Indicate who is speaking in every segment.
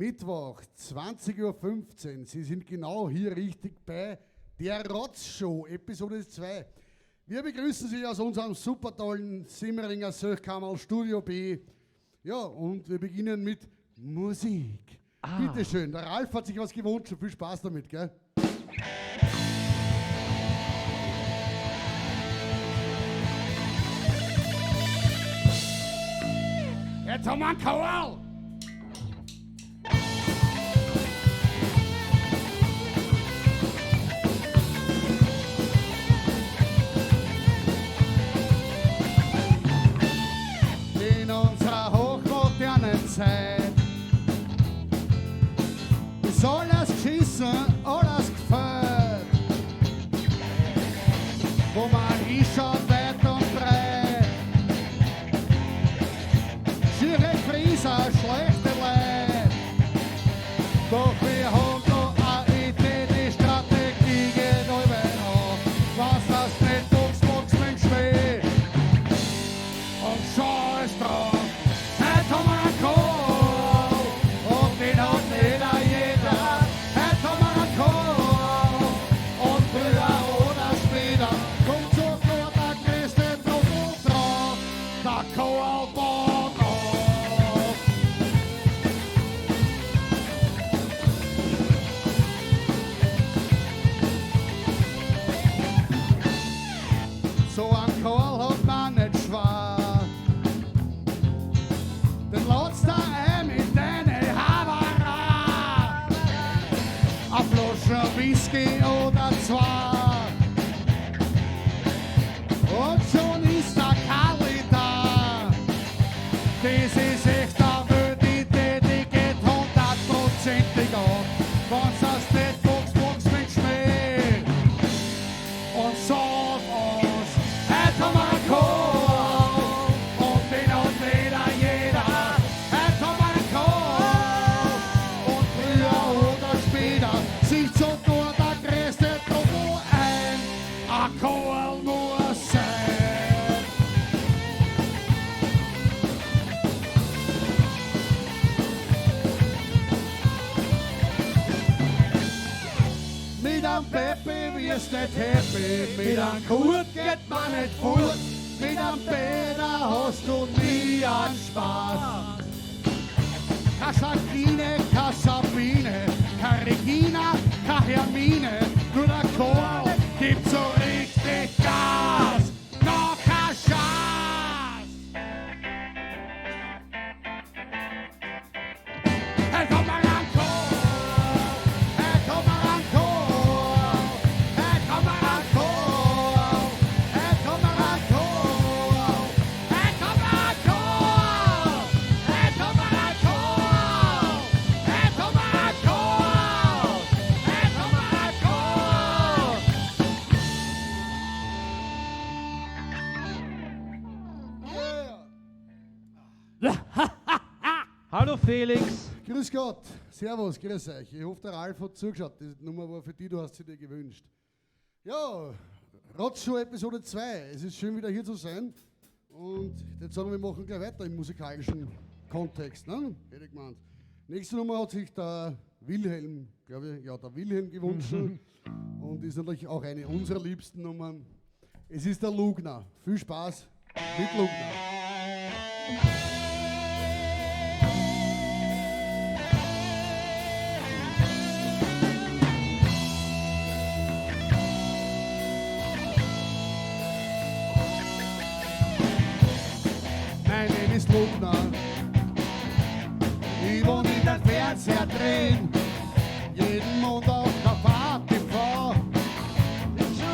Speaker 1: Mittwoch, 20:15 Uhr. Sie sind genau hier richtig bei der Rotzshow, Episode 2. Wir begrüßen Sie aus unserem super tollen Simmeringer Söchkammerl Studio B. Ja, und wir beginnen mit Musik. Ah. Bitte schön, der Ralf hat sich was gewünscht. Viel Spaß damit, gell? Jetzt haben wir einen Koal! In unserer hochmodernen Zeit ist alles geschissen, alles gefällt, wo man hinschaut weit und breit. Schiere Frieser, schlechte Leid, doch wir haben noch eine Idee, die Strategie geht allweil auf. Was das nicht magst, magst mit Schmäh. Und scheiß drauf, heute haben wir einen Kohl, und den hat jeder, jeder. Heute haben wir einen Kohl, und früher oder später kommt sogar der größte Trottel drauf, der Kohl baut auf. So ein Kohl hat man nicht schwer. Den ladst du ein mit deine Havara. A Flasche Whisky oder zwei. Und schon ist der Karli da. Das ist echt eine wilde Idee, die geht 100-prozentig auf. Wenn's das nicht magst, magst mit Schmäh. Und sauf uns, heute haben wir einen Kohl, und den hat jeder, jeder. Heute haben wir einen Kohl, und früher oder später sieht sogar der größte Trottel ein. Ein Kohl muss sein. Mit einem Pepe wirst nicht happy, mit einem Kurt geht man nicht fort, mit einem Peter hast du nie einen Spaß. Keine Jacqueline, keine Sabine, keine Regina, keine Hermine, nur der Kohl gibt so richtig Gas, noch kein Schatz. Hey, komm mal an, Kohl! Hey, komm mal an, Kohl! Hey, komm mal an, Kohl! Hey, komm mal an, Kohl! Hey, komm mal an, Kohl! Hey, komm mal an, Kohl! Hey, komm mal an, Kohl! Hey, komm mal an, Kohl! Yeah.
Speaker 2: Hallo Felix.
Speaker 1: Grüß Gott, Servus, grüß euch. Ich hoffe, der Ralf hat zugeschaut. Die Nummer war für dich, du hast sie dir gewünscht. Ja, Rotzshow Episode 2. Es ist schön, wieder hier zu sein. Und jetzt sagen wir, wir machen gleich weiter im musikalischen Kontext, ne? Hätte ich gemeint. Nächste Nummer hat sich der Wilhelm, glaube ich, ja, der Wilhelm gewünscht. Und ist natürlich auch eine unserer liebsten Nummern. Es ist der Lugner. Viel Spaß mit Lugner. Mein Name ist Lugner. Ich wohne in den Fernseher drin. Jeden Montag auf ATV.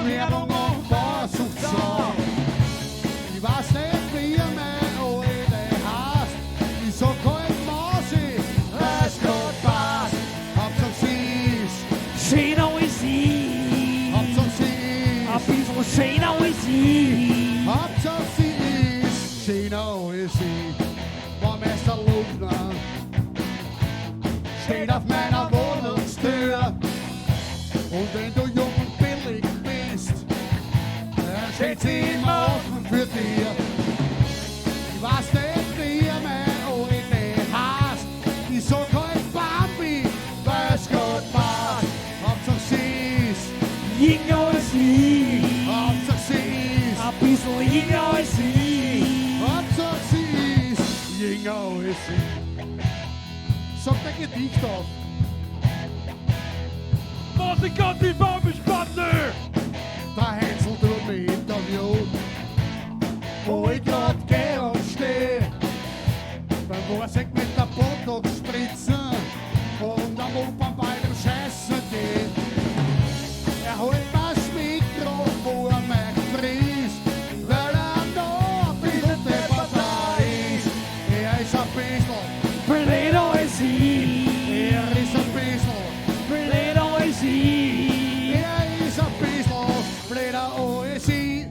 Speaker 1: Werbung und Barsucht so. Ich weiß nicht, wie mein Alte heißt. Ich sag halt Mausi, weil's grad passt. Hauptsache sie ist,
Speaker 2: Schöner als ich.
Speaker 1: Hauptsache sie ist.
Speaker 2: Ein bisschen schöner als ich.
Speaker 1: Hauptsache sie ist schöner als ich. Baumeister Lugner steht auf meiner Wohnungstür. Und wenn du jung und billig bist, dann steht sie immer offen für dich. Ich weiß nicht, wie mein Alte heißt. Ich sag halt Bambi.
Speaker 2: jünger als ich.
Speaker 1: Hauptsache sie ist jünger als ich. Sag dein Gedicht auf.
Speaker 2: Was ich kann, die Baumspanne!
Speaker 1: Der Hänsel tut mich interviewen, wo ich grad geh und steh. Beim weiß ich mit der Botox-Spritze und am Opernball im Scheißen geh. Er holt das Mikro vor mein Fries, weil er noch ein bisschen deppert da ist. Er ist ein bisschen
Speaker 2: blöder als ich.
Speaker 1: Er ist ein bisschen
Speaker 2: blöder als ich.
Speaker 1: Er ist ein bisschen blöder als ich.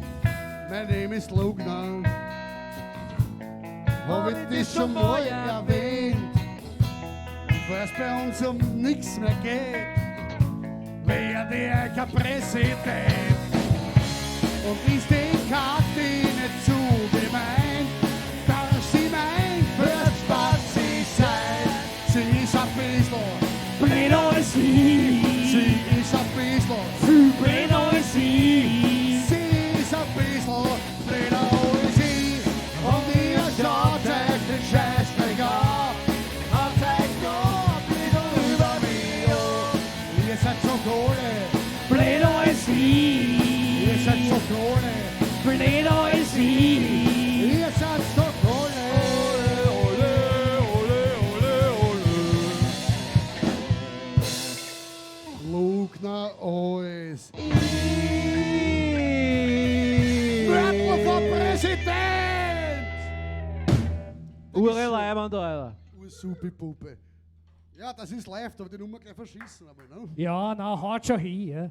Speaker 1: Mein Name ist Lugner. Hab ich das schon mal erwähnt? Weil's bei uns um nix mehr geht, werde ich ein Präsident. Und ist die Kathi nicht zu gemein, dass sie mein fürs Spazi sein. Sie ist ein bisschen
Speaker 2: blöder als ich.
Speaker 1: Sie ist ein bisschen
Speaker 2: viel blöder als ich.
Speaker 1: Sie ist ein bisschen blöder als ich. Und ihr schaut euch den Scheißdreck an. Habt euch noch ein bisschen über mich an. Ihr seid so Kohle.
Speaker 2: Blöder als ich.
Speaker 1: Ihr seid so Kohle.
Speaker 2: Blöder als ich.
Speaker 1: Ihr seid so Kohle. Ole, ole, ole, ole. Lugner alles. Mörtel vor Präsident!
Speaker 2: Ure Leiband, Alter.
Speaker 1: Ursupi-Puppe. Ja, das ist live, da hab ich die Nummer gleich verschissen. Aber, ne?
Speaker 3: Ja, na, haut schon hin. Ja.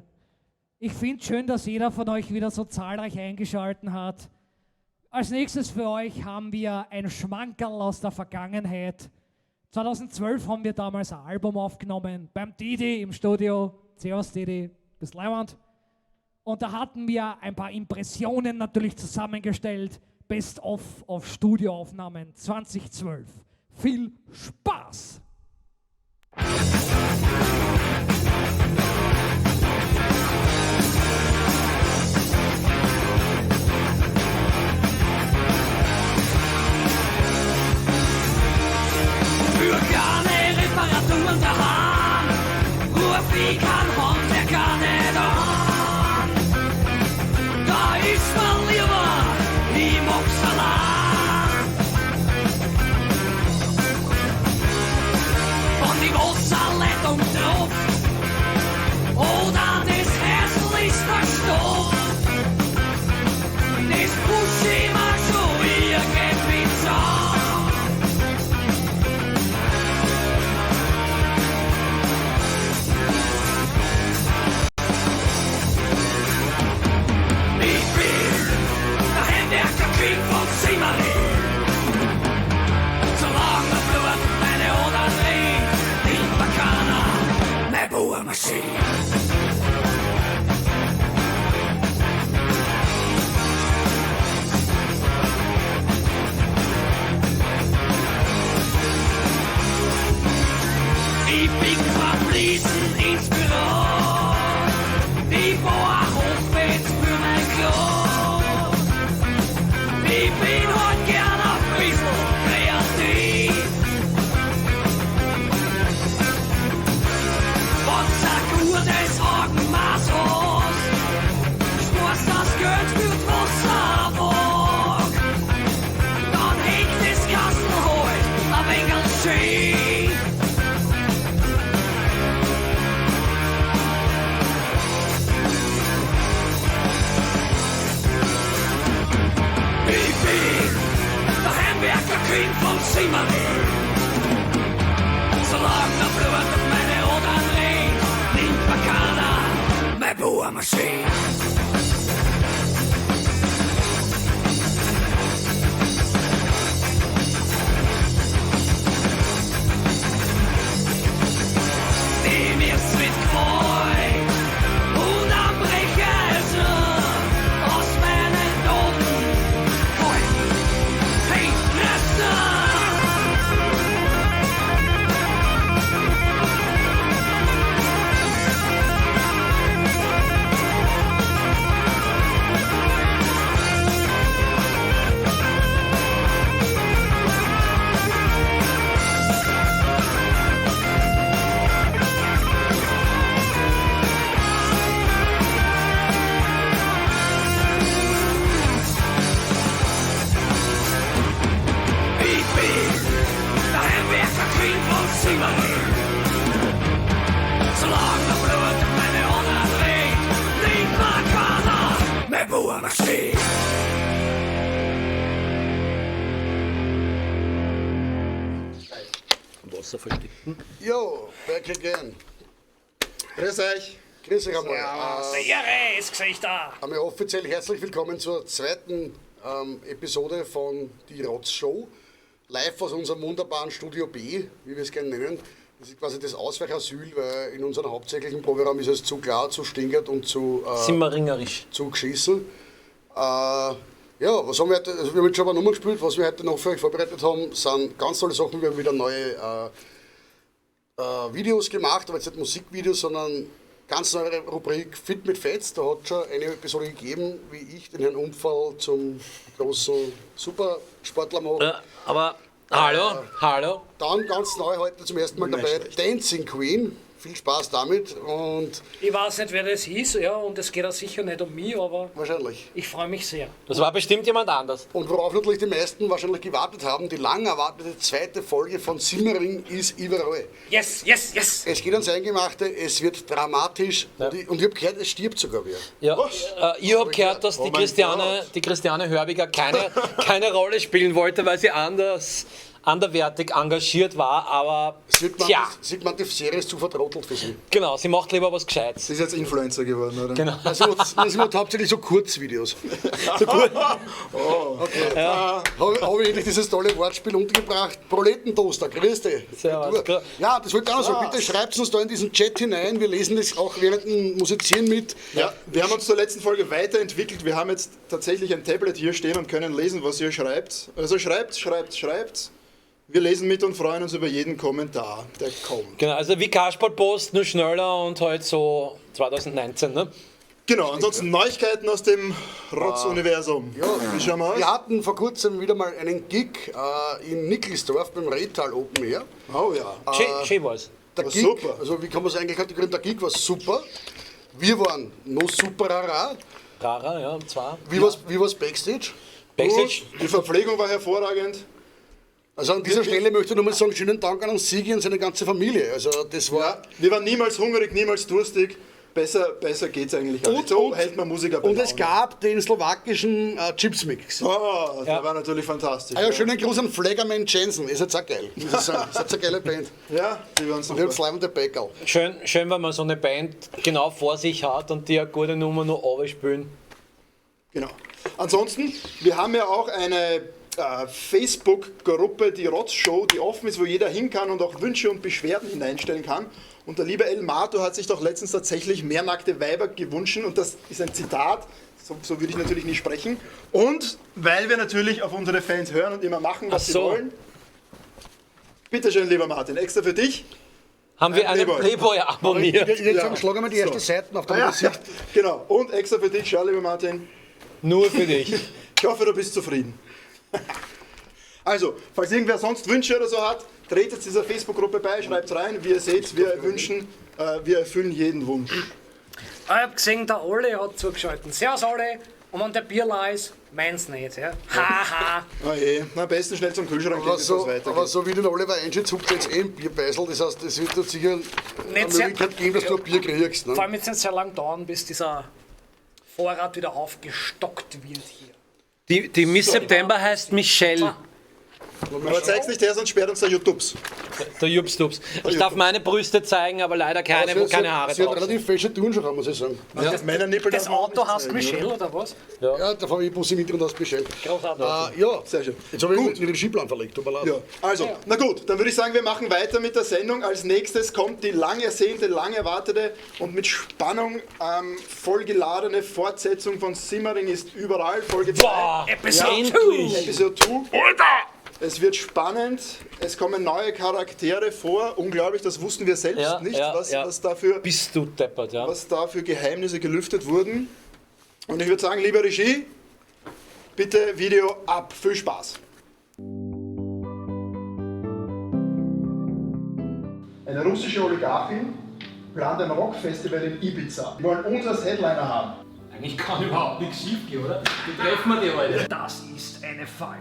Speaker 3: Ich find's schön, dass jeder von euch wieder so zahlreich eingeschalten hat. Als nächstes für euch haben wir ein Schmankerl aus der Vergangenheit. 2012 haben wir damals ein Album aufgenommen, beim Didi im Studio. Servus Didi, bis Leiwand. Und da hatten wir ein paar Impressionen natürlich zusammengestellt. Best of auf Studioaufnahmen 2012. Viel Spaß!
Speaker 4: Für kleine Reparaturen daheim ruf ich keinen Handwerker nicht an. Da ist mir lieber, ich mach's allein. Wenn die Wasserleitung tropft oder das Häusl ist verstopft, das push ich mir schon irgendwie zusammen. Ich bin der Heimwerker-King von Simmering. Solange der Blut meine Adern rinnt, nimmt mir keiner meine Bohrmaschine. Ich pick mir Fliesen ins Büro. Ich baue ein Hochbeet für mein Klo. Ich bin halt gern ein bisschen kreativ. Wenn's ein gutes Augenmaß hast, sparst das Geld für die Wasserwaage. Dann hängt das Kastel halt ein wenig schief. Ich bin der Heimwerker-King von Simmering. Solange der Blut auf meine Adern rinnt, nimmt mir keiner meine Bohrmaschine. Die mir's mit Gewalt und am Brecheisen aus meinen Toten holt. Hey, Reste!
Speaker 5: außer Versteckten.
Speaker 1: Jo, back again.
Speaker 6: Grüß euch.
Speaker 1: Grüß euch einmal.
Speaker 3: Ehre ist Gesichter.
Speaker 1: Einmal offiziell herzlich willkommen zur zweiten Episode von Die Rotz Show. Live aus unserem wunderbaren Studio B, wie wir es gerne nennen. Das ist quasi das Ausweichasyl, weil in unserem hauptsächlichen Proberaum ist es zu klar, zu stinkend und zu,
Speaker 5: Simmeringerisch.
Speaker 1: zu geschissen. Ja, was haben wir heute? Also wir haben jetzt schon ein paar Nummern gespielt. Was wir heute noch für euch vorbereitet haben, sind ganz tolle Sachen. Wir haben wieder neue Videos gemacht, aber jetzt nicht Musikvideos, sondern ganz neue Rubrik Fit mit Fetz. Da hat schon eine Episode gegeben, wie ich den Herrn Unfall zum großen Supersportler mache.
Speaker 5: Ja, aber hallo, hallo.
Speaker 1: Dann ganz neu heute zum ersten Mal dabei Dancing Queen. Viel Spaß damit und
Speaker 3: Ich weiß nicht, wer das ist, ja, und es geht auch sicher nicht um mich, aber
Speaker 1: wahrscheinlich.
Speaker 3: ich freue mich sehr.
Speaker 5: Das war bestimmt jemand anders.
Speaker 1: Und worauf natürlich die meisten wahrscheinlich gewartet haben, die lang erwartete zweite Folge von Simmering ist überall.
Speaker 3: Yes, yes, yes!
Speaker 1: Es geht ans Eingemachte, es wird dramatisch
Speaker 5: Ja.
Speaker 1: und ich habe gehört, es stirbt sogar wer.
Speaker 5: Ja, ich habe gehört, dass
Speaker 6: Oh
Speaker 5: die
Speaker 6: mein
Speaker 5: Christiane,
Speaker 6: Gott.
Speaker 5: die Christiane Hörbiger keine Rolle spielen wollte, weil sie anderwertig engagiert war, aber tja,
Speaker 1: Sigmund, die Serie ist zu vertrottelt für sie.
Speaker 5: genau, sie macht lieber was Gescheites.
Speaker 6: Sie ist jetzt Influencer geworden, oder?
Speaker 5: Genau.
Speaker 1: Also, sie macht hauptsächlich so Kurzvideos.
Speaker 5: So gut.
Speaker 6: Oh.
Speaker 1: Okay. Ja. Habe ich endlich dieses tolle Wortspiel untergebracht. Proletentoaster, grüß dich.
Speaker 5: Servus.
Speaker 1: Ja, das wollte ich auch noch sagen. Bitte schreibt uns da in diesen Chat hinein. Wir lesen das auch während dem Musizieren mit.
Speaker 6: Ja, wir haben uns zur letzten Folge weiterentwickelt. Wir haben jetzt tatsächlich ein Tablet hier stehen und können lesen, was ihr schreibt. Also schreibt, schreibt, schreibt. Wir lesen mit und freuen uns über jeden Kommentar, der kommt.
Speaker 5: Genau, also wie Kasperl Post, nur schneller und halt so 2019, ne?
Speaker 6: Genau, ansonsten Neuigkeiten aus dem Rotz-Universum.
Speaker 1: Ja.
Speaker 6: Wie schauen wir aus?
Speaker 1: Wir hatten vor kurzem wieder mal einen Gig in Nickelsdorf beim Rehtal Open Air.
Speaker 6: Oh ja.
Speaker 5: Schön war's.
Speaker 1: Der
Speaker 6: War
Speaker 1: Gig,
Speaker 6: super.
Speaker 1: Also wie kann man es eigentlich kategorieren? Der Gig war super. Wir waren noch superer.
Speaker 5: Rara, ja, und zwar.
Speaker 1: Wie war's Backstage?
Speaker 5: Backstage.
Speaker 6: Gut, die Verpflegung war hervorragend.
Speaker 1: Also an dieser Stelle möchte ich nochmal sagen, schönen Dank an uns Sigi und seine ganze Familie. Also das war...
Speaker 6: Ja, wir waren niemals hungrig, niemals durstig. Besser geht's eigentlich auch nicht. So hält man Musiker bei
Speaker 1: Und es
Speaker 6: Laune.
Speaker 1: gab den slowakischen Chipsmix.
Speaker 6: Oh, der war natürlich fantastisch.
Speaker 1: Ah ja, schönen Gruß an Flaggerman Jensen. Ist jetzt auch geil. Muss ich sagen. Ist jetzt eine geile Band.
Speaker 6: Ja, die waren
Speaker 1: Und ich hab's
Speaker 6: super.
Speaker 1: live und der Bäckerl.
Speaker 5: Schön, wenn man so eine Band genau vor sich hat und die eine gute Nummer nur spielen.
Speaker 6: Genau. Ansonsten, wir haben ja auch eine Facebook-Gruppe, die Rotz Show, die offen ist, wo jeder hin kann und auch Wünsche und Beschwerden hineinstellen kann. Und der liebe El Mato hat sich doch letztens tatsächlich mehr nackte Weiber gewünscht und das ist ein Zitat, so würde ich natürlich nicht sprechen. Und weil wir natürlich auf unsere Fans hören und immer machen, was
Speaker 5: Ach so.
Speaker 6: sie wollen. Bitte schön, lieber Martin, extra für dich.
Speaker 5: Haben wir
Speaker 6: Ein
Speaker 5: einen
Speaker 6: Playboy.
Speaker 5: Playboy abonniert?
Speaker 1: Ich würde
Speaker 6: Ja.
Speaker 1: sagen, schlagen wir die erste
Speaker 6: So.
Speaker 1: Seiten auf
Speaker 6: Ah,
Speaker 1: der
Speaker 6: ja,
Speaker 1: Gesicht.
Speaker 6: genau. Und extra für dich, schau, lieber Martin.
Speaker 5: Nur für dich.
Speaker 6: Ich hoffe, du bist zufrieden. Also, falls irgendwer sonst Wünsche oder so hat, tretet dieser Facebook-Gruppe bei, schreibt rein. Wie ihr seht, wir wünschen, wir erfüllen jeden Wunsch.
Speaker 3: Ich hab gesehen, der Olli hat zugeschaltet. Servus Olli, und wenn der Bierler ist, meins nicht, ja. Haha.
Speaker 6: Oh je, na, am besten schnell zum Kühlschrank gehen,
Speaker 1: Aber
Speaker 6: bevor es
Speaker 1: so,
Speaker 6: weitergeht.
Speaker 1: aber so wie den Oliver einschätzt, huckt er jetzt eh ein Bierbeisel. Das heißt, es wird jetzt sicher eine
Speaker 3: sehr-
Speaker 1: Möglichkeit geben, dass du ein Bier kriegst. Ne?
Speaker 3: Vor allem jetzt nicht sehr lang dauern, bis dieser Vorrat wieder aufgestockt wird hier.
Speaker 5: Die Miss September heißt Michelle.
Speaker 6: Aber zeig's nicht her, sonst sperrt uns der YouTubes.
Speaker 5: Der Jupstups. Ich darf meine Brüste zeigen, aber leider keine, wo
Speaker 1: Sie-
Speaker 5: keine Haare
Speaker 1: Sie hat
Speaker 5: drauf sind.
Speaker 1: relativ fesche Turnschuhe, muss ich sagen.
Speaker 6: Ja. Das Männernippel
Speaker 3: Das
Speaker 6: darf man auch
Speaker 3: Auto
Speaker 6: nicht
Speaker 3: heißt
Speaker 6: zeigen,
Speaker 3: Michelle
Speaker 6: oder?
Speaker 3: oder was?
Speaker 1: Ja, der VW-Bus im Hintergrund heißt Michelle.
Speaker 3: Großartig.
Speaker 1: Ja,
Speaker 6: Sehr schön.
Speaker 1: Jetzt habe ich den Regieplan verlegt, tut mir leid.
Speaker 6: Ja, also, na gut, dann würde ich sagen, wir machen weiter mit der Sendung. Als nächstes kommt die lang ersehnte, lang erwartete und mit Spannung vollgeladene Fortsetzung von Simmering ist überall, Folge 2.
Speaker 5: Boah,
Speaker 3: Episode
Speaker 5: endlich.
Speaker 6: Episode 2. Es wird spannend, es kommen neue Charaktere vor. Unglaublich, das wussten wir selbst
Speaker 5: Ja,
Speaker 6: nicht,
Speaker 5: ja,
Speaker 6: was,
Speaker 5: ja.
Speaker 6: Was, dafür,
Speaker 5: Bist du deppert, ja.
Speaker 6: was da für Geheimnisse gelüftet wurden. Und ich würde sagen, liebe Regie, bitte Video ab. Viel Spaß. Eine russische Oligarchin plant ein Rockfestival in Ibiza. Die wollen uns als Headliner haben.
Speaker 2: Eigentlich kann überhaupt nichts schief gehen, oder? Wie treffen wir die heute?
Speaker 3: Das ist eine Falle.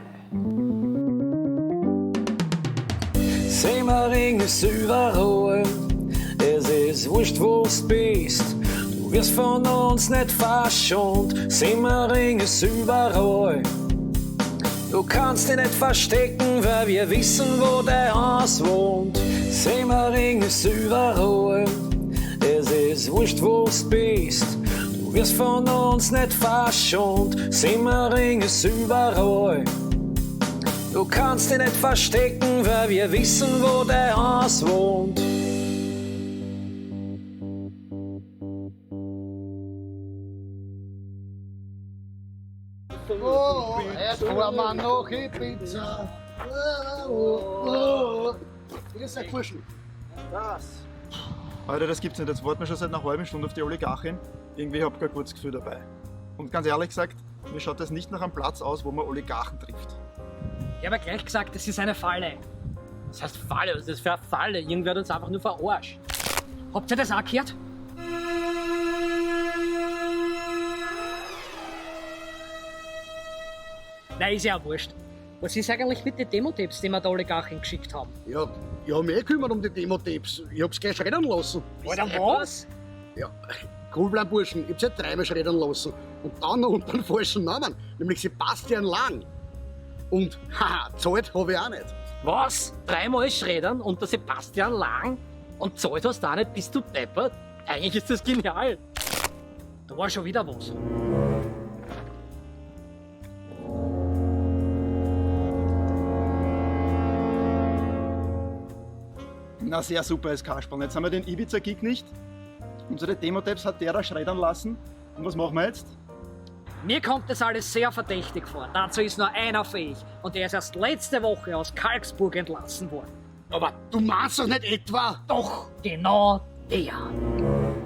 Speaker 4: Semmering ist überall, es ist wurscht, wo du bist. Du wirst von uns nicht verschont. Semmering ist überall. Du kannst dich nicht verstecken, weil wir wissen, wo dein Haus wohnt. Semmering ist überall. Es ist wurscht, wo du bist. Du wirst von uns nicht verschont. Semmering ist überall. Du kannst dich nicht verstecken, weil wir wissen, wo dein Haus wohnt.
Speaker 1: Oh, erst fahren wir nach Ibiza. Oh, oh, oh.
Speaker 6: Das ist ein Burschen. Alter, das gibt's nicht. Jetzt warten wir schon seit einer halben Stunde auf die Oligarchin. Irgendwie hab ich kein gutes Gefühl dabei. Und ganz ehrlich gesagt, mir schaut das nicht nach einem Platz aus, wo man Oligarchen trifft.
Speaker 3: Ich habe ja gleich gesagt, das ist eine Falle.
Speaker 5: Das heißt Falle, was ist das für eine Falle? Irgendwer hat uns einfach nur verarscht.
Speaker 3: Habt ihr das auch gehört? Nein, ist ja auch wurscht. Was ist eigentlich mit den Demo-Tapes, die wir der Oligarchin geschickt haben?
Speaker 7: Ja, ich hab mich eh gekümmert um die Demo-Tapes. Ich hab's gleich schreddern lassen.
Speaker 3: Alter, was?
Speaker 7: Ja, cool bleiben, Burschen. Ich hab's ja dreimal schreddern lassen. Und dann noch unter dem falschen Namen, nämlich Sebastian Lang. Und, haha, zahlt hab ich auch nicht.
Speaker 5: Was? Dreimal schreddern unter Sebastian Lang? Und zahlt hast du auch nicht, bist du deppert? Eigentlich ist das genial.
Speaker 3: Da war schon wieder was.
Speaker 6: Na, sehr super ist Kasperl. Jetzt haben wir den Ibiza-Gig nicht. Unsere Demo-Tapes hat der da schreddern lassen. Und was machen wir jetzt?
Speaker 3: Mir kommt das alles sehr verdächtig vor. Dazu ist nur einer fähig. Und der ist erst letzte Woche aus Kalksburg entlassen worden.
Speaker 7: Aber du meinst doch nicht etwa?
Speaker 3: Doch, genau der.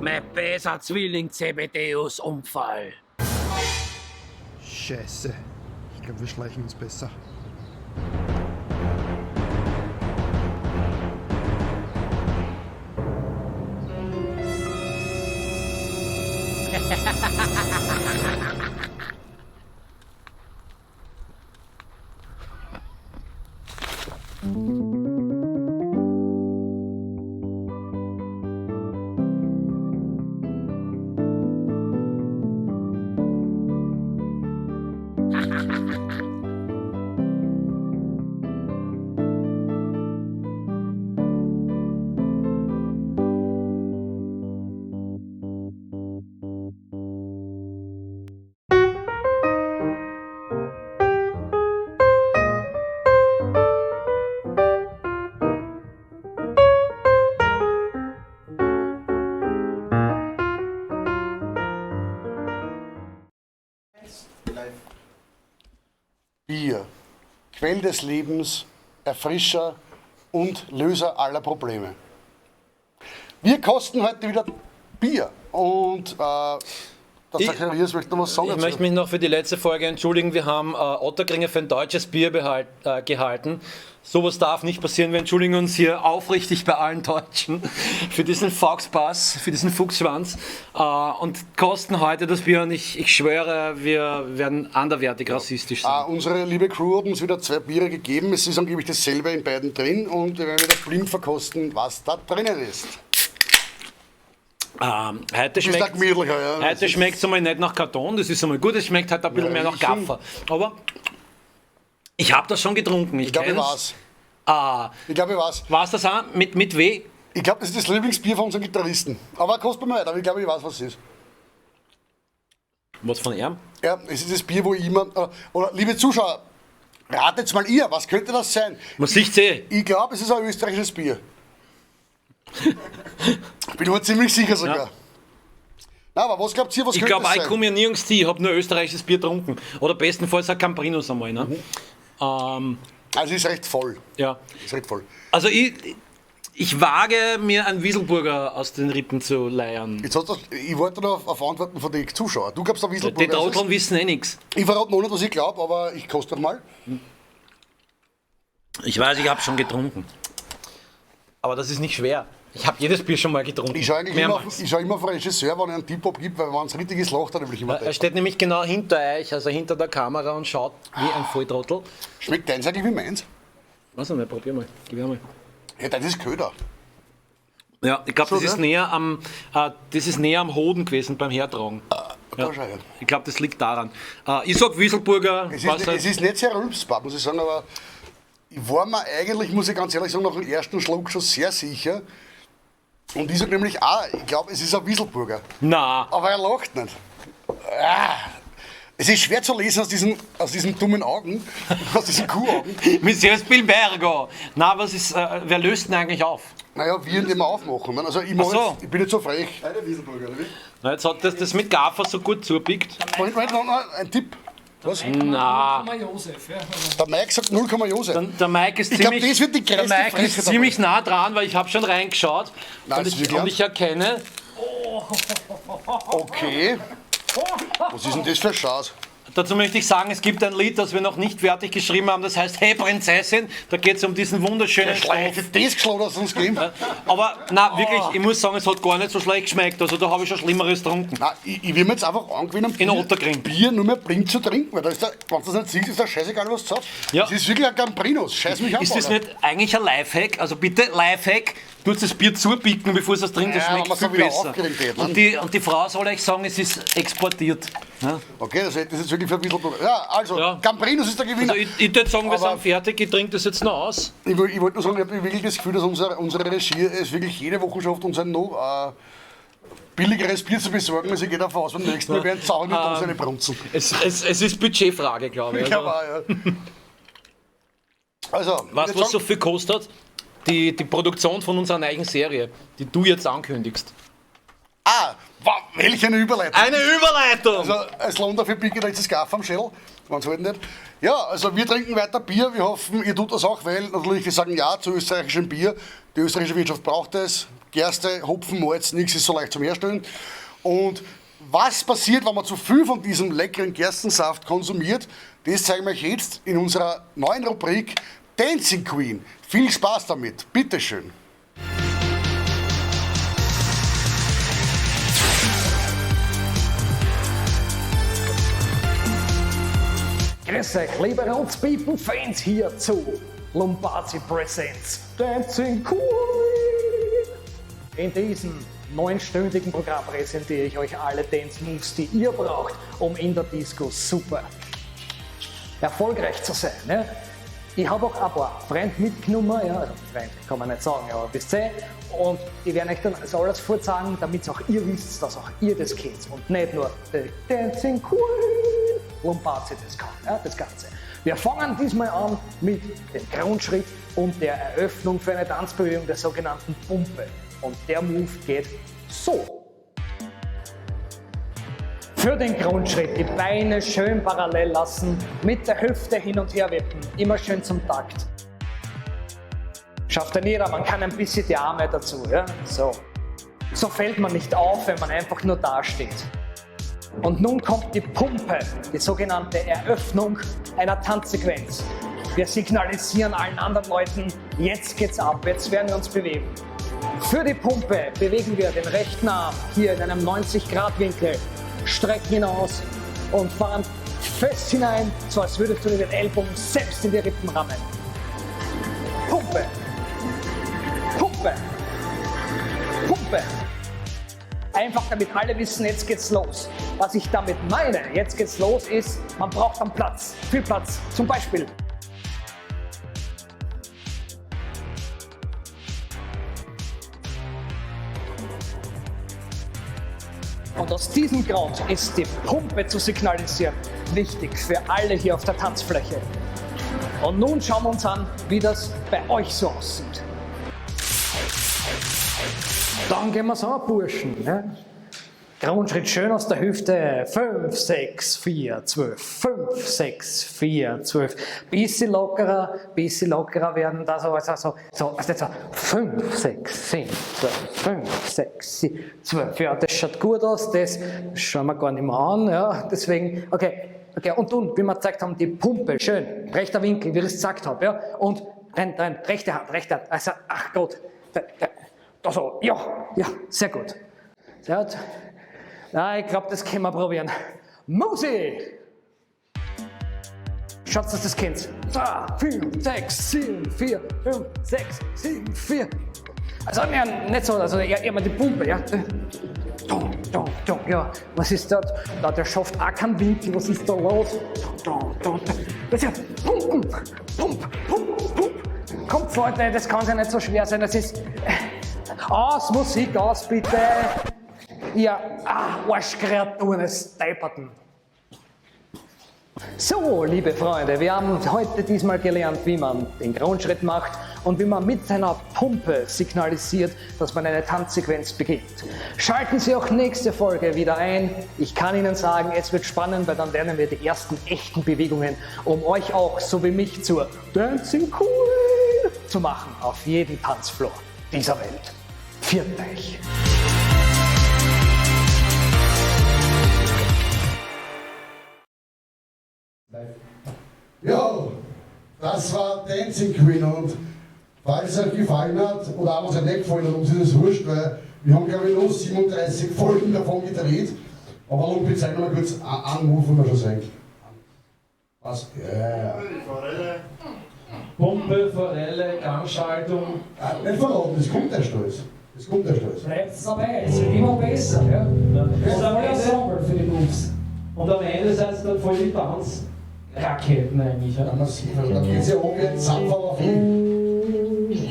Speaker 5: Mein besser Zwilling Zebedeus Unfall.
Speaker 6: Scheiße. Ich glaube, wir schleichen uns besser.
Speaker 7: Bier, Quell des Lebens, Erfrischer und Löser aller Probleme. Wir kosten heute wieder Bier und der Zacharias möchte noch was sagen.
Speaker 5: Ich
Speaker 7: dazu.
Speaker 5: möchte mich noch für die letzte Folge entschuldigen. Wir haben Otterkringer für ein deutsches Bier gehalten. Sowas darf nicht passieren. Wir entschuldigen uns hier aufrichtig bei allen Deutschen für diesen Foxpass, für diesen Fuchsschwanz und kosten heute das Bier. Und ich schwöre, wir werden anderwertig rassistisch sein.
Speaker 7: Unsere liebe Crew hat uns wieder 2 Biere gegeben. Es ist angeblich dasselbe in beiden drin und wir werden wieder blind verkosten, was da drinnen ist.
Speaker 5: Heute
Speaker 7: Das ist
Speaker 5: schmeckt
Speaker 7: ein gemütlicher, ja.
Speaker 5: Heute schmeckt es einmal nicht nach Karton, das ist einmal gut, es schmeckt halt ein bisschen
Speaker 7: Ja,
Speaker 5: mehr nach
Speaker 7: ich schon.
Speaker 5: Gaffer. Aber ich habe das schon getrunken. Ich
Speaker 7: Ich glaube, ich
Speaker 5: kenn's.
Speaker 7: weiß.
Speaker 5: Ah,
Speaker 7: Ich glaube, ich weiß.
Speaker 5: War's das auch? Mit W?
Speaker 7: Ich glaube, das ist das Lieblingsbier von unserem Gitarristen. Aber kostet mir nicht, aber ich glaube, ich weiß, was es ist.
Speaker 5: Was von ihm?
Speaker 7: Ja, es ist das Bier, wo ich immer. Oder, liebe Zuschauer, ratet's mal ihr, was könnte das sein?
Speaker 5: Man sieht's eh.
Speaker 7: Ich glaube, es ist ein österreichisches Bier. Bin mir ziemlich sicher sogar.
Speaker 5: Ja.
Speaker 7: Na, aber was glaubt ihr, was
Speaker 5: Ich
Speaker 7: könnte
Speaker 5: glaube,
Speaker 7: das
Speaker 5: ich
Speaker 7: sein?
Speaker 5: komme ja nirgends hin, ich habe nur österreichisches Bier getrunken. Oder bestenfalls ein Cambrinus einmal. Ne?
Speaker 7: Also ist recht voll.
Speaker 5: Ja.
Speaker 7: Ist recht voll.
Speaker 5: Also ich wage mir einen Wieselburger aus den Rippen zu leiern.
Speaker 7: Jetzt hast du, ich warte noch auf Antworten von den Zuschauern. Du glaubst, der Wieselburger
Speaker 5: Die
Speaker 7: ist es?
Speaker 5: Trotteln wissen eh nichts.
Speaker 7: Ich verrate noch nicht, was ich glaube, aber ich koste noch mal.
Speaker 5: Ich weiß, ich habe schon getrunken. Aber das ist nicht schwer. Ich habe jedes Bier schon mal getrunken.
Speaker 7: Ich schaue eigentlich immer
Speaker 5: Mehrmals.
Speaker 7: auf, ich schau immer auf den Regisseur, wenn er einen Tipp abgibt, weil wenn es richtig ist, lacht er nämlich immer.
Speaker 5: Er steht nämlich genau hinter euch, also hinter der Kamera und schaut wie ein Volltrottel.
Speaker 7: Schmeckt deins eigentlich wie meins?
Speaker 5: Weiß nicht, probier mal. Gib her mal.
Speaker 7: Ja, deins ist Köder.
Speaker 5: Ja, ich glaub,
Speaker 7: Schon,
Speaker 5: das ist
Speaker 7: ne?
Speaker 5: näher am, das ist näher am Hoden gewesen beim Hertragen. Ja.
Speaker 7: Wahrscheinlich.
Speaker 5: Ich glaub, das liegt daran. Ich sag Wieselburger.
Speaker 7: Es
Speaker 5: was halt
Speaker 7: ist nicht sehr rülpsbar, muss ich sagen, aber Ich war mir eigentlich, muss ich ganz ehrlich sagen, nach dem ersten Schluck schon sehr sicher. Und ich sage nämlich auch, ich glaube, es ist ein Wieselburger.
Speaker 5: Na,
Speaker 7: Aber er lacht nicht. Ah, es ist schwer zu lesen aus diesen dummen Augen, aus diesen Kuhaugen.
Speaker 5: Monsieur Spielbergo. Na, was ist, wer löst denn eigentlich auf?
Speaker 7: Naja, wir indem wir aufmachen. ne? Also ich, mach
Speaker 5: Ach so.
Speaker 7: jetzt, ich bin nicht so frech.
Speaker 6: Eine Wieselburger, oder wie?
Speaker 5: Na, jetzt hat das mit Gaffer so gut zupickt.
Speaker 7: Moment, Moment, noch ein Tipp. Was?
Speaker 5: Na.
Speaker 3: Josef, ja.
Speaker 7: Der Mike sagt 0, Josef.
Speaker 5: Der Mike ist
Speaker 7: Ich glaub,
Speaker 5: ziemlich,
Speaker 7: das wird die
Speaker 5: der
Speaker 7: größte
Speaker 5: Mike
Speaker 7: Frechheit
Speaker 5: ist ziemlich nah dran, weil ich habe schon reingeschaut.
Speaker 7: Nein,
Speaker 5: und,
Speaker 7: das ist
Speaker 5: ich,
Speaker 7: wirklich
Speaker 5: und ich erkenne,
Speaker 7: Okay. Was ist denn das für ein Schatz?
Speaker 5: dazu möchte ich sagen, es gibt ein Lied, das wir noch nicht fertig geschrieben haben, das heißt Hey Prinzessin, da geht es um diesen wunderschönen Stoff.
Speaker 7: Hätte das geschlagen, dass es uns gegeben.
Speaker 5: Aber na wirklich, ich muss sagen, es hat gar nicht so schlecht geschmeckt, also da habe ich schon Schlimmeres getrunken.
Speaker 7: Nein, ich will mir jetzt einfach angewöhnen,
Speaker 5: In Otterkring.
Speaker 7: Bier nur mehr blind zu trinken, weil da ist der, wenn du das nicht siehst, ist das scheißegal, was du sagst.
Speaker 5: Ja.
Speaker 7: Das ist wirklich ein Gambrinus. Scheiß mich an.
Speaker 5: Ist das
Speaker 7: Alter.
Speaker 5: nicht eigentlich ein Lifehack? Also bitte, Lifehack, tut das Bier zupicken, bevor es das trinkt, das
Speaker 7: Ja,
Speaker 5: schmeckt
Speaker 7: wenn man's
Speaker 5: viel
Speaker 7: dann wieder
Speaker 5: besser.
Speaker 7: aufgeregt wird, ne?
Speaker 5: Und die Frau soll euch sagen, es ist exportiert. Ja?
Speaker 7: Okay, das hätte ich jetzt wirklich für ein bisschen. Ja, also,
Speaker 5: Ja.
Speaker 7: Gambrinus ist der Gewinner.
Speaker 5: Also ich würde sagen, wir
Speaker 7: Aber-
Speaker 5: sind fertig, ich trinke das jetzt noch aus.
Speaker 7: Ich wollte nur sagen, ich habe wirklich das Gefühl, dass unsere Regie es wirklich jede Woche schafft, uns ein noch billigeres Bier zu besorgen. Also ich gehe davon aus, beim nächsten Mal werden Zaun mit uns eine Brunzen.
Speaker 5: Es ist Budgetfrage, glaube ich.
Speaker 7: Ja,
Speaker 5: Also,
Speaker 7: war, ja. Also,
Speaker 5: weißt
Speaker 7: ich
Speaker 5: du,
Speaker 7: würd
Speaker 5: was so
Speaker 7: sagen,
Speaker 5: viel kostet? Die Produktion von unserer neuen Serie, die du jetzt ankündigst.
Speaker 7: Ah, wow, welch eine Überleitung.
Speaker 5: Eine Überleitung!
Speaker 7: Also, es lohnt dafür Picke, da ist das Gaff am Schädel, wenn's halt nicht. Ja, also wir trinken weiter Bier, wir hoffen, ihr tut das auch, weil natürlich wir sagen Ja zu österreichischem Bier. Die österreichische Wirtschaft braucht es. Gerste, Hopfen, Malz, nichts ist so leicht zum Herstellen. Und was passiert, wenn man zu viel von diesem leckeren Gerstensaft konsumiert, das zeigen wir euch jetzt in unserer neuen Rubrik Dancing Queen. Viel Spaß damit, bitteschön.
Speaker 3: Grüß euch, liebe Roots People Fans hier zu Lombardi Presents Dancing Queen. In diesem 9-stündigen Programm präsentiere ich euch alle Dance Moves, die ihr braucht, um in der Disco super erfolgreich zu sein. Ne? Ich habe auch ein paar Freunde mitgenommen, ja, also Freund kann man nicht sagen, aber bis 10. Und die werden euch dann das alles vorsagen, damit auch ihr wisst, dass auch ihr das kennt und nicht nur die Dancing Queen Lombardi das kann, ja, das Ganze. Wir fangen diesmal an mit dem Grundschritt und der Eröffnung für eine Tanzbewegung der sogenannten Pumpe. Und der Move geht so. Für den Grundschritt die Beine schön parallel lassen, mit der Hüfte hin und her wippen, immer schön zum Takt. Schafft dann jeder, man kann ein bisschen die Arme dazu. Ja? So. So fällt man nicht auf, wenn man einfach nur dasteht. Und nun kommt die Pumpe, die sogenannte Eröffnung einer Tanzsequenz. Wir signalisieren allen anderen Leuten, jetzt geht's ab, jetzt werden wir uns bewegen. Für die Pumpe bewegen wir den rechten Arm hier in einem 90-Grad-Winkel, strecken ihn aus und fahren fest hinein, so als würdest du dir den Ellbogen selbst in die Rippen rammen. Pumpe, Pumpe, Pumpe. Einfach damit alle wissen, jetzt geht's los. Was ich damit meine, jetzt geht's los, ist, man braucht dann Platz, viel Platz. Zum Beispiel Und aus diesem Grund ist die Pumpe zu signalisieren wichtig für alle hier auf der Tanzfläche. Und nun schauen wir uns an, wie das bei euch so aussieht. Dann gehen wir's an, Burschen. Ne? Grundschritt schön aus der Hüfte. 5, 6, 4, 12. 5, 6, 4, 12. Bisschen lockerer, bisschen lockerer werden. Da so, also, so, so, also so. 5, 6, 7, 12. 5, 6, 7, 12. Ja, das schaut gut aus. Das schauen wir gar nicht mehr an. Ja, deswegen, okay. Okay, und nun, wie wir gezeigt haben, die Pumpe, schön, rechter Winkel, wie ich es gesagt habe, ja, und rein, rein, rechte Hand, rechte Hand, also, ach Gott, da so, ja, ja, sehr gut. Sehr gut. Na, ich glaub, das können wir probieren. Musi! Schaut, dass das kennt. 3, 4, 6, 7, 4, 5, 6, 7, 4. Also, nein, nicht so, also, ja, immer die Pumpe, ja. da, da, da. Ja, was ist das? Da, der schafft auch keinen Winkel. Was ist da los? Da, da, da. Das ist ja Pumpen. Pump, pump, pump. Kommt, Leute, das kann ja nicht so schwer sein. Das ist. Aus, Musik, aus, bitte. Ja, Arschkreaturen, es Deiperten. So, liebe Freunde, wir haben heute diesmal gelernt, wie man den Grundschritt macht und wie man mit seiner Pumpe signalisiert, dass man eine Tanzsequenz beginnt. Schalten Sie auch nächste Folge wieder ein. Ich kann Ihnen sagen, es wird spannend, weil dann lernen wir die ersten echten Bewegungen, um euch auch, so wie mich, zur Dancing Queen zu machen auf jedem Tanzfloor dieser Welt. Pfiat euch!
Speaker 7: Ja, das war Dancing Queen und falls es euch gefallen hat oder auch was euch nicht gefallen hat, uns ist es wurscht, weil wir haben, glaube ich, nur 37 Folgen davon gedreht. Aber Lumpi, zeig noch mal kurz einen Move, wo wir schon sehen. Was? Ja, ja.
Speaker 2: Pumpe, Forelle, Gangschaltung.
Speaker 7: Ah, nicht verraten, das kommt erst alles. Das kommt erst alles.
Speaker 3: Bleibt dabei, es wird immer besser. Ja?
Speaker 2: Und am Ende,
Speaker 3: Ensemble für die Moves.
Speaker 2: und am Ende sind es dann voll die Tanzraketen eigentlich.
Speaker 7: Ja,
Speaker 2: Ja.
Speaker 7: massiv. Also, da geht es ja um wie ein Zapferl auf hin.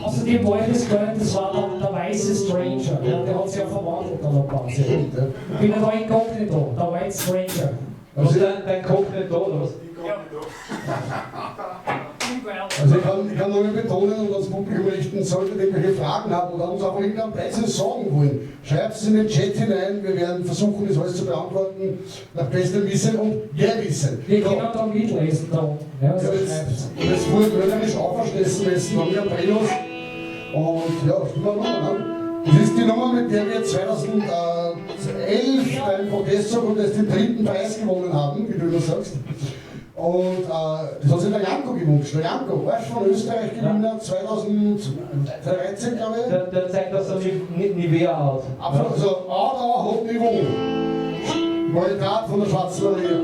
Speaker 3: Außerdem war ich das gar nicht, das war der weiße Stranger. Ja, der hat sich ja verwandelt dann ein paar. Ich bin ja da inkognito, der White Stranger.
Speaker 2: Und dein Kopf nicht da, oder was?
Speaker 7: Also ich kann nur betonen und ans Publikum richten, solltet ihr irgendwelche Fragen haben oder uns auch irgendeinen Blödsinn sagen wollen, schreibt es in den Chat hinein, wir werden versuchen, das alles zu beantworten, nach bestem Wissen und Gewissen.
Speaker 3: Wir
Speaker 7: So.
Speaker 3: können dann mitlesen da unten. Ja, so
Speaker 7: Ja,
Speaker 3: schreibt's.
Speaker 7: jetzt, das wurde mörderisch auferstessen lassen, haben wir Brenos. Und ja, spielen wir nochmal, ne? Das ist die Nummer, mit der wir 2011 beim Protestzug und das den dritten Preis gewonnen haben, wie du immer sagst. Und das hat sich der Janko gewünscht. Der Janko, weißt du, von Österreich Gewinner 2013, glaube ich.
Speaker 2: Der zeigt, dass er Nivea hat.
Speaker 7: Absolut, also Ada hat Niveau. Qualität von der Schwarzen Maria.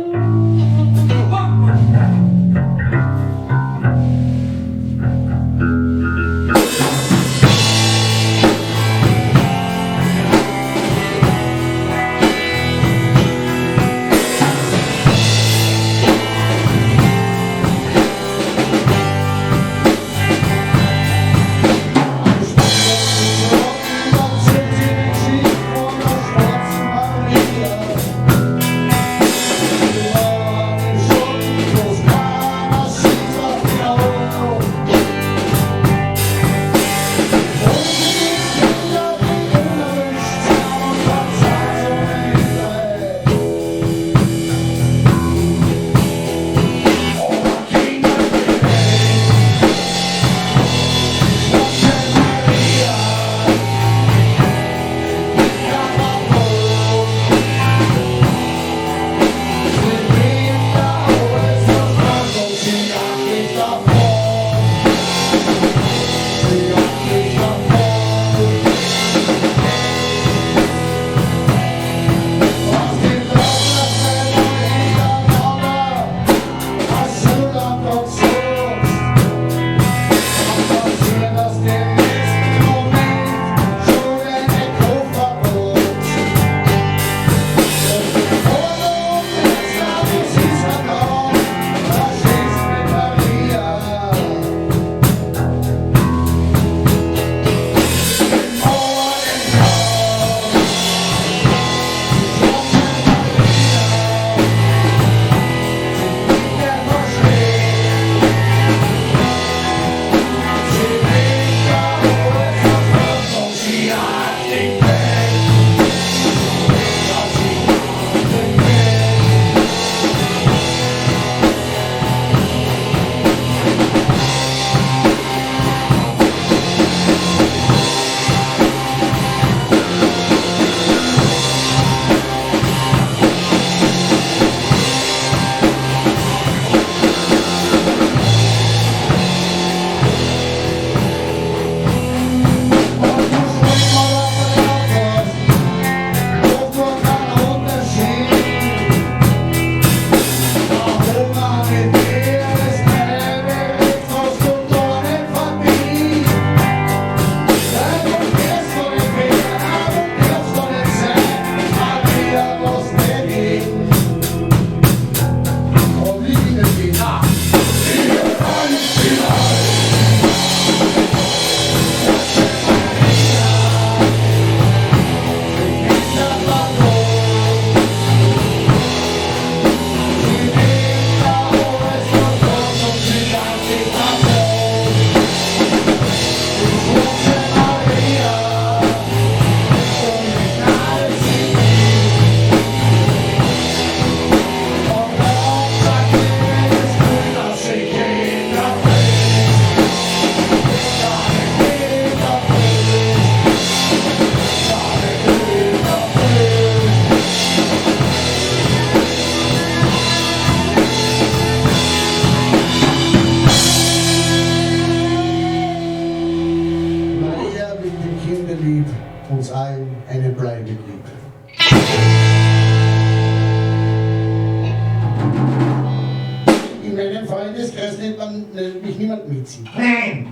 Speaker 7: nennt man mich niemand Mizi.
Speaker 3: Nein!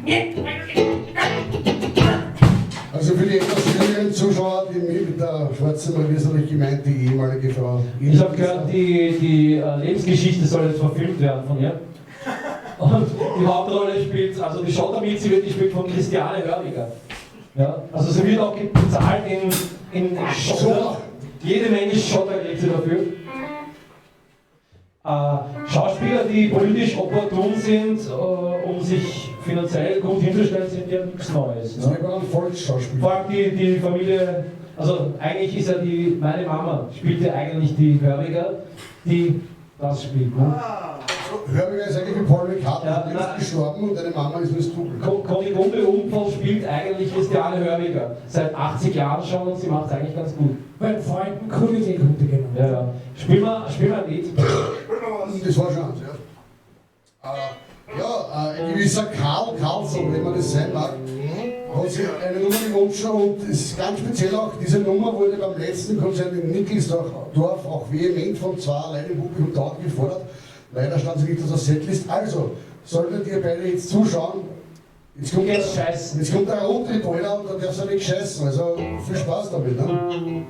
Speaker 7: Also für die etwas jüngeren Zuschauer, die mit der schwarzen Marie ist natürlich gemeint, die ehemalige Frau.
Speaker 2: Ich habe gehört, die Lebensgeschichte soll jetzt verfilmt werden von ihr. Und die Hauptrolle spielt, also die Schotter-Mizi wird gespielt von Christiane Hörbiger. Ja, also sie wird auch bezahlt in Schotter. Jede Menge Schotter kriegt sie dafür. Schauspieler, die politisch opportun sind, um sich finanziell gut hinzustellen, sind ja nichts Neues.
Speaker 7: Das
Speaker 2: Ne?
Speaker 7: nennt man dann Volksschauspieler.
Speaker 2: Vor allem die Familie, also eigentlich ist ja meine Mama spielt ja eigentlich die Hörbiger, die das spielt. Ne?
Speaker 7: Hörbiger ist eigentlich wie Paul McCartney,
Speaker 2: Ja,
Speaker 7: längst
Speaker 2: na.
Speaker 7: gestorben und deine Mama ist nur Double.
Speaker 2: Kunigunde Unfall spielt eigentlich Christiane Hörbiger. Seit 80 Jahren schon und sie macht es eigentlich ganz gut.
Speaker 3: Beim Freunden Kunigunde genannt.
Speaker 2: Ja, ja. Spiel mal ein Lied.
Speaker 7: Das war schon eins, ja. Ein gewisser Karl Karlsson, wenn man das sein mag, hat sich eine Nummer gewünscht und es ist ganz speziell auch, diese Nummer wurde beim letzten Konzert in Nickelsdorf auch vehement von zwei allein im Publikum dort gefordert. Leider stand sie nicht auf der Setlist. Also, solltet ihr beide jetzt zuschauen, jetzt kommt der Roadtrip, Alter, und da darfst du nicht scheißen. Also, viel Spaß damit, ne?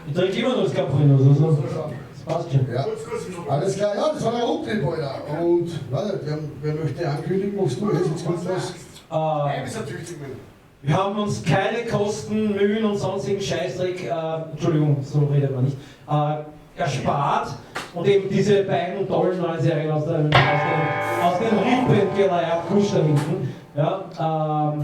Speaker 2: Ich trinke immer noch das Caprinos, also das passt schon.
Speaker 7: Ja. Alles klar, ja, das war der Roadtrip, Alter. Und, warte, wer möchte ankündigen, machst du jetzt? Jetzt kommt was.
Speaker 2: Ah.
Speaker 7: Nein, ist natürlich nicht mehr.
Speaker 2: Wir haben uns keine Kosten, Mühen und sonstigen Scheißdreck, Entschuldigung, so redet man nicht, erspart und eben diese beiden tollen neuen Serien aus den Rippen geleiert, Kusch da hinten. Ja,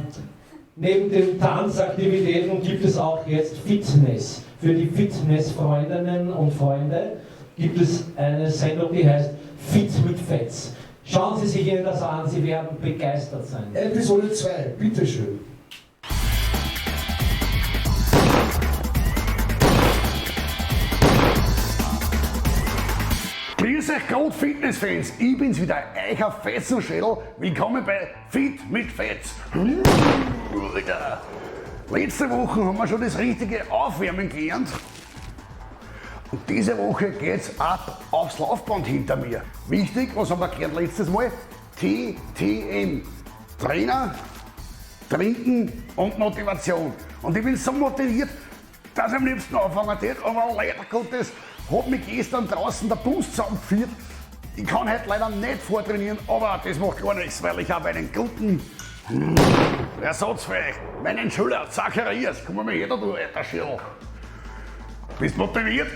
Speaker 2: neben den Tanzaktivitäten gibt es auch jetzt Fitness. Für die Fitnessfreundinnen und Freunde gibt es eine Sendung, die heißt Fit mit Fetz. Schauen Sie sich Ihnen das an, Sie werden begeistert sein.
Speaker 8: Episode 2, bitteschön.
Speaker 7: Grüß euch Gott, Fitnessfans! Ich bin's wieder, euer Fetzenschädel. Willkommen bei Fit mit Fetz. Alter. Letzte Woche haben wir schon das richtige Aufwärmen gelernt. Und diese Woche geht's ab aufs Laufband hinter mir. Wichtig, was haben wir gelernt letztes Mal? TTM. Trainer, Trinken und Motivation. Und ich bin so motiviert, dass ich am liebsten anfangen tät, aber leider Gottes hat mich gestern draußen der Bus zusammengeführt. Ich kann heute leider nicht vortrainieren, aber das macht gar nichts, weil ich habe einen guten Ersatz für euch. Meinen Schüler Zacharias. Komm mal her, du alter Schädel. Bist motiviert?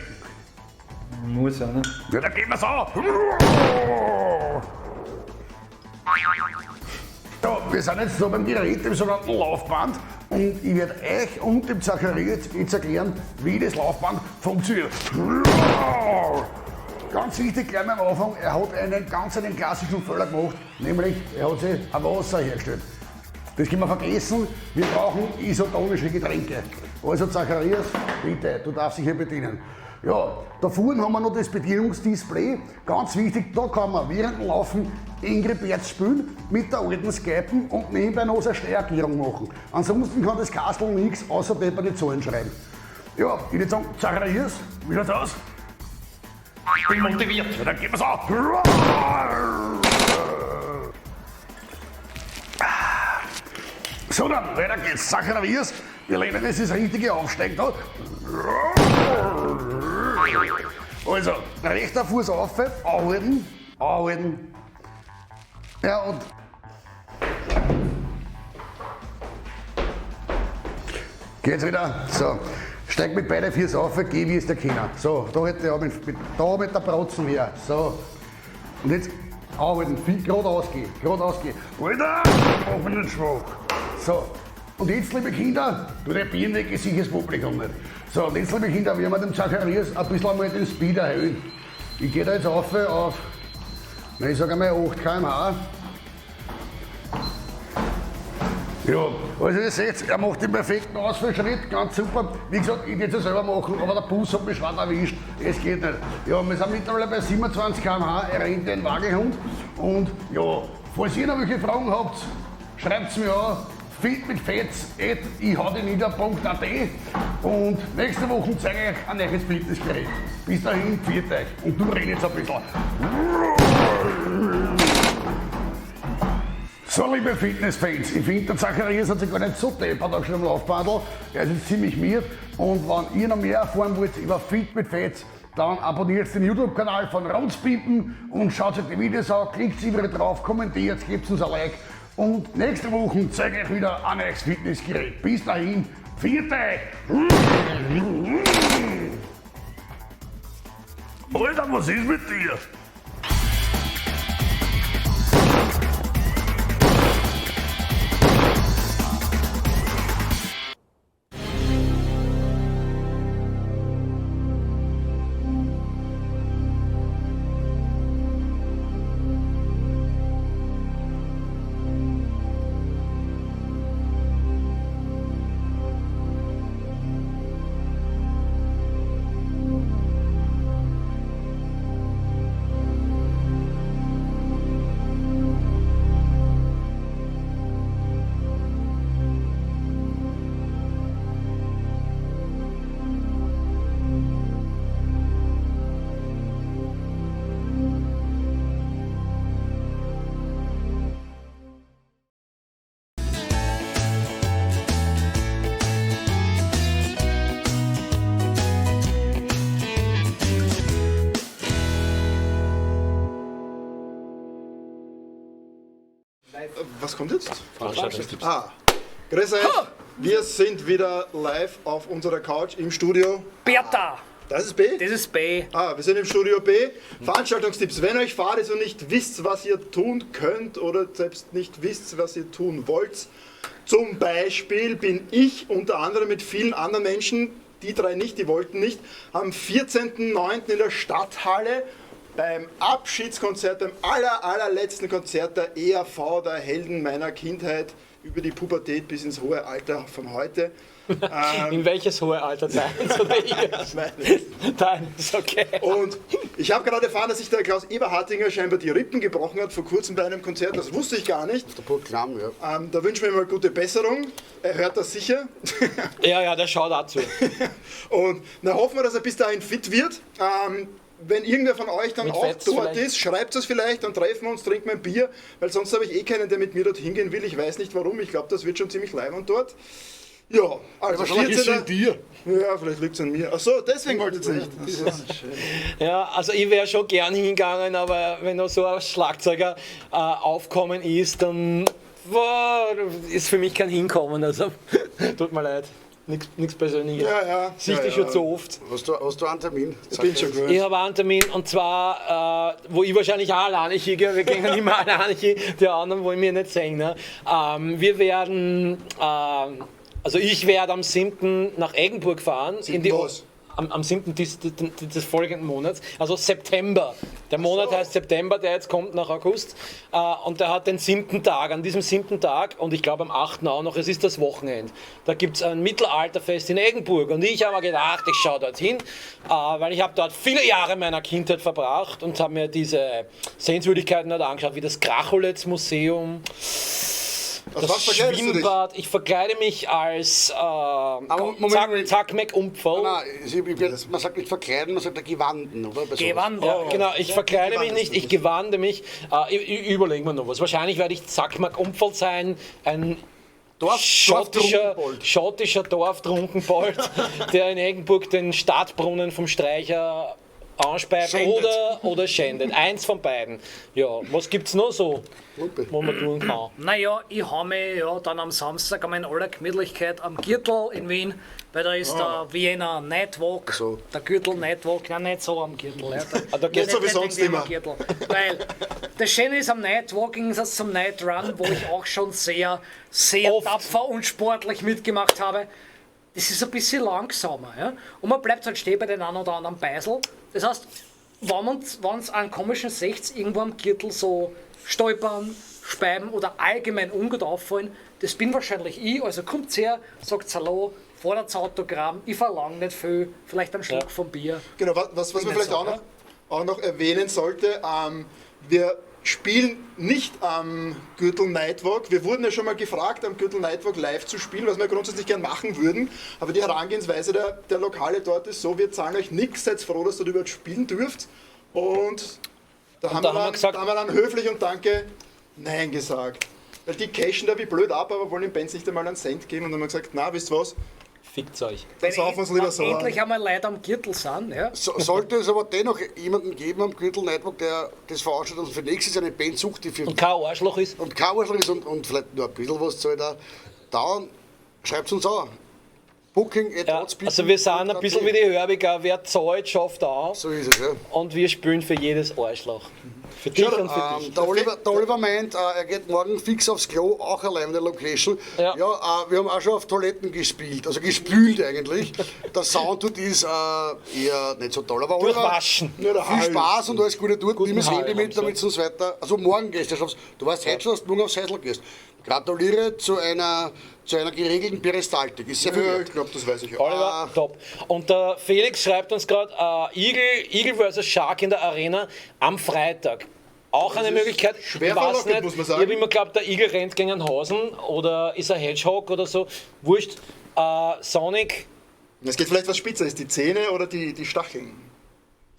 Speaker 9: Muss ja, ne?
Speaker 7: Ja, dann gehen wir's an. So, wir sind jetzt da beim Gerät, im sogenannten Laufband. Und ich werde euch und dem Zacharias jetzt erklären, wie das Laufband funktioniert. Ganz wichtig gleich mal am Anfang, er hat einen ganz einen klassischen Fehler gemacht, nämlich er hat sich ein Wasser hergestellt. Das können wir vergessen, wir brauchen isotonische Getränke. Also Zacharias, bitte, du darfst dich hier bedienen. Ja, da vorne haben wir noch das Bedienungsdisplay. Ganz wichtig, da kann man während dem Laufen Ingrid Berz spielen, mit der alten Skypen und nebenbei noch seine Steuererklärung machen. Ansonsten kann das Kastel nichts, außer bei die Zahlen schreiben. Ja, ich würde sagen, Zacharias, wie schaut's aus? Ich bin motiviert, ja, dann gehen wir's an. So, dann, weiter geht's. Zacharias, wir lernen jetzt das richtige Aufsteigen da. Also, rechter Fuß auf, anhalten, anhalten. Ja, und. Geht's wieder? So. Steig mit beiden Füßen auf, geh wie es der Kinder. So, da hätte ich mit, da mit der Protzen her. So. Und jetzt anhalten, viel geradeaus gehen, geradeaus gehen. Alter, mach mich nicht schwach. So. Und jetzt, liebe Kinder, du der Bier weg ist sicher das Publikum nicht. So, und jetzt, liebe Kinder, werden wir dem Zacharias ein bisschen einmal den Speed erhöhen. Ich gehe da jetzt auf, na, ich sage einmal 8 km/h. Ja, also ihr seht, er macht den perfekten Ausfallschritt, ganz super. Wie gesagt, ich würde es ja selber machen, aber der Bus hat mich schwer erwischt. Es geht nicht. Ja, wir sind mittlerweile bei 27 km/h, er rennt den Wagelhund. Und ja, falls ihr noch welche Fragen habt, schreibt's mir an. fitmitfetz@ichhaudinieder.at und nächste Woche zeige ich euch ein neues Fitnessgerät. Bis dahin, pfiat euch und du redest ein bisschen. So, liebe Fitnessfans, ich finde, der Zacharias hat sich gar nicht so deppert auch schon am Laufbandl. Er ist jetzt ziemlich miert. Und wenn ihr noch mehr erfahren wollt über Fit mit Fetz, dann abonniert den YouTube-Kanal von Runzpimpen und schaut euch die Videos an, klickt überall drauf, kommentiert, gebt uns ein Like. Und nächste Woche zeige ich euch wieder ein neues Fitnessgerät. Bis dahin, pfiat euch! Alter, was ist mit dir?
Speaker 6: Was kommt jetzt?
Speaker 5: Veranstaltungstipps.
Speaker 6: Ah, Grüß euch. Wir sind wieder live auf unserer Couch im Studio.
Speaker 3: Bertha!
Speaker 6: Das ist B?
Speaker 3: Das ist B.
Speaker 6: Ah, wir sind im Studio B. Veranstaltungstipps. Wenn euch fad ist und nicht wisst, was ihr tun könnt oder selbst nicht wisst, was ihr tun wollt, zum Beispiel bin ich unter anderem mit vielen anderen Menschen, die drei nicht, die wollten nicht, am 14.09. in der Stadthalle beim Abschiedskonzert, beim allerletzten Konzert der ERV, der Helden meiner Kindheit, über die Pubertät bis ins hohe Alter von heute.
Speaker 5: In welches hohe Alter? Deins oder ihres? Deins, okay.
Speaker 6: Und ich habe gerade erfahren, dass sich der Klaus Eberhardinger scheinbar die Rippen gebrochen hat vor kurzem bei einem Konzert. Das wusste ich gar nicht.
Speaker 7: Der Burg Klamm, ja.
Speaker 6: Da wünschen wir ihm mal gute Besserung. Er hört das sicher.
Speaker 5: Ja, der schaut auch zu.
Speaker 6: Und dann hoffen wir, dass er bis dahin fit wird. Wenn irgendwer von euch dann
Speaker 5: Mit
Speaker 6: auch
Speaker 5: Fetz
Speaker 6: dort
Speaker 5: vielleicht.
Speaker 6: ist, schreibt es vielleicht, dann treffen wir uns, trinken wir ein Bier, weil sonst habe ich eh keinen, der mit mir dorthin gehen will. Ich weiß nicht warum. Ich glaube, das wird schon ziemlich leibend dort. Ja, also
Speaker 7: Wahrscheinlich ist es
Speaker 6: 14.
Speaker 7: in dir.
Speaker 6: Ja, vielleicht liegt es an mir. Ach so, deswegen wolltet ihr nicht. Ach so.
Speaker 5: Ja, also ich wäre schon gern hingegangen, aber wenn da so ein Schlagzeuger aufkommen ist, dann boah, ist für mich kein Hinkommen. Also tut mir leid. Nichts Persönliches.
Speaker 6: Ja.
Speaker 5: Siehst
Speaker 6: ja,
Speaker 5: du schon
Speaker 6: ja.
Speaker 5: zu oft.
Speaker 7: Hast du einen Termin?
Speaker 6: Ich bin schon gewöhnt.
Speaker 5: Ich habe einen Termin und zwar, wo ich wahrscheinlich auch alleine hingehe. Wir gehen immer alleine hin, die anderen wollen mir nicht sehen. Ne? Wir werden, also ich werde am 7. nach Eggenburg fahren. In die
Speaker 6: was?
Speaker 5: Am 7. Des folgenden Monats, also September. Der Monat heißt September, der jetzt kommt nach August. Und der hat den 7. Tag. An diesem 7. Tag, und ich glaube am 8. auch noch, es ist das Wochenende. Da gibt es ein Mittelalterfest in Eggenburg. Und ich habe mir gedacht, ich schaue dorthin, weil ich habe dort viele Jahre meiner Kindheit verbracht und habe mir diese Sehenswürdigkeiten dort angeschaut, wie das Kracholitz-Museum.
Speaker 6: Als
Speaker 5: Das
Speaker 6: was verkleidest du dich?
Speaker 5: Schwimmbad. Ich verkleide mich als
Speaker 7: Moment.
Speaker 5: Zack McUmpferl.
Speaker 7: Nein, man sagt nicht verkleiden, man sagt ja Gewanden, oder? Bei sowas.
Speaker 3: Gewand.
Speaker 5: Ja, genau, ich verkleide mich
Speaker 6: Gewand
Speaker 5: nicht,
Speaker 6: ist
Speaker 5: ich gewande mich. Ich überlege mir noch was. Wahrscheinlich werde ich Zack McUmpferl sein, ein schottischer Dorftrunkenbold, der in Eggenburg den Stadtbrunnen vom Streicher anspeibt
Speaker 7: Schändet.
Speaker 5: oder schändet. Eins von beiden. Ja, was gibt's noch so, wo man tun kann?
Speaker 3: Naja, ich hau mich ja dann am Samstag einmal in aller Gemütlichkeit am Gürtel in Wien, weil da ist der Vienna Nightwalk,
Speaker 7: So.
Speaker 3: der Gürtel Nightwalk, nein, nicht so am Gürtel. Ja,
Speaker 5: Ah, da geht's
Speaker 6: so wie sonst
Speaker 3: irgendwie am
Speaker 6: immer.
Speaker 3: Gürtel. Weil das Schöne ist am Nightwalk, im Gegensatz zum Night Run, wo ich auch schon sehr, sehr
Speaker 5: Oft.
Speaker 3: tapfer und sportlich mitgemacht habe, das ist ein bisschen langsamer. Ja? Und man bleibt halt stehen bei den einen oder anderen Beisel. Das heißt, wenn es einen komischen 60 irgendwo am Gürtel so stolpern, speiben oder allgemein ungut auffallen, das bin wahrscheinlich ich. Also kommt her, sagt Hallo, fordert Autogramm, ich verlange nicht viel, vielleicht einen Schluck vom Bier.
Speaker 6: Genau, was man
Speaker 3: Bin
Speaker 6: vielleicht
Speaker 3: nicht so,
Speaker 6: auch noch erwähnen sollte, wir spielen nicht am Gürtel Nightwalk. Wir wurden ja schon mal gefragt, am Gürtel Nightwalk live zu spielen, was wir grundsätzlich gern machen würden. Aber die Herangehensweise der Lokale dort ist so, wir zahlen euch nichts, seid froh, dass ihr überhaupt spielen dürft. Und da haben
Speaker 5: da haben wir gesagt-
Speaker 6: da haben wir dann höflich und danke Nein gesagt. Weil die cashen da wie blöd ab, aber wollen den Bands nicht einmal einen Cent geben. Und dann haben wir gesagt, na, wisst ihr was,
Speaker 5: Fickt euch.
Speaker 6: dann saufen wir's lieber so.
Speaker 3: Wenn
Speaker 6: an.
Speaker 3: endlich einmal Leute am Gürtel sind, ja.
Speaker 7: Sollte es aber dennoch jemanden geben am Gürtel Nightwalk, der das veranstaltet und für nächstes Jahr eine Band sucht, die für
Speaker 5: Und kein Arschloch ist.
Speaker 7: und kein Arschloch ist und vielleicht nur ein bisschen was zahlt, auch, dann schreibt uns an. Booking
Speaker 5: Ja, also wir sind ein bisschen wie die Hörbiger, wer zahlt, schafft auch.
Speaker 7: So ist es, ja.
Speaker 5: Und wir spielen für jedes Arschloch. Für dich und für dich.
Speaker 7: Der Oliver meint, er geht morgen fix aufs Klo, auch allein in der Location.
Speaker 5: Ja.
Speaker 7: Wir haben auch schon auf Toiletten gespielt, also gespült eigentlich. Der Sound dort ist eher nicht so toll. Aber Oliver,
Speaker 5: Durchwaschen.
Speaker 6: Nur der
Speaker 7: viel
Speaker 6: Hall.
Speaker 7: Spaß und alles Gute dort.
Speaker 5: Guten
Speaker 7: Nimm das
Speaker 5: Hall
Speaker 7: Handy
Speaker 5: haben
Speaker 7: mit,
Speaker 5: sie.
Speaker 7: damit du uns weiter. Also morgen gehst du schon aufs, du weißt heute schon, dass du morgen aufs Häusl gehst. Gratuliere zu einer geregelten Peristaltik. Ist sehr viel
Speaker 6: Ja,
Speaker 7: wert.
Speaker 6: ich glaube, das weiß ich auch.
Speaker 5: Oliver, top. Und der Felix schreibt uns gerade, Eagle vs. Shark in der Arena am Freitag. Auch eine
Speaker 6: ist
Speaker 5: Möglichkeit.
Speaker 6: schwer
Speaker 5: Ich weiß
Speaker 6: verlockend,
Speaker 5: nicht.
Speaker 6: muss man sagen.
Speaker 5: Ich habe immer geglaubt, der Igel rennt gegen einen Hasen oder ist ein Hedgehog oder so. Wurscht. Sonic,
Speaker 6: Es geht vielleicht was spitzer ist, die Zähne oder die Stacheln.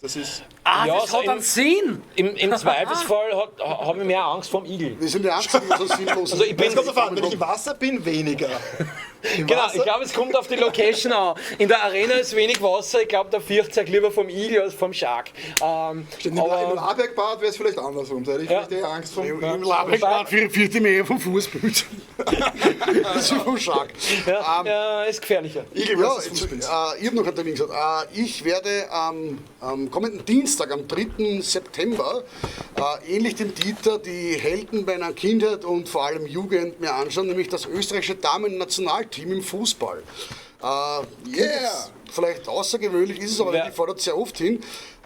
Speaker 6: Das ist.
Speaker 4: Ah,
Speaker 5: Ja,
Speaker 4: das
Speaker 5: so
Speaker 4: hat
Speaker 5: im-
Speaker 4: einen Sinn.
Speaker 5: Im Zweifelsfall habe ich mehr Angst vorm Igel.
Speaker 7: Wir sind die Einzigen, die so sinnlos
Speaker 5: Also ich bin,
Speaker 6: Es kommt drauf an, wenn ich im Wasser bin, weniger. Im
Speaker 5: genau,
Speaker 6: Wasser,
Speaker 5: ich glaube, es kommt auf die Location an. In der Arena ist wenig Wasser, ich glaube, da fürchtet sich lieber vom Igel als vom Shark.
Speaker 6: Im
Speaker 5: Aber,
Speaker 6: Labergbad wäre es vielleicht andersrum. Da hätte ich
Speaker 5: Ja.
Speaker 6: vielleicht eher Angst vom.
Speaker 7: Im Labergbad fürchte ich mich eher vom Fußbild. Das ist vom Shark.
Speaker 5: ja, ja, ist gefährlicher.
Speaker 6: Igel
Speaker 7: Ja,
Speaker 6: versus
Speaker 7: jetzt,
Speaker 6: Fußpilz.
Speaker 7: ich habe noch einen Termin gesagt. Ich werde am kommenden Dienstag, am 3. September, ähnlich dem Dieter, die Helden meiner Kindheit und vor allem Jugend mir anschauen, nämlich das österreichische Damen-Nationalteam im Fußball. Yeah! Vielleicht außergewöhnlich ist es, aber
Speaker 5: Ja.
Speaker 7: die fordert sehr oft hin.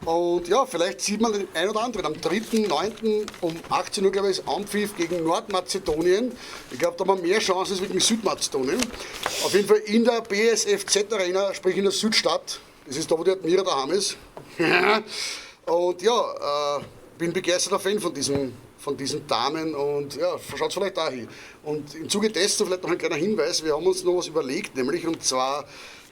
Speaker 7: Und ja, vielleicht sieht man den einen oder anderen. Am 3.9. um 18 Uhr, glaube ich, ist Anpfiff gegen Nordmazedonien. Ich glaube, da haben wir mehr Chancen als gegen Südmazedonien. Auf jeden Fall in der BSFZ Arena, sprich in der Südstadt. Das ist da, wo die Admira daheim ist. Und ja, bin begeisterter Fan von diesen Damen und ja, schaut vielleicht da hin. Und im Zuge dessen vielleicht noch ein kleiner Hinweis, wir haben uns noch was überlegt, nämlich und zwar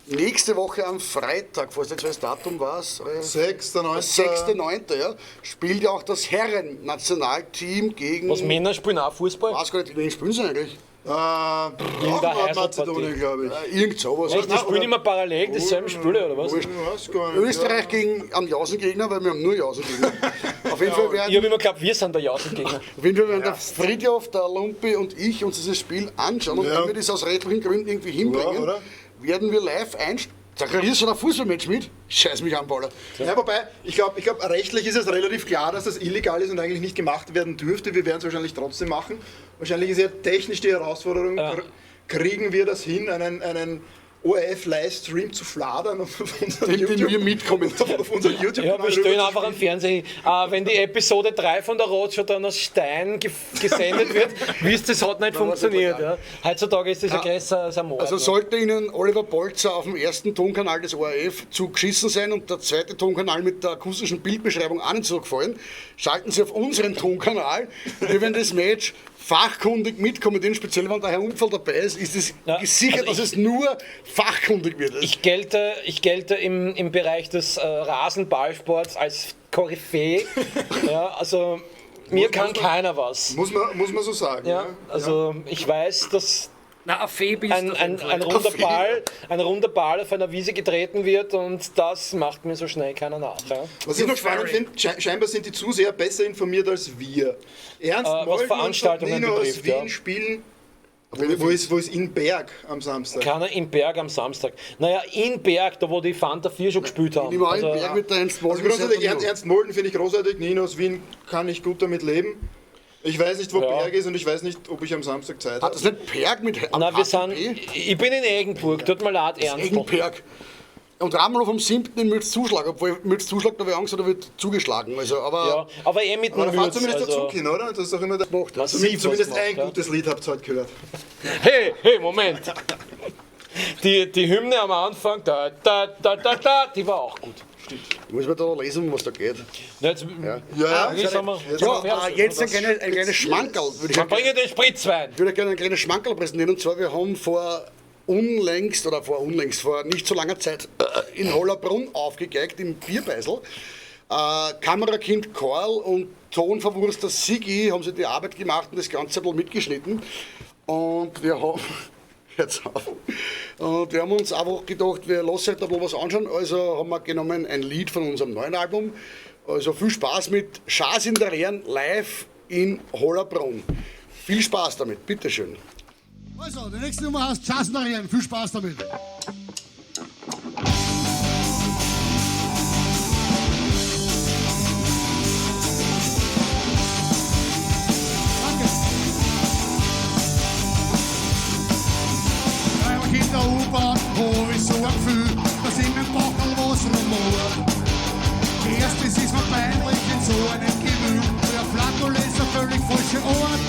Speaker 7: nächste Woche am Freitag, falls jetzt das Datum war,
Speaker 6: 6.9.
Speaker 7: 6.9., ja, spielt ja auch das Herren-Nationalteam gegen...
Speaker 5: Was, Männer spielen auch Fußball?
Speaker 7: Weiß gar nicht, wen spielen sie eigentlich?
Speaker 6: Auch
Speaker 5: der
Speaker 6: Nordmazedonien, glaube ich.
Speaker 7: Irgend sowas.
Speaker 5: Echt, die spielen immer parallel dieselben Spiele, oder was?
Speaker 6: Ich weiß gar nicht.
Speaker 7: Österreich gegen einen Jausengegner, weil wir haben nur Jausengegner. Auf jeden Fall werden
Speaker 5: Ich habe immer geglaubt, wir sind der Jausengegner.
Speaker 7: Auf jeden Fall werden der Friedhof, der Lumpi und ich uns dieses Spiel anschauen. Und
Speaker 6: Ja.
Speaker 7: wenn wir das aus rechtlichen Gründen irgendwie hinbringen,
Speaker 6: Ja, oder?
Speaker 7: werden wir live einsteigen. Zacharias hat ein Fußballmatch mit? Scheiß mich an, Baller.
Speaker 6: Ja, wobei, ich glaube, rechtlich ist es relativ klar, dass das illegal ist und eigentlich nicht gemacht werden dürfte. Wir werden es wahrscheinlich trotzdem machen. Wahrscheinlich ist ja technisch die Herausforderung, kriegen wir das hin, einen ORF-Livestream zu fladern und auf unseren
Speaker 7: Den wir mitkommentieren.
Speaker 6: Auf unseren YouTube-Kanal
Speaker 5: Ja, wir stellen einfach
Speaker 6: rüber
Speaker 5: am Fernsehen hin. Wenn die Episode 3 von der Roadshow dann aus Stein gesendet wird, wisst ihr, es hat nicht funktioniert. Ja. Heutzutage ist das ja größer als ein Mord.
Speaker 7: Also
Speaker 5: ne?
Speaker 7: sollte Ihnen Oliver Bolzer auf dem ersten Tonkanal des ORF zu geschissen sein und der zweite Tonkanal mit der akustischen Bildbeschreibung auch nicht so gefallen, schalten Sie auf unseren Tonkanal. Wir werden das Match fachkundig mitkommentieren, speziell wenn der Herr Unfall dabei ist, ist es
Speaker 5: Ja,
Speaker 7: gesichert,
Speaker 5: also
Speaker 7: dass es nur fachkundig wird.
Speaker 5: Ich gelte im Bereich des Rasenballsports als Koryphäe. Ja, also mir kann keiner was.
Speaker 6: Muss man so sagen.
Speaker 5: Ja, also ich weiß, dass
Speaker 4: Na, eine Fee bist du auf jeden Fall.
Speaker 5: ein runder Ball auf einer Wiese getreten wird und das macht mir so schnell keiner nach. Ja.
Speaker 6: Was ich noch spannend finde, scheinbar sind die Zuseher besser informiert als wir. Ernst
Speaker 5: Was
Speaker 6: Molden
Speaker 5: Veranstaltungen
Speaker 6: und Nino aus
Speaker 5: betrifft,
Speaker 6: Wien
Speaker 5: ja.
Speaker 6: spielen. Wo ist in Berg am Samstag?
Speaker 5: Keiner in Berg am Samstag. Naja, in Berg, da wo die Fanta 4 schon gespielt haben.
Speaker 7: Ich nehme an, in
Speaker 5: Also,
Speaker 7: Berg mit der Ernst Molden.
Speaker 6: Also grundsätzlich, Ernst Molden finde ich großartig, Nino aus Wien kann ich gut damit leben. Ich weiß nicht, wo
Speaker 5: Ja.
Speaker 6: Berg ist und ich weiß nicht, ob ich am Samstag Zeit
Speaker 7: Hat
Speaker 6: habe.
Speaker 7: das nicht Perg mit
Speaker 5: Nein, wir sind,
Speaker 7: P?
Speaker 5: ich bin in Eggenburg, tut mir leid, Ernst.
Speaker 7: Eggenberg. Und Ramlow am 7. in Mürzzuschlag, obwohl Mürzzuschlag, da habe ich Angst, da wird zugeschlagen. Also, aber
Speaker 5: Ja, aber eh mit
Speaker 6: Aber
Speaker 5: dem
Speaker 6: da fahrt
Speaker 5: Würz.
Speaker 6: zumindest der
Speaker 5: Also,
Speaker 6: Zug hin, oder? Das ist doch immer der.
Speaker 7: macht das.
Speaker 5: Massiv
Speaker 6: Zumindest
Speaker 5: was
Speaker 6: ein
Speaker 5: macht, ja.
Speaker 6: gutes Lied habt ihr heute gehört.
Speaker 5: Hey, hey, Moment. Die Hymne am Anfang, da, da, da, da, da, die war auch gut.
Speaker 7: Ich muss mir da lesen, was da geht.
Speaker 5: Na, jetzt,
Speaker 6: Ja,
Speaker 5: wie sagen wir,
Speaker 7: Ja, jetzt ein kleines Schmankerl. Würde ich
Speaker 5: Man bringe den Spritzwein.
Speaker 7: Ich würde gerne ein kleines Schmankerl präsentieren. Und zwar, wir haben vor nicht so langer Zeit in Hollabrunn aufgegeigt, im Bierbeisel. Kamerakind Karl und Tonverwurster Sigi haben sich die Arbeit gemacht und das Ganze ein bisschen mitgeschnitten. Und wir haben... Jetzt auf. Und wir haben uns einfach gedacht, wir lassen halt ein bisschen was anschauen. Also haben wir genommen ein Lied von unserem neuen Album. Also viel Spaß mit Schaß in der Rehren live in Hollabrunn. Viel Spaß damit, bitteschön.
Speaker 1: Also, die nächste Nummer heißt Schaß in der Rehren. Viel Spaß damit. Danke. Einmal in der U-Bahn hab ich so ein Gefühl, dass in meinem Bauch was rumort. Erst es ist mir peinlich in so einem Gewühl, der Flatulence der völlig falsche Ort.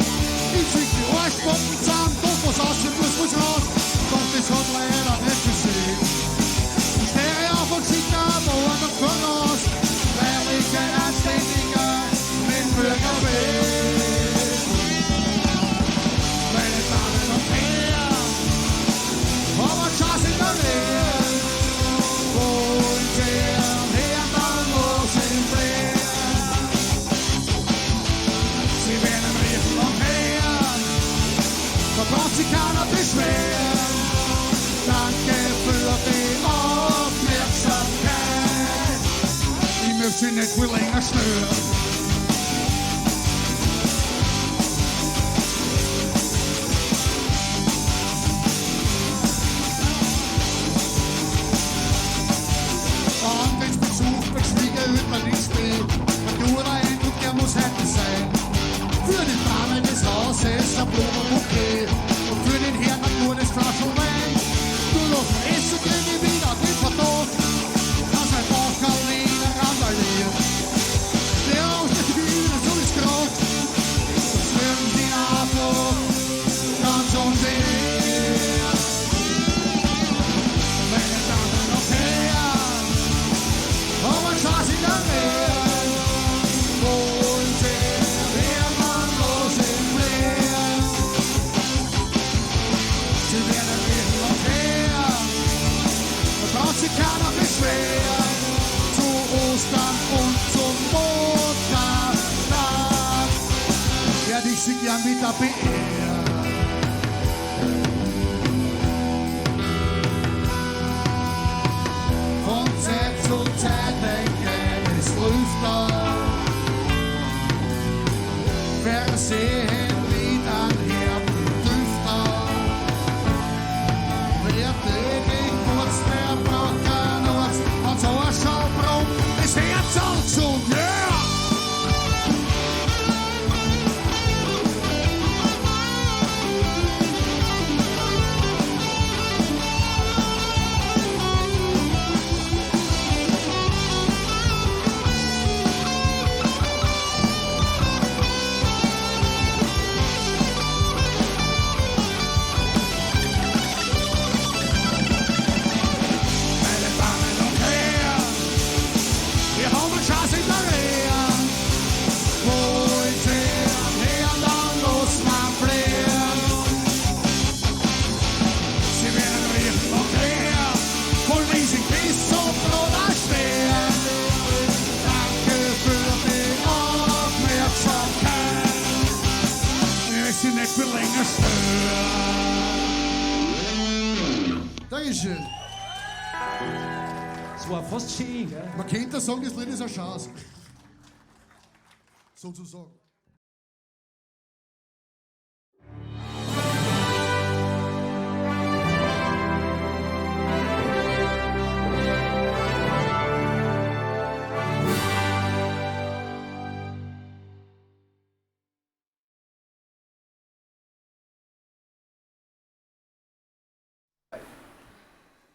Speaker 1: Ich schick die Arschbacken zusammen, doch was raus muss, muss raus. Doch das hat leider nicht viel Sinn. möchte Sie nicht viel länger stören. Und wenn's Besuch bei Schwiegereltern nicht steht, ein guter Eindruck, der muss heute sein. Für die Dame des Hauses ein Blumenbouquet und für den Herrn ein gutes Flaschel Wein. Nur noch Essen krieg ich wieder den Verdacht, dass ein Bauch randaliert. Der aus der Bühne, so ist grad, das werden sie einfach ganz und leer. Meine Damen und Herren, aber Schatz in der Nähe, wollen Sie werden los im Flair. Sie werden hin und her, da braucht sich keiner beschweren. Zu Ostern und zum Muttertag werde ich Sie gern wieder beehren. Von Zeit zu Zeit ein kleines Lüfter, versehen mit einem herben Düfter. Wer täglich putzt, der braucht keinen Arzt, wenn's Arsch brummt, ist Herz auch gesund, yeah! Meine Damen und Herren, wir haben einen Schatz in der Rehe. Wollen Sie her, dann muss man fliehen. Sie werden riechen und her, voll riesig bis zum Bruder stehen. Danke für die Aufmerksamkeit. Ich möchte Sie nicht viel länger stören.
Speaker 8: Dankeschön.
Speaker 2: Das war fast schön, gell?
Speaker 8: Man könnte ja sagen, das Lied ist ein Schatz. Sozusagen.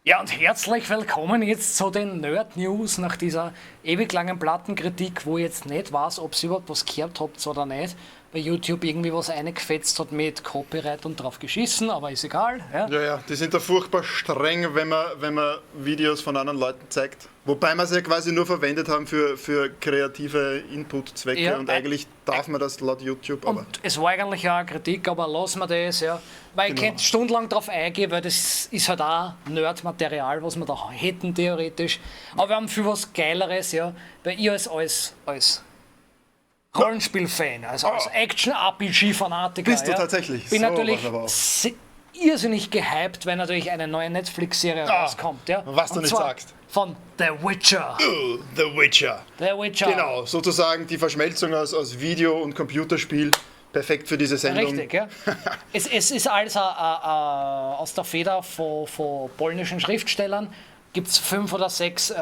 Speaker 3: Ja, und herzlich willkommen jetzt zu den Nerd News nach dieser ewig langen Plattenkritik, wo ich jetzt nicht weiß, ob ihr überhaupt was gehört habt oder nicht. Bei YouTube irgendwie was eingefetzt hat mit Copyright und drauf geschissen, aber ist egal. Ja.
Speaker 6: Ja, ja, die sind da furchtbar streng, wenn man Videos von anderen Leuten zeigt. Wobei wir sie ja quasi nur verwendet haben für kreative Input-Zwecke,
Speaker 3: Ja,
Speaker 6: und eigentlich darf man das laut YouTube. Aber
Speaker 3: Und es war eigentlich auch eine Kritik, aber lassen wir das, ja. Weil ich könnte stundenlang drauf eingehen, weil das ist halt auch Nerd-Material, was wir da hätten theoretisch. Aber wir haben viel was Geileres, ja. Weil ich als Rollenspiel-Fan, also als Action-RPG-Fanatiker.
Speaker 6: Bist du
Speaker 3: ja,
Speaker 6: tatsächlich?
Speaker 3: Bin
Speaker 6: So,
Speaker 3: natürlich
Speaker 6: was aber auch.
Speaker 3: irrsinnig gehypt, weil natürlich eine neue Netflix-Serie rauskommt. Ja.
Speaker 6: was du
Speaker 3: Und
Speaker 6: nicht
Speaker 3: zwar
Speaker 6: sagst.
Speaker 3: Von The Witcher.
Speaker 6: The Witcher.
Speaker 3: The Witcher.
Speaker 6: Genau, sozusagen die Verschmelzung aus Video- und Computerspiel. Perfekt für diese Sendung.
Speaker 3: Richtig, ja. Es ist alles aus der Feder von polnischen Schriftstellern. Gibt es 5 oder 6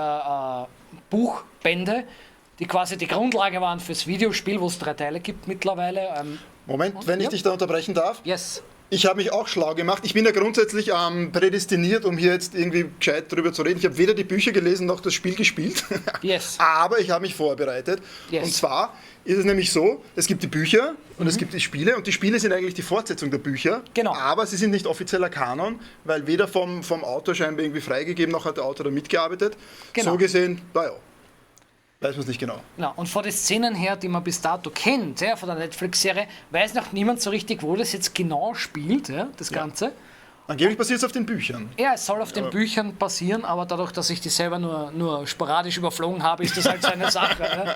Speaker 3: Buchbände, die quasi die Grundlage waren fürs Videospiel, wo es 3 Teile gibt mittlerweile.
Speaker 6: Moment, wenn ich dich da unterbrechen darf.
Speaker 3: Yes.
Speaker 6: Ich habe mich auch schlau gemacht. Ich bin ja grundsätzlich prädestiniert, um hier jetzt irgendwie gescheit drüber zu reden. Ich habe weder die Bücher gelesen noch das Spiel gespielt.
Speaker 3: Yes.
Speaker 6: Aber ich habe mich vorbereitet.
Speaker 3: Yes.
Speaker 6: Und zwar ist es nämlich so, es gibt die Bücher und es gibt die Spiele. Und die Spiele sind eigentlich die Fortsetzung der Bücher.
Speaker 3: Genau.
Speaker 6: Aber sie sind nicht offizieller Kanon, weil weder vom Autor scheinbar irgendwie freigegeben, noch hat der Autor da mitgearbeitet.
Speaker 3: Genau.
Speaker 6: So gesehen, naja, weiß man es nicht genau.
Speaker 3: Genau. Und von den Szenen her, die man bis dato kennt, ja, von der Netflix-Serie, weiß noch niemand so richtig, wo das jetzt genau spielt, ja, das Ganze.
Speaker 6: Angeblich passiert es auf den Büchern.
Speaker 3: Ja, es soll auf den Büchern passieren, aber dadurch, dass ich die selber nur sporadisch überflogen habe, ist das halt so eine Sache. Ne?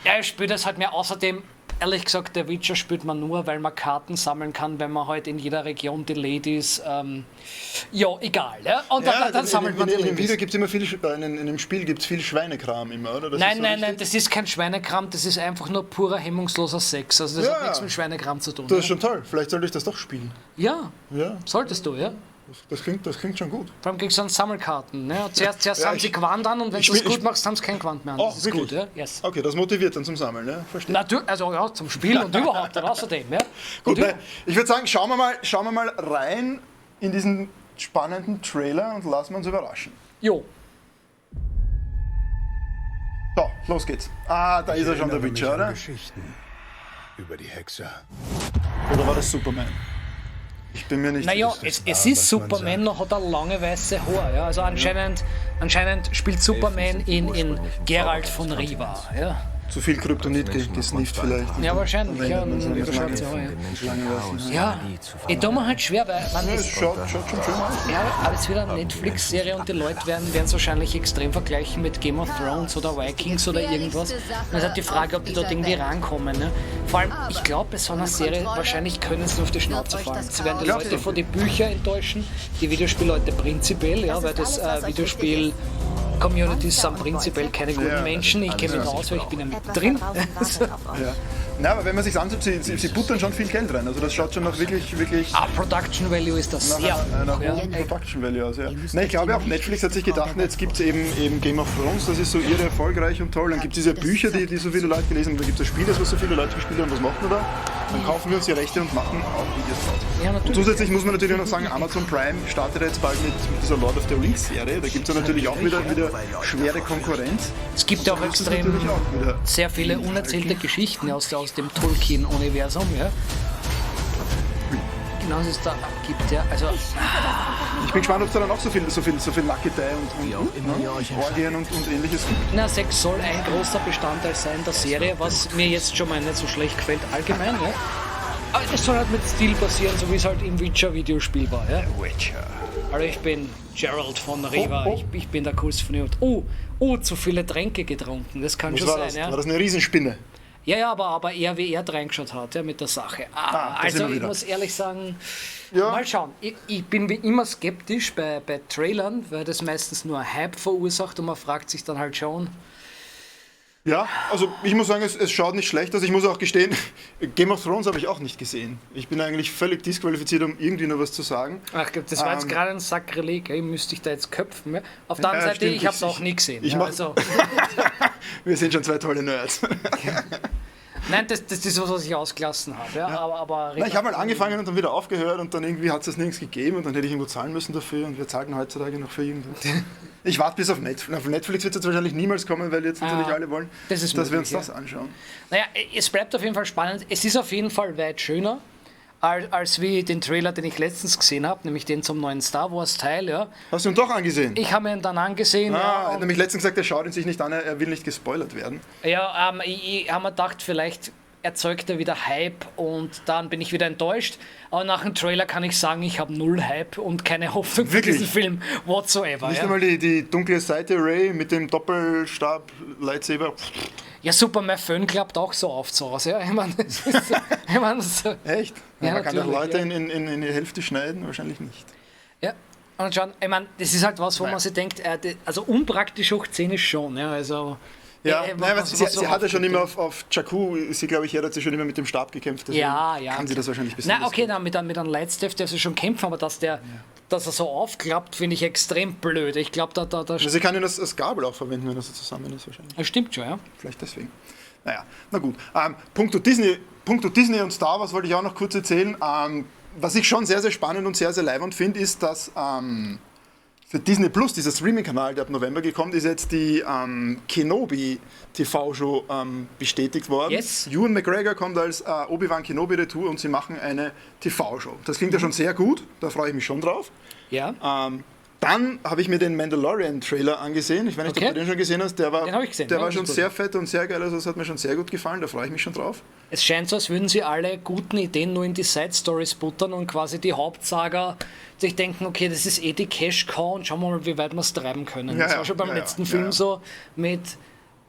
Speaker 3: Ja, ich spüre das halt mehr. Außerdem, Ehrlich gesagt, der Witcher spielt man nur, weil man Karten sammeln kann, wenn man halt in jeder Region die Ladies. Ja, egal. Ja? Und dann sammelt man die
Speaker 6: in dem
Speaker 3: Ladies.
Speaker 6: Video gibt's immer viel, in dem Spiel gibt es viel Schweinekram immer, oder? Das
Speaker 3: Nein,
Speaker 6: ist so
Speaker 3: nein,
Speaker 6: richtig.
Speaker 3: nein, das ist kein Schweinekram, das ist einfach nur purer hemmungsloser Sex. Also das
Speaker 6: Ja,
Speaker 3: hat nichts
Speaker 6: ja.
Speaker 3: mit Schweinekram zu tun.
Speaker 6: Das ist schon toll. Vielleicht sollte ich das doch spielen.
Speaker 3: Ja,
Speaker 6: Ja,
Speaker 3: solltest du, ja.
Speaker 6: das klingt schon gut.
Speaker 3: Vor allem kriegst du dann Sammelkarten. Ne? Zuerst
Speaker 6: Ja,
Speaker 3: haben sie Gewand an und wenn
Speaker 6: ich
Speaker 3: du es
Speaker 6: spiel-
Speaker 3: gut
Speaker 6: ich-
Speaker 3: machst, haben sie kein Gewand mehr an.
Speaker 6: Oh,
Speaker 3: Das ist
Speaker 6: wirklich?
Speaker 3: gut, ja. Yes.
Speaker 6: Okay, das motiviert dann zum Sammeln, ne? Verstehe.
Speaker 3: Natürlich, also ja, zum Spielen und überhaupt und außerdem, ja.
Speaker 6: Gut,
Speaker 3: Und
Speaker 6: nein, ich würde sagen, schauen wir mal rein in diesen spannenden Trailer und lassen wir uns überraschen.
Speaker 3: Jo.
Speaker 6: So, los geht's. Ah, da ist er schon, der
Speaker 10: erinnere mich
Speaker 6: Witcher,
Speaker 10: an
Speaker 6: oder?
Speaker 10: Geschichten über die Hexer.
Speaker 6: Oder war das Superman? Ich bin mir nicht
Speaker 3: Naja,
Speaker 10: Ist
Speaker 3: es,
Speaker 10: das
Speaker 3: es
Speaker 10: wahr,
Speaker 3: ist
Speaker 10: was man
Speaker 3: Superman,
Speaker 10: sagt?
Speaker 3: noch hat er lange weiße Haare. Ja? Also anscheinend spielt Superman
Speaker 11: Elfen sind die
Speaker 3: in
Speaker 11: ursprünglichen
Speaker 3: Geralt
Speaker 11: Zauberer
Speaker 3: von
Speaker 11: des
Speaker 3: Riva.
Speaker 11: Kontinents.
Speaker 3: Ja,
Speaker 6: Zu viel Kryptonit gesnifft vielleicht.
Speaker 3: ja wahrscheinlich. Ja,
Speaker 6: Dann
Speaker 3: und
Speaker 6: ändert man
Speaker 3: überschaut
Speaker 6: seine
Speaker 3: sich auch, ja.
Speaker 11: Den Menschen Chaos
Speaker 3: Ja,
Speaker 11: Energie zu
Speaker 3: ich tue mir
Speaker 11: verwandeln.
Speaker 3: halt schwer, weil man
Speaker 6: Ja, es
Speaker 3: ist,
Speaker 6: schaut schon schön aus.
Speaker 3: ja, aber es wird eine Netflix-Serie und die Leute werden es wahrscheinlich extrem vergleichen mit Game of Thrones oder Vikings oder irgendwas. Und es ist halt die Frage, ob die dort irgendwie rankommen. Ne? Vor allem, ich glaube, bei so einer Serie, wahrscheinlich können sie nur auf die Schnauze fallen. Sie werden die Leute von den Büchern enttäuschen, die Videospielleute prinzipiell, ja, weil das Videospiel Communities sind prinzipiell keine guten
Speaker 6: Ja.
Speaker 3: Menschen. Ich kenne mich aus, weil ich bin ja mit drin.
Speaker 6: Ja. Na, aber wenn man sich's ansieht, sie buttern schon viel Geld rein. Also das schaut schon noch wirklich, wirklich
Speaker 3: Ah, Production Value ist das
Speaker 6: nach
Speaker 3: sehr
Speaker 6: einer
Speaker 3: hoch. Ja.
Speaker 6: hohen Production Value aus. Ja. Na, ich glaube auch Netflix hat sich gedacht, na, jetzt gibt es eben Game of Thrones, das ist so irre erfolgreich und toll. Dann gibt es diese Bücher, die so viele Leute gelesen haben, dann gibt es das Spiel, das was so viele Leute gespielt haben. Was machen wir da? Dann kaufen wir uns die Rechte und machen auch Videos draus.
Speaker 3: Ja,
Speaker 6: Und
Speaker 3: natürlich.
Speaker 6: zusätzlich muss man natürlich auch noch sagen, Amazon Prime startet jetzt bald mit dieser Lord of the Rings Serie. Da gibt es ja natürlich auch wieder schwere Konkurrenz.
Speaker 3: Es gibt ja auch
Speaker 6: Das ist
Speaker 3: extrem
Speaker 6: natürlich auch wieder
Speaker 3: sehr viele unerzählte Geschichten aus dem Tolkien-Universum. Ja. Genau, was es da gibt. Ja. Also,
Speaker 6: Ich bin gespannt, ob es da dann auch so viel Nackedei und
Speaker 11: immer ihr euch
Speaker 6: Orgien und ähnliches gibt.
Speaker 3: na, Sex soll ein großer Bestandteil sein der Serie, was mir jetzt schon mal nicht so schlecht gefällt allgemein. Ja. Aber es soll halt mit Stil passieren, so wie es halt im Witcher-Videospiel war. Ja.
Speaker 6: Witcher.
Speaker 3: Also ich bin Geralt von Riva,
Speaker 6: Oh, oh.
Speaker 3: Ich bin der coolste von überhaupt. Oh, zu viele Tränke getrunken, das kann
Speaker 6: Was
Speaker 3: schon
Speaker 6: war
Speaker 3: sein.
Speaker 6: das?
Speaker 3: Ja.
Speaker 6: War das eine Riesenspinne?
Speaker 3: Ja, ja, aber eher wie er reingeschaut hat, ja, mit der Sache.
Speaker 6: Ah, da
Speaker 3: also
Speaker 6: sind wir
Speaker 3: ich
Speaker 6: wieder.
Speaker 3: muss ehrlich sagen,
Speaker 6: Ja.
Speaker 3: mal schauen. Ich bin wie immer skeptisch bei Trailern, weil das meistens nur Hype verursacht und man fragt sich dann halt schon.
Speaker 6: Ja, also ich muss sagen, es schaut nicht schlecht aus. Ich muss auch gestehen, Game of Thrones habe ich auch nicht gesehen. Ich bin eigentlich völlig disqualifiziert, um irgendwie nur was zu sagen.
Speaker 3: Ach, das war jetzt gerade ein Sakrileg, ey, müsste ich da jetzt köpfen. Ja? Auf der anderen
Speaker 6: Ja,
Speaker 3: Seite,
Speaker 6: stimmt,
Speaker 3: ich habe es
Speaker 6: ich-
Speaker 3: auch nie gesehen.
Speaker 6: ich
Speaker 3: ja,
Speaker 6: mach-
Speaker 3: also,
Speaker 6: Wir sind schon zwei tolle Nerds.
Speaker 3: nein, das ist was, was ich ausgelassen habe. Ja? Aber
Speaker 6: Na, ich habe mal angefangen und dann wieder aufgehört und dann irgendwie hat es das nirgends gegeben und dann hätte ich irgendwo zahlen müssen dafür und wir zahlten heutzutage noch für irgendwas. Ich warte bis auf Netflix. Auf Netflix wird es jetzt wahrscheinlich niemals kommen, weil jetzt natürlich
Speaker 3: Ah,
Speaker 6: alle wollen,
Speaker 3: das ist
Speaker 6: dass wir uns
Speaker 3: möglich,
Speaker 6: das anschauen.
Speaker 3: Naja, es bleibt auf jeden Fall spannend. Es ist auf jeden Fall weit schöner, als wie den Trailer, den ich letztens gesehen habe, nämlich den zum neuen Star Wars Teil. Ja.
Speaker 6: Hast du ihn doch angesehen?
Speaker 3: Ich habe mir ihn dann angesehen.
Speaker 6: ah,
Speaker 3: ja,
Speaker 6: er hat
Speaker 3: und,
Speaker 6: nämlich letztens gesagt, er schaut ihn sich nicht an, er will nicht gespoilert werden.
Speaker 3: ja, ich habe mir gedacht, vielleicht erzeugt er wieder Hype und dann bin ich wieder enttäuscht. Aber nach dem Trailer kann ich sagen, ich habe null Hype und keine Hoffnung für
Speaker 6: Wirklich?
Speaker 3: diesen Film whatsoever.
Speaker 6: Nicht
Speaker 3: Ja.
Speaker 6: einmal die dunkle Seite Ray mit dem Doppelstab Lightsaber.
Speaker 3: Ja, super, mein Föhn klappt auch so oft so aus. Ja. Ich meine, das ist, ich meine, so.
Speaker 6: Echt?
Speaker 3: Ja,
Speaker 6: Man kann doch
Speaker 3: natürlich,
Speaker 6: Leute
Speaker 3: ja.
Speaker 6: in die Hälfte schneiden, wahrscheinlich nicht.
Speaker 3: Ja, und schon, ich meine, das ist halt was, wo man sich denkt, also unpraktisch hoch 10 ist schon, ja, also.
Speaker 6: Ja,
Speaker 3: was-
Speaker 6: nein,
Speaker 3: was
Speaker 6: sie,
Speaker 3: so
Speaker 6: sie hat ja schon
Speaker 3: aufkommt,
Speaker 6: immer auf Jakku, sie glaube ich, her hat sie schon immer mit dem Stab gekämpft. Deswegen
Speaker 3: Ja, ja.
Speaker 6: Kann sie das wahrscheinlich besonders
Speaker 3: Nein, okay, na, mit einem Lightstaff darf sie schon kämpfen, aber dass er so aufklappt, finde ich extrem blöd. Ich glaube, da.
Speaker 6: Also sie kann ihn als Gabel auch verwenden, wenn das so zusammen ist wahrscheinlich.
Speaker 3: Das stimmt schon, ja.
Speaker 6: Vielleicht deswegen. Naja, na gut. Punkto Disney und Star Wars wollte ich auch noch kurz erzählen. Was ich schon sehr, sehr spannend und sehr, sehr leibend finde, ist, dass für Disney Plus, dieser Streaming-Kanal, der ab November gekommen ist, jetzt die Kenobi TV-Show bestätigt worden.
Speaker 3: Yes.
Speaker 6: Ewan McGregor kommt als Obi-Wan Kenobi retour und sie machen eine TV-Show. Das klingt ja schon sehr gut, da freue ich mich schon drauf.
Speaker 3: Ja.
Speaker 6: Dann habe ich mir den Mandalorian-Trailer angesehen. Ich weiß nicht,
Speaker 3: Okay.
Speaker 6: ob du den schon gesehen hast. Der war,
Speaker 3: Den habe ich gesehen,
Speaker 6: Der
Speaker 3: ja,
Speaker 6: war
Speaker 3: das
Speaker 6: schon
Speaker 3: ist gut.
Speaker 6: sehr fett und sehr geil. Also das hat mir schon sehr gut gefallen. Da freue ich mich schon drauf.
Speaker 3: Es scheint so, als würden sie alle guten Ideen nur in die Side-Stories buttern und quasi die Hauptsaga sich denken, okay, das ist eh die Cash-Cow und schauen wir mal, wie weit wir es treiben können.
Speaker 6: Ja,
Speaker 3: das war schon beim
Speaker 6: ja,
Speaker 3: letzten
Speaker 6: ja,
Speaker 3: Film
Speaker 6: ja.
Speaker 3: so mit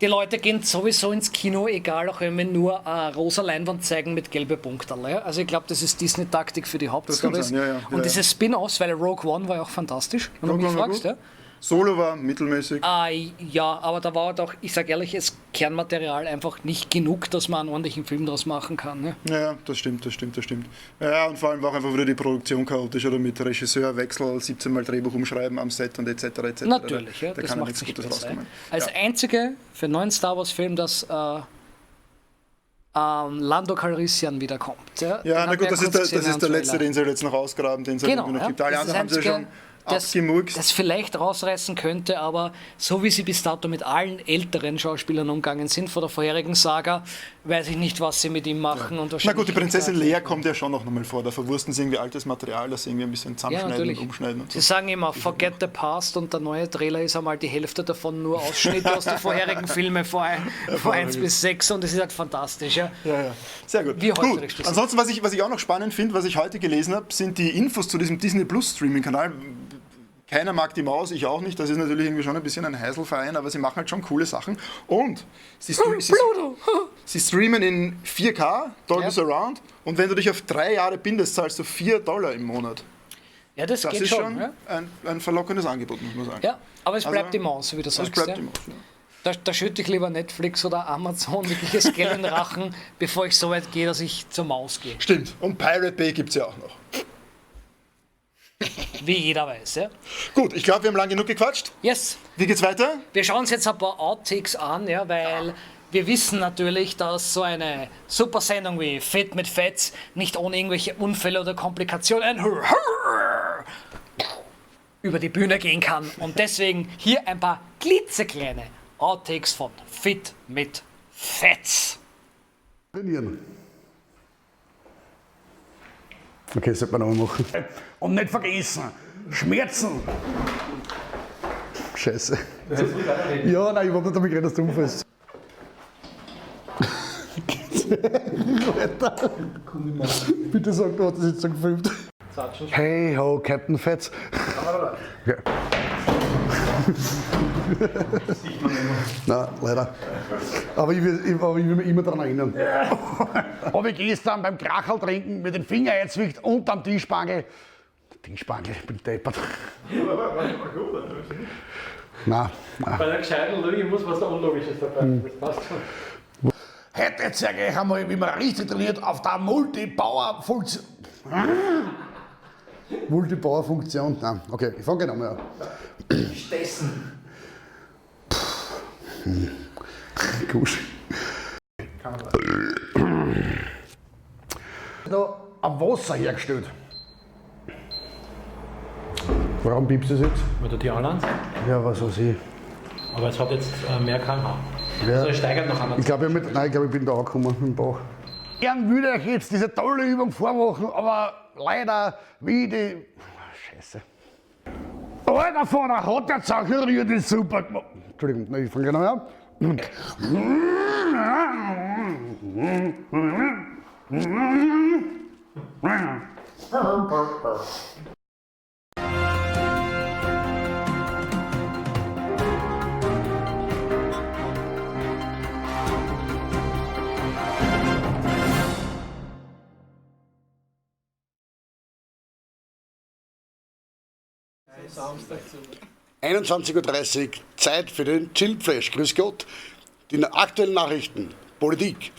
Speaker 3: Die Leute gehen sowieso ins Kino, egal, auch wenn wir nur eine rosa Leinwand zeigen mit gelbe Punkterl. Ja? Also ich glaube, das ist Disney-Taktik für die
Speaker 6: Das kann
Speaker 3: Hauptstories.
Speaker 6: sein, ja, ja.
Speaker 3: Und
Speaker 6: Ja,
Speaker 3: diese Spin-Offs, weil Rogue One war ja auch fantastisch, wenn
Speaker 6: Rogue
Speaker 3: du mich
Speaker 6: One war
Speaker 3: fragst.
Speaker 6: gut.
Speaker 3: Ja?
Speaker 6: Solo war mittelmäßig.
Speaker 3: Ah, ja, aber da war halt auch, ich sag ehrlich, es Kernmaterial einfach nicht genug, dass man einen ordentlichen Film draus machen kann. Ne?
Speaker 6: Ja, ja, das stimmt, das stimmt, das stimmt. Ja, und vor allem war auch einfach wieder die Produktion chaotisch oder mit Regisseurwechsel, 17 Mal Drehbuch umschreiben am Set und etc. etc.
Speaker 3: Natürlich, ja,
Speaker 6: Da
Speaker 3: das
Speaker 6: kann ja
Speaker 3: macht
Speaker 6: nichts
Speaker 3: nicht
Speaker 6: Gutes
Speaker 3: besser.
Speaker 6: rauskommen.
Speaker 3: Als einzige für einen neuen Star Wars Film, dass Lando Calrissian wiederkommt. Ja,
Speaker 6: Ja,
Speaker 3: Den
Speaker 6: na
Speaker 3: hat
Speaker 6: gut,
Speaker 3: man ja
Speaker 6: das ist
Speaker 3: kurz
Speaker 6: der,
Speaker 3: gesehen
Speaker 6: das
Speaker 3: in
Speaker 6: ist der
Speaker 3: einem
Speaker 6: letzte,
Speaker 3: Trailer.
Speaker 6: den sie halt jetzt noch ausgraben, den es halt
Speaker 3: Genau,
Speaker 6: irgendwie noch
Speaker 3: ja.
Speaker 6: gibt. Alle
Speaker 3: Das ist
Speaker 6: anderen haben sie ja
Speaker 3: einzige,
Speaker 6: schon
Speaker 3: das,
Speaker 6: abgemurkst.
Speaker 3: das vielleicht rausreißen könnte, aber so wie sie bis dato mit allen älteren Schauspielern umgegangen sind vor der vorherigen Saga, weiß ich nicht, was sie mit ihm machen. Und
Speaker 6: Na
Speaker 3: wahrscheinlich
Speaker 6: gut, die Prinzessin Lea kommt ja schon noch einmal vor. Da verwursten sie irgendwie altes Material, das sie irgendwie ein bisschen
Speaker 3: Ja,
Speaker 6: zusammenschneiden
Speaker 3: natürlich.
Speaker 6: und umschneiden und so.
Speaker 3: Sie sagen immer, forget the past und der neue Trailer ist einmal die Hälfte davon nur Ausschnitte aus den vorherigen Filmen vor, vor 1 bis 6 und es ist halt fantastisch. Ja.
Speaker 6: Ja, ja. Sehr gut.
Speaker 3: Wie heute
Speaker 6: gut.
Speaker 3: recht
Speaker 6: Ansonsten, was ich auch noch spannend finde, was ich heute gelesen habe, sind die Infos zu diesem Disney Plus Streaming-Kanal. Keiner mag die Maus, ich auch nicht. Das ist natürlich irgendwie schon ein bisschen ein Heiselverein, aber sie machen halt schon coole Sachen. Und sie streamen in 4K, Dolby Surround. Und wenn du dich auf 3 Jahre bindest, zahlst du 4 Dollar im Monat.
Speaker 3: Ja, das
Speaker 6: Das
Speaker 3: geht
Speaker 6: ist
Speaker 3: schon.
Speaker 6: schon
Speaker 3: ja.
Speaker 6: ein verlockendes Angebot, muss man sagen.
Speaker 3: Ja, aber es
Speaker 6: Also,
Speaker 3: bleibt die Maus, wie du sagst.
Speaker 6: Es bleibt
Speaker 3: ja.
Speaker 6: die Maus. Ja.
Speaker 3: Da schütte ich lieber Netflix oder Amazon wirklich das Geld in den Rachen, bevor ich so weit gehe, dass ich zur Maus gehe.
Speaker 6: Stimmt. Und Pirate Bay gibt es ja auch noch.
Speaker 3: Wie jeder weiß, ja.
Speaker 6: Gut, ich glaube, wir haben lang genug gequatscht.
Speaker 3: Yes.
Speaker 6: Wie geht's weiter?
Speaker 3: Wir schauen uns jetzt ein paar Outtakes an, ja, weil wir wissen natürlich, dass so eine super Sendung wie Fit mit Fetz nicht ohne irgendwelche Unfälle oder Komplikationen über die Bühne gehen kann. Und deswegen hier ein paar klitzekleine Outtakes von Fit mit Fetz.
Speaker 7: Trainieren. Okay, sollte man nochmal machen.
Speaker 10: Und nicht vergessen, Schmerzen.
Speaker 7: Scheiße. Ja, nein, ich hab nicht damit geredet, dass du umfällst. Alter. Bitte sag, du hast das jetzt so gefilmt. Hey ho, Captain Fetz. Okay. Nein, leider. Aber ich will mich immer daran erinnern.
Speaker 10: Habe ich gestern beim Kracherl trinken mit den Finger eingezwickt und am Tischbangel. Tischbangel, ich bin deppert. Nein, nein.
Speaker 9: Bei einer gescheiten Logik muss was Unlogisches dabei sein. Das passt schon.
Speaker 10: Heute zeige ich euch einmal, wie man richtig trainiert auf der Multipower-Funktion.
Speaker 7: Multipower-Funktion. Nein, okay, ich fange nochmal an.
Speaker 9: Stessen.
Speaker 7: Gut.
Speaker 10: Da am Wasser hergestellt.
Speaker 7: Warum piepst das jetzt?
Speaker 9: Weil du die anlernst.
Speaker 7: Ja, was weiß ich.
Speaker 9: Aber es hat jetzt mehr kmh.
Speaker 7: Ja.
Speaker 9: Also es steigert noch einmal.
Speaker 7: Ich glaube, ich, nein, ich, glaub, ich bin da angekommen im Bauch.
Speaker 10: Gern würde ich jetzt diese tolle Übung vormachen, aber leider wie die. Scheiße. Alter Vater, hat der Zachariah das super gemacht.
Speaker 7: Entschuldigung, nein, ich fange genau an.
Speaker 9: Samstag.
Speaker 7: 21.30 Uhr, Zeit für den Chillflash. Grüß Gott. Die aktuellen Nachrichten. Politik.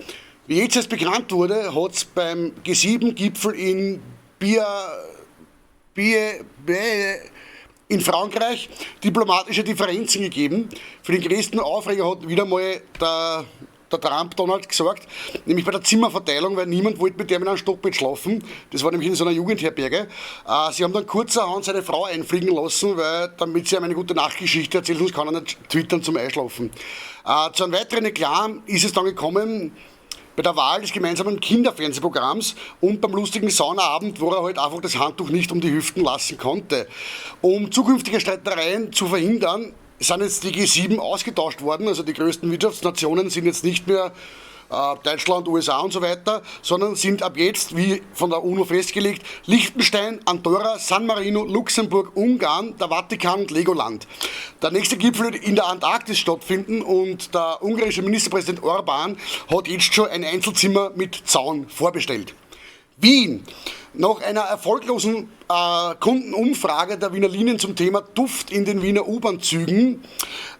Speaker 7: Wie jetzt erst bekannt wurde, hat es beim G7-Gipfel in Bia, Bie, Bie, in Frankreich diplomatische Differenzen gegeben. Für den größten Aufreger hat wieder mal der Trump Donald gesorgt, nämlich bei der Zimmerverteilung, weil niemand wollte mit dem in einem Stockbett schlafen. Das war nämlich in so einer Jugendherberge. Sie haben dann kurzerhand seine Frau einfliegen lassen, weil damit sie ihm eine gute Nachtgeschichte erzählt, sonst kann er nicht twittern zum Einschlafen. Zu einem weiteren Eklat ist es dann gekommen, bei der Wahl des gemeinsamen Kinderfernsehprogramms und beim lustigen Saunaabend, wo er halt einfach das Handtuch nicht um die Hüften lassen konnte. Um zukünftige Streitereien zu verhindern, sind jetzt die G7 ausgetauscht worden, also die größten Wirtschaftsnationen sind jetzt nicht mehr Deutschland, USA und so weiter, sondern sind ab jetzt, wie von der UNO festgelegt, Liechtenstein, Andorra, San Marino, Luxemburg, Ungarn, der Vatikan und Legoland. Der nächste Gipfel wird in der Antarktis stattfinden und der ungarische Ministerpräsident Orban hat jetzt schon ein Einzelzimmer mit Zaun vorbestellt. Wien. Nach einer erfolglosen Kundenumfrage der Wiener Linien zum Thema Duft in den Wiener U-Bahn-Zügen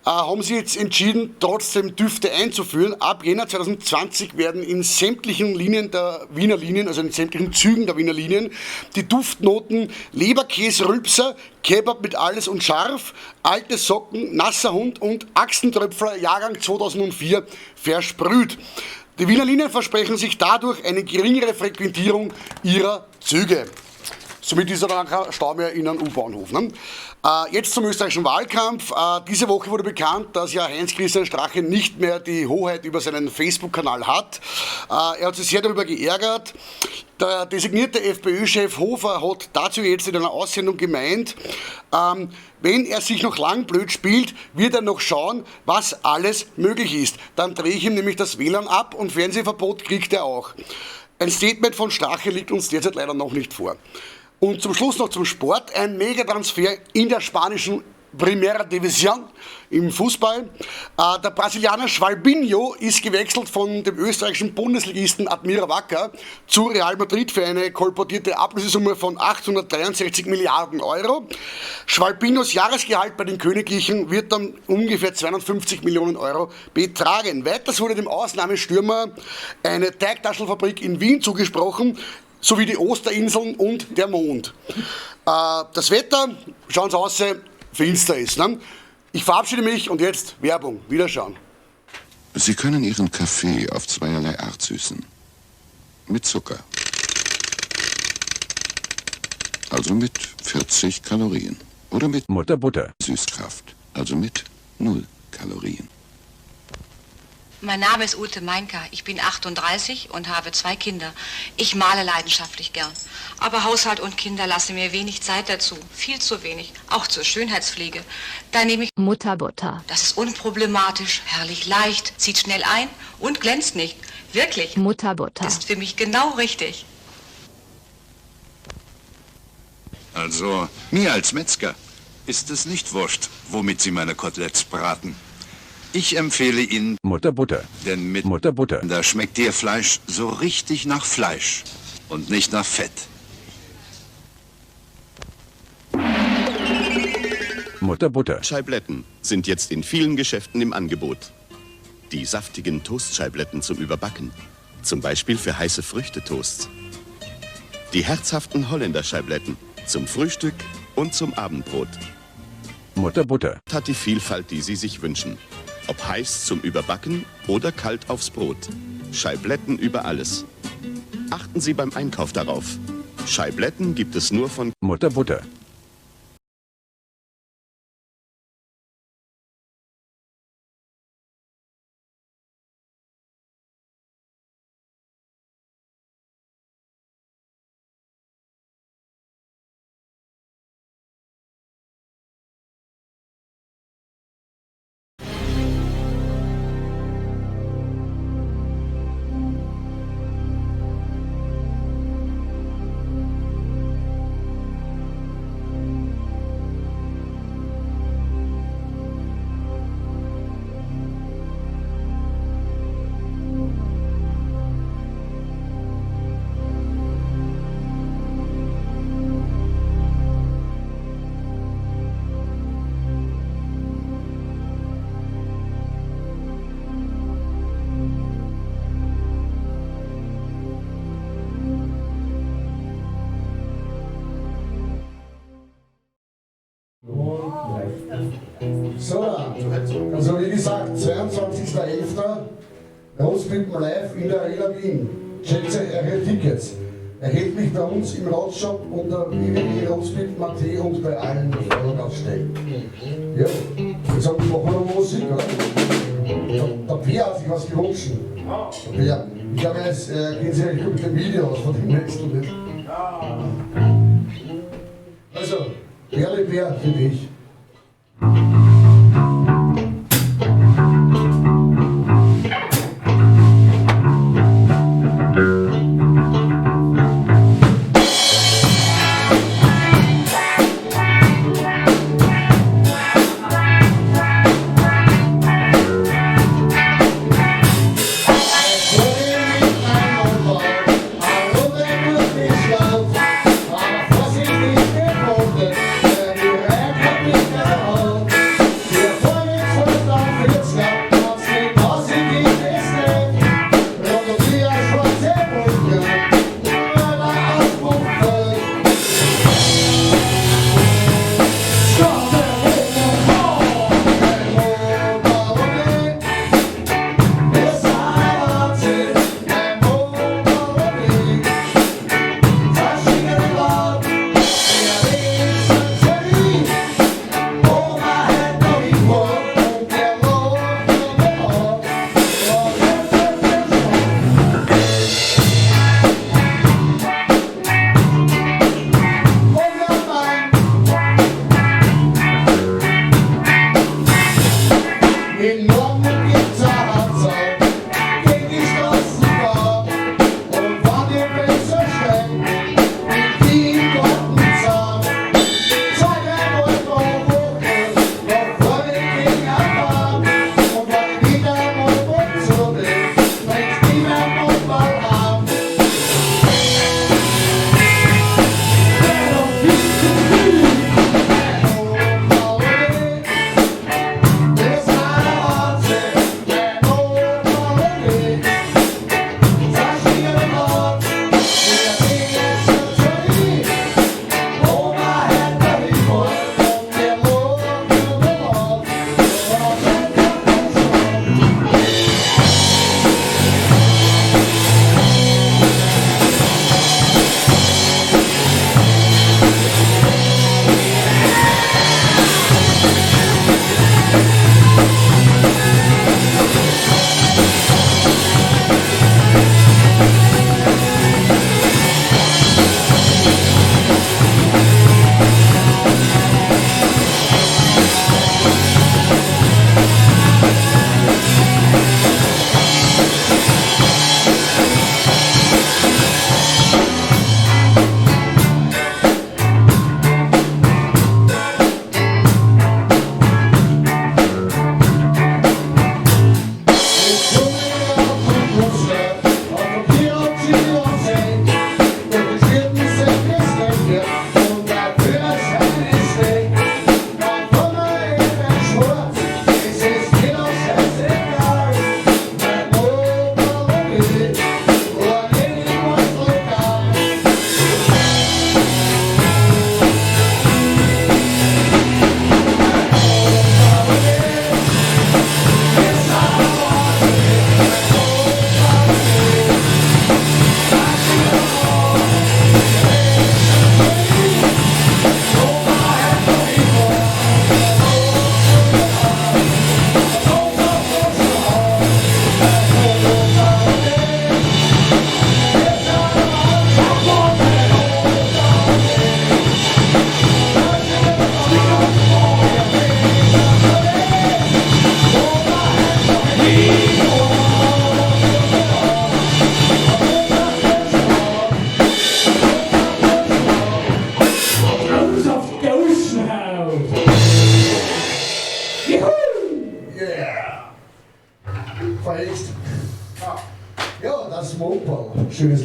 Speaker 7: haben sie jetzt entschieden, trotzdem Düfte einzuführen. Ab Jänner 2020 werden in sämtlichen Linien der Wiener Linien, also in sämtlichen Zügen der Wiener Linien, die Duftnoten Leberkäse-Rülpser, Kebab mit alles und scharf, alte Socken, nasser Hund und Achsentröpfler Jahrgang 2004 versprüht. Die Wiener Linien versprechen sich dadurch eine geringere Frequentierung ihrer Züge. Somit ist er dann kein Stau mehr in einem U-Bahnhof. Ne? Jetzt zum österreichischen Wahlkampf. Diese Woche wurde bekannt, dass ja Heinz-Christian Strache nicht mehr die Hoheit über seinen Facebook-Kanal hat. Er hat sich sehr darüber geärgert. Der designierte FPÖ-Chef Hofer hat dazu jetzt in einer Aussendung gemeint, wenn er sich noch lang blöd spielt, wird er noch schauen, was alles möglich ist. Dann drehe ich ihm nämlich das WLAN ab und Fernsehverbot kriegt er auch. Ein Statement von Strache liegt uns derzeit leider noch nicht vor. Und zum Schluss noch zum Sport. Ein Megatransfer in der spanischen Primera División im Fußball. Der Brasilianer Schwalbinho ist gewechselt von dem österreichischen Bundesligisten Admira Wacker zu Real Madrid für eine kolportierte Ablösesumme von 863 Milliarden Euro. Schwalbinhos Jahresgehalt bei den Königlichen wird dann ungefähr 250 Millionen Euro betragen. Weiters wurde dem Ausnahmestürmer eine Teigtaschelfabrik in Wien zugesprochen, sowie die Osterinseln und der Mond. Das Wetter, schauen Sie aus, finster ist. Ne? Ich verabschiede mich und jetzt Werbung. Wiederschauen.
Speaker 11: Sie können Ihren Kaffee auf zweierlei Art süßen. Mit Zucker. Also mit 40 Kalorien. Oder mit
Speaker 12: Mutterbutter.
Speaker 11: Süßkraft. Also mit 0 Kalorien.
Speaker 13: Mein Name ist Ute Meinka. Ich bin 38 und habe 2 Kinder. Ich male leidenschaftlich gern. Aber Haushalt und Kinder lassen mir wenig Zeit dazu. Viel zu wenig. Auch zur Schönheitspflege. Da nehme ich
Speaker 14: Mutterbutter.
Speaker 13: Das ist unproblematisch, herrlich leicht, zieht schnell ein und glänzt nicht. Wirklich.
Speaker 14: Mutterbutter.
Speaker 13: Ist für mich genau richtig.
Speaker 11: Also, mir als Metzger ist es nicht wurscht, womit Sie meine Koteletts braten. Ich empfehle Ihnen
Speaker 12: Mutterbutter.
Speaker 11: Denn mit
Speaker 12: Mutterbutter.
Speaker 11: Da schmeckt Ihr Fleisch so richtig nach Fleisch und nicht nach Fett.
Speaker 12: Mutterbutter.
Speaker 15: Scheibletten sind jetzt in vielen Geschäften im Angebot. Die saftigen Toastscheibletten zum Überbacken. Zum Beispiel für heiße Früchtetoasts. Die herzhaften Holländer-Scheibletten zum Frühstück und zum Abendbrot.
Speaker 12: Mutterbutter.
Speaker 15: Hat die Vielfalt, die Sie sich wünschen. Ob heiß zum Überbacken oder kalt aufs Brot. Scheibletten über alles. Achten Sie beim Einkauf darauf. Scheibletten gibt es nur von
Speaker 12: Mutterbutter.
Speaker 7: So, also wie gesagt, 22.11. Rotzpippen live in der Arena Wien. Checkt euch eure Tickets. Erhältlich bei uns im Rotzshop unter www.rotzpippen.at und bei allen Vorlaufstellen. Ja, jetzt haben wir noch Musik, oder? Der Peer hat sich was gewünscht. Der Peer. Ich glaube, jetzt gehen Sie eigentlich mit dem Video aus von dem nächsten Lied. Also, Perle Bär für dich.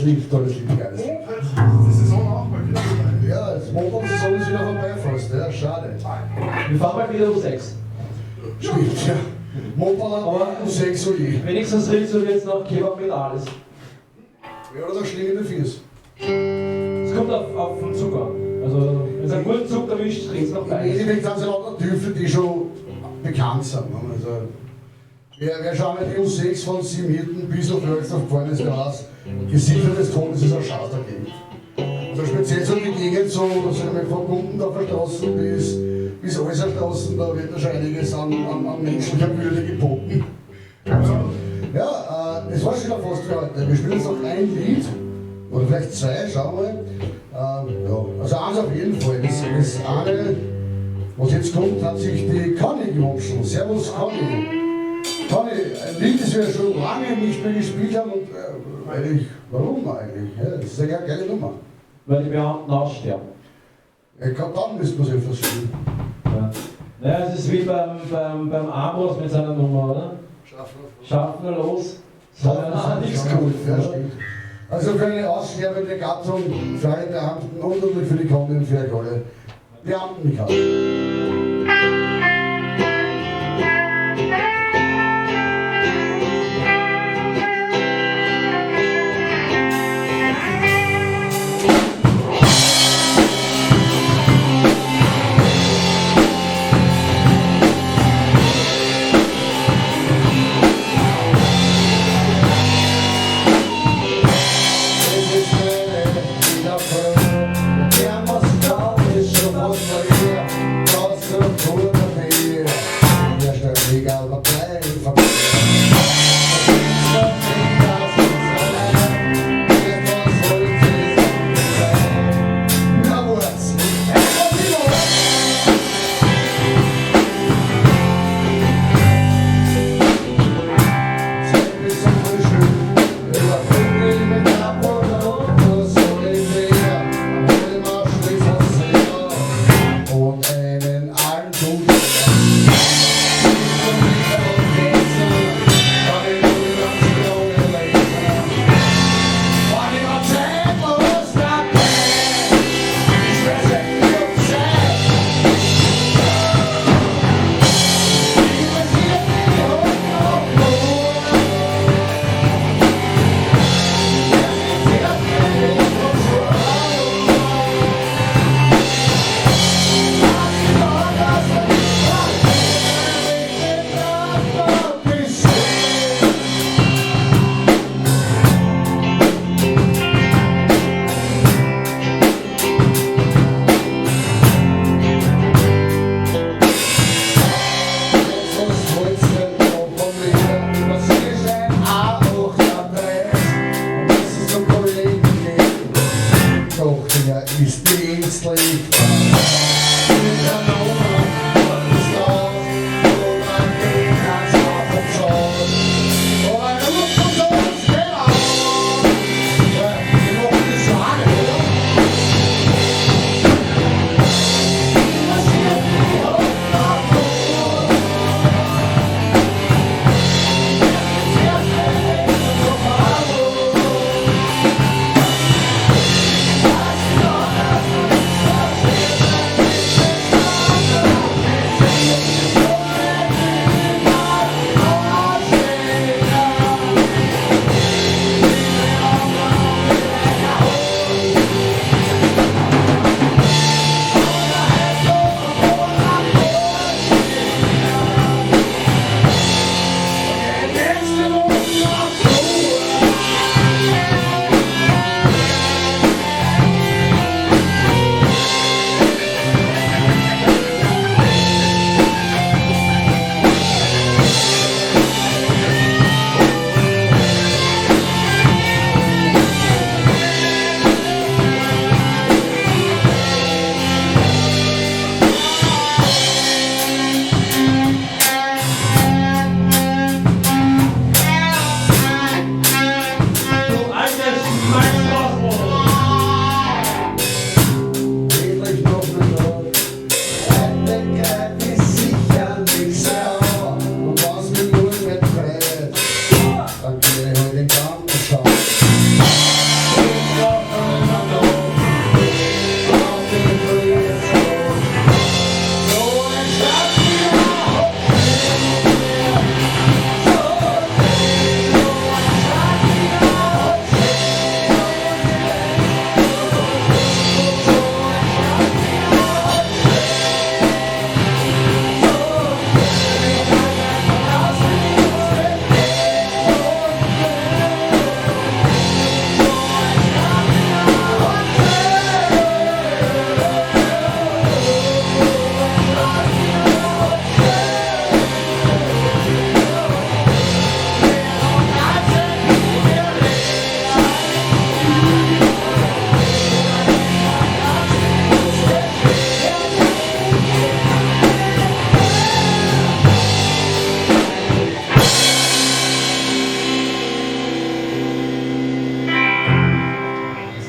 Speaker 7: Lied, tolles Lied, geiles Lied.
Speaker 6: Die Saison auch mal wieder vorbei.
Speaker 7: Ja, das Moped-Saison ist wieder vorbei fast, ja, schade.
Speaker 2: Wir fahren bald wieder U6.
Speaker 7: Stimmt, ja. Moped U6 OE.
Speaker 2: Wenigstens riechst du jetzt noch Kebab mit alles.
Speaker 7: Ja, oder der schlingende Fies.
Speaker 2: Es kommt auf den Zug an. Also, wenn es einen guten Zug erwischt, riecht es noch
Speaker 7: Im
Speaker 2: beides.
Speaker 7: Endeffekt sind es lauter Düfte, die schon bekannt sind. Ne? Also, wer schon einmal die U6 von Sieben bis auf Flörsdorf gefahren ist, der weiß, Gesichter des Todes ist ein Schatz dagegen. Also speziell so die Gegend, so, sagen wir, von Gumpendorfer Straßen bis Alser Straßen, da wird da schon einiges an menschlicher Würde geboten. Also, ja, das war's schon wieder fast für heute. Wir spielen jetzt noch ein Lied, oder vielleicht zwei, schauen wir mal. Ja, also eins auf jeden Fall. Das eine, was jetzt kommt, hat sich die Conny gewünscht. Servus Conny. Conny, ein Lied, das wir schon lange nicht mehr gespielt haben und eigentlich, warum eigentlich? Ja, das ist ja eine geile Nummer.
Speaker 2: Weil die Beamten aussterben.
Speaker 7: Ich glaube, dann müssten wir es öfters spielen.
Speaker 2: Ja. Naja, es ist wie beim Ambros mit seiner Nummer, oder? Schaffner los. Das hat ja nichts geholfen.
Speaker 7: Ja, stimmt. Also für eine aussterbende Gattung, für alle Beamten und natürlich für die Conny und für euch alle. Beamten, Michael.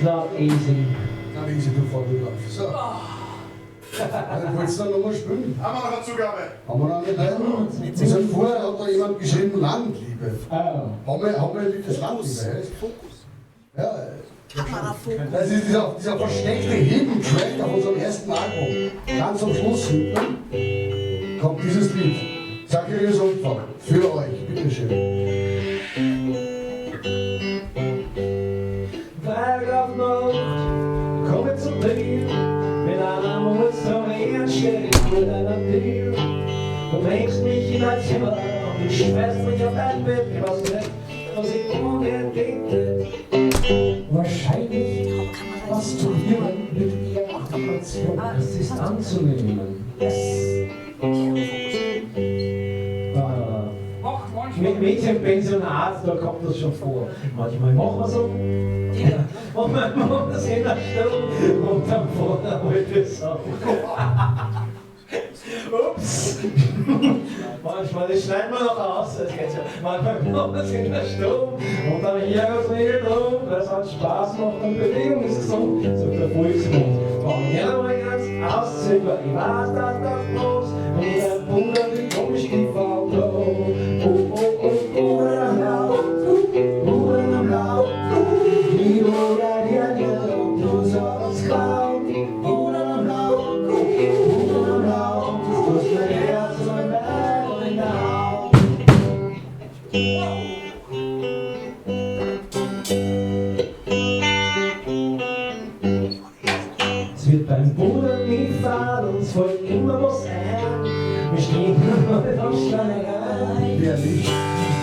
Speaker 2: not easy.
Speaker 7: Not easy to fall in love. So. Dann wolltest du noch mal spielen?
Speaker 6: Haben wir noch eine Zugabe?
Speaker 7: Haben wir noch nicht? Nein. Also vorher hat da jemand geschrieben Landliebe.
Speaker 2: Ah.
Speaker 7: Haben wir ein Lied, das Landliebe heißt?
Speaker 6: Fokus.
Speaker 7: Ja. Das ist dieser versteckte Hidden Track auf unserem ersten Album. Ganz am Schluss hinten kommt dieses Lied. Zacharias Unfall. Für euch. Bitteschön.
Speaker 2: Freitag auf Nacht, komm ich zu dir. Mit einer Musterien stehe ich vor deiner Tür. Du bringst mich in dein Zimmer und du schmeißt mich auf dein Bett. Ich weiß nicht, was ich unbedingt hätte. Wahrscheinlich masturbieren mit Ejakulation. Das ist anzunehmen. Yes. Mädchenpensionat, da kommt das schon vor. Manchmal machen wir so, manchmal machen wir das in der Stunde und dann vorne wollte ich sagen. Ups! Manchmal, das schneiden wir noch aus, das geht schon. Manchmal machen wir es in der Stunde und dann hier geht's nicht drum, weil es halt Spaß macht und Bewegung ist gesund, sagt der Volksmund. Wenn ich einmal ganz ausziehe, ich weiß, dass das bloß und dein Bruder wie komisch die Frau. Oh, oh, oh, oh, Es wird beim Bruder nie fad, uns fällt immer was ein. Wir stehen heute am Schreinerei.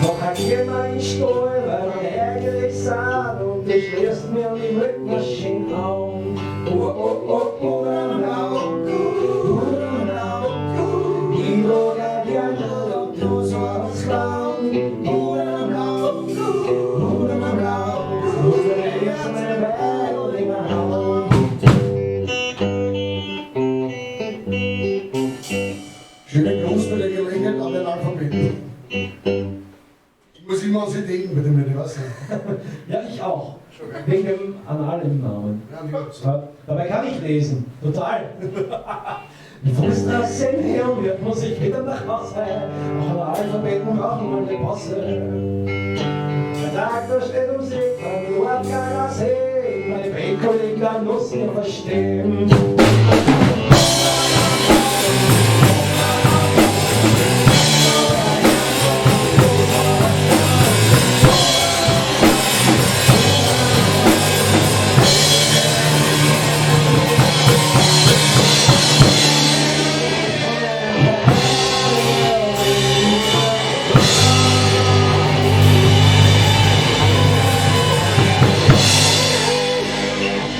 Speaker 2: Noch gehen wir in den Stall, weil wir ärgerlich sind. Und du schließt mir die Rückmaschine an. Oh, oh, oh, oh, oh, ich log gerne und du sollst klauen. Oh, oh, oh,
Speaker 7: Schönen Gruß bei der Gelegenheit an den Alphabeten. Ich muss immer an sie denken, bei dem ich weiß nicht.
Speaker 2: Ja, ich auch. Wegen dem Anal im Namen. Ja, dabei kann ich lesen. Total. Die Frustration wird muss ich wieder nach Hause. Auch an Alphabeten brauchen wir eine Pause. Der Tag, da steht um sich, beim Lord See. Meine Bandkollegen dann muss ich verstehen.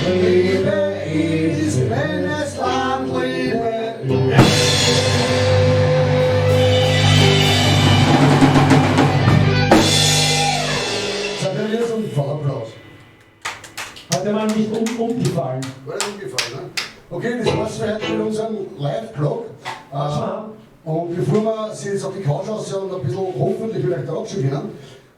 Speaker 7: Liebe ist, wenn es Landliebe Zacharias Unfall, Applaus.
Speaker 2: Hat der Mann nicht umgefallen?
Speaker 7: War das umgefallen, ne? Okay, das war's für heute mit unserem Live-Blog. Und bevor wir sie jetzt auf die Couch aussehen und ein bisschen hoffentlich vielleicht ratschen können,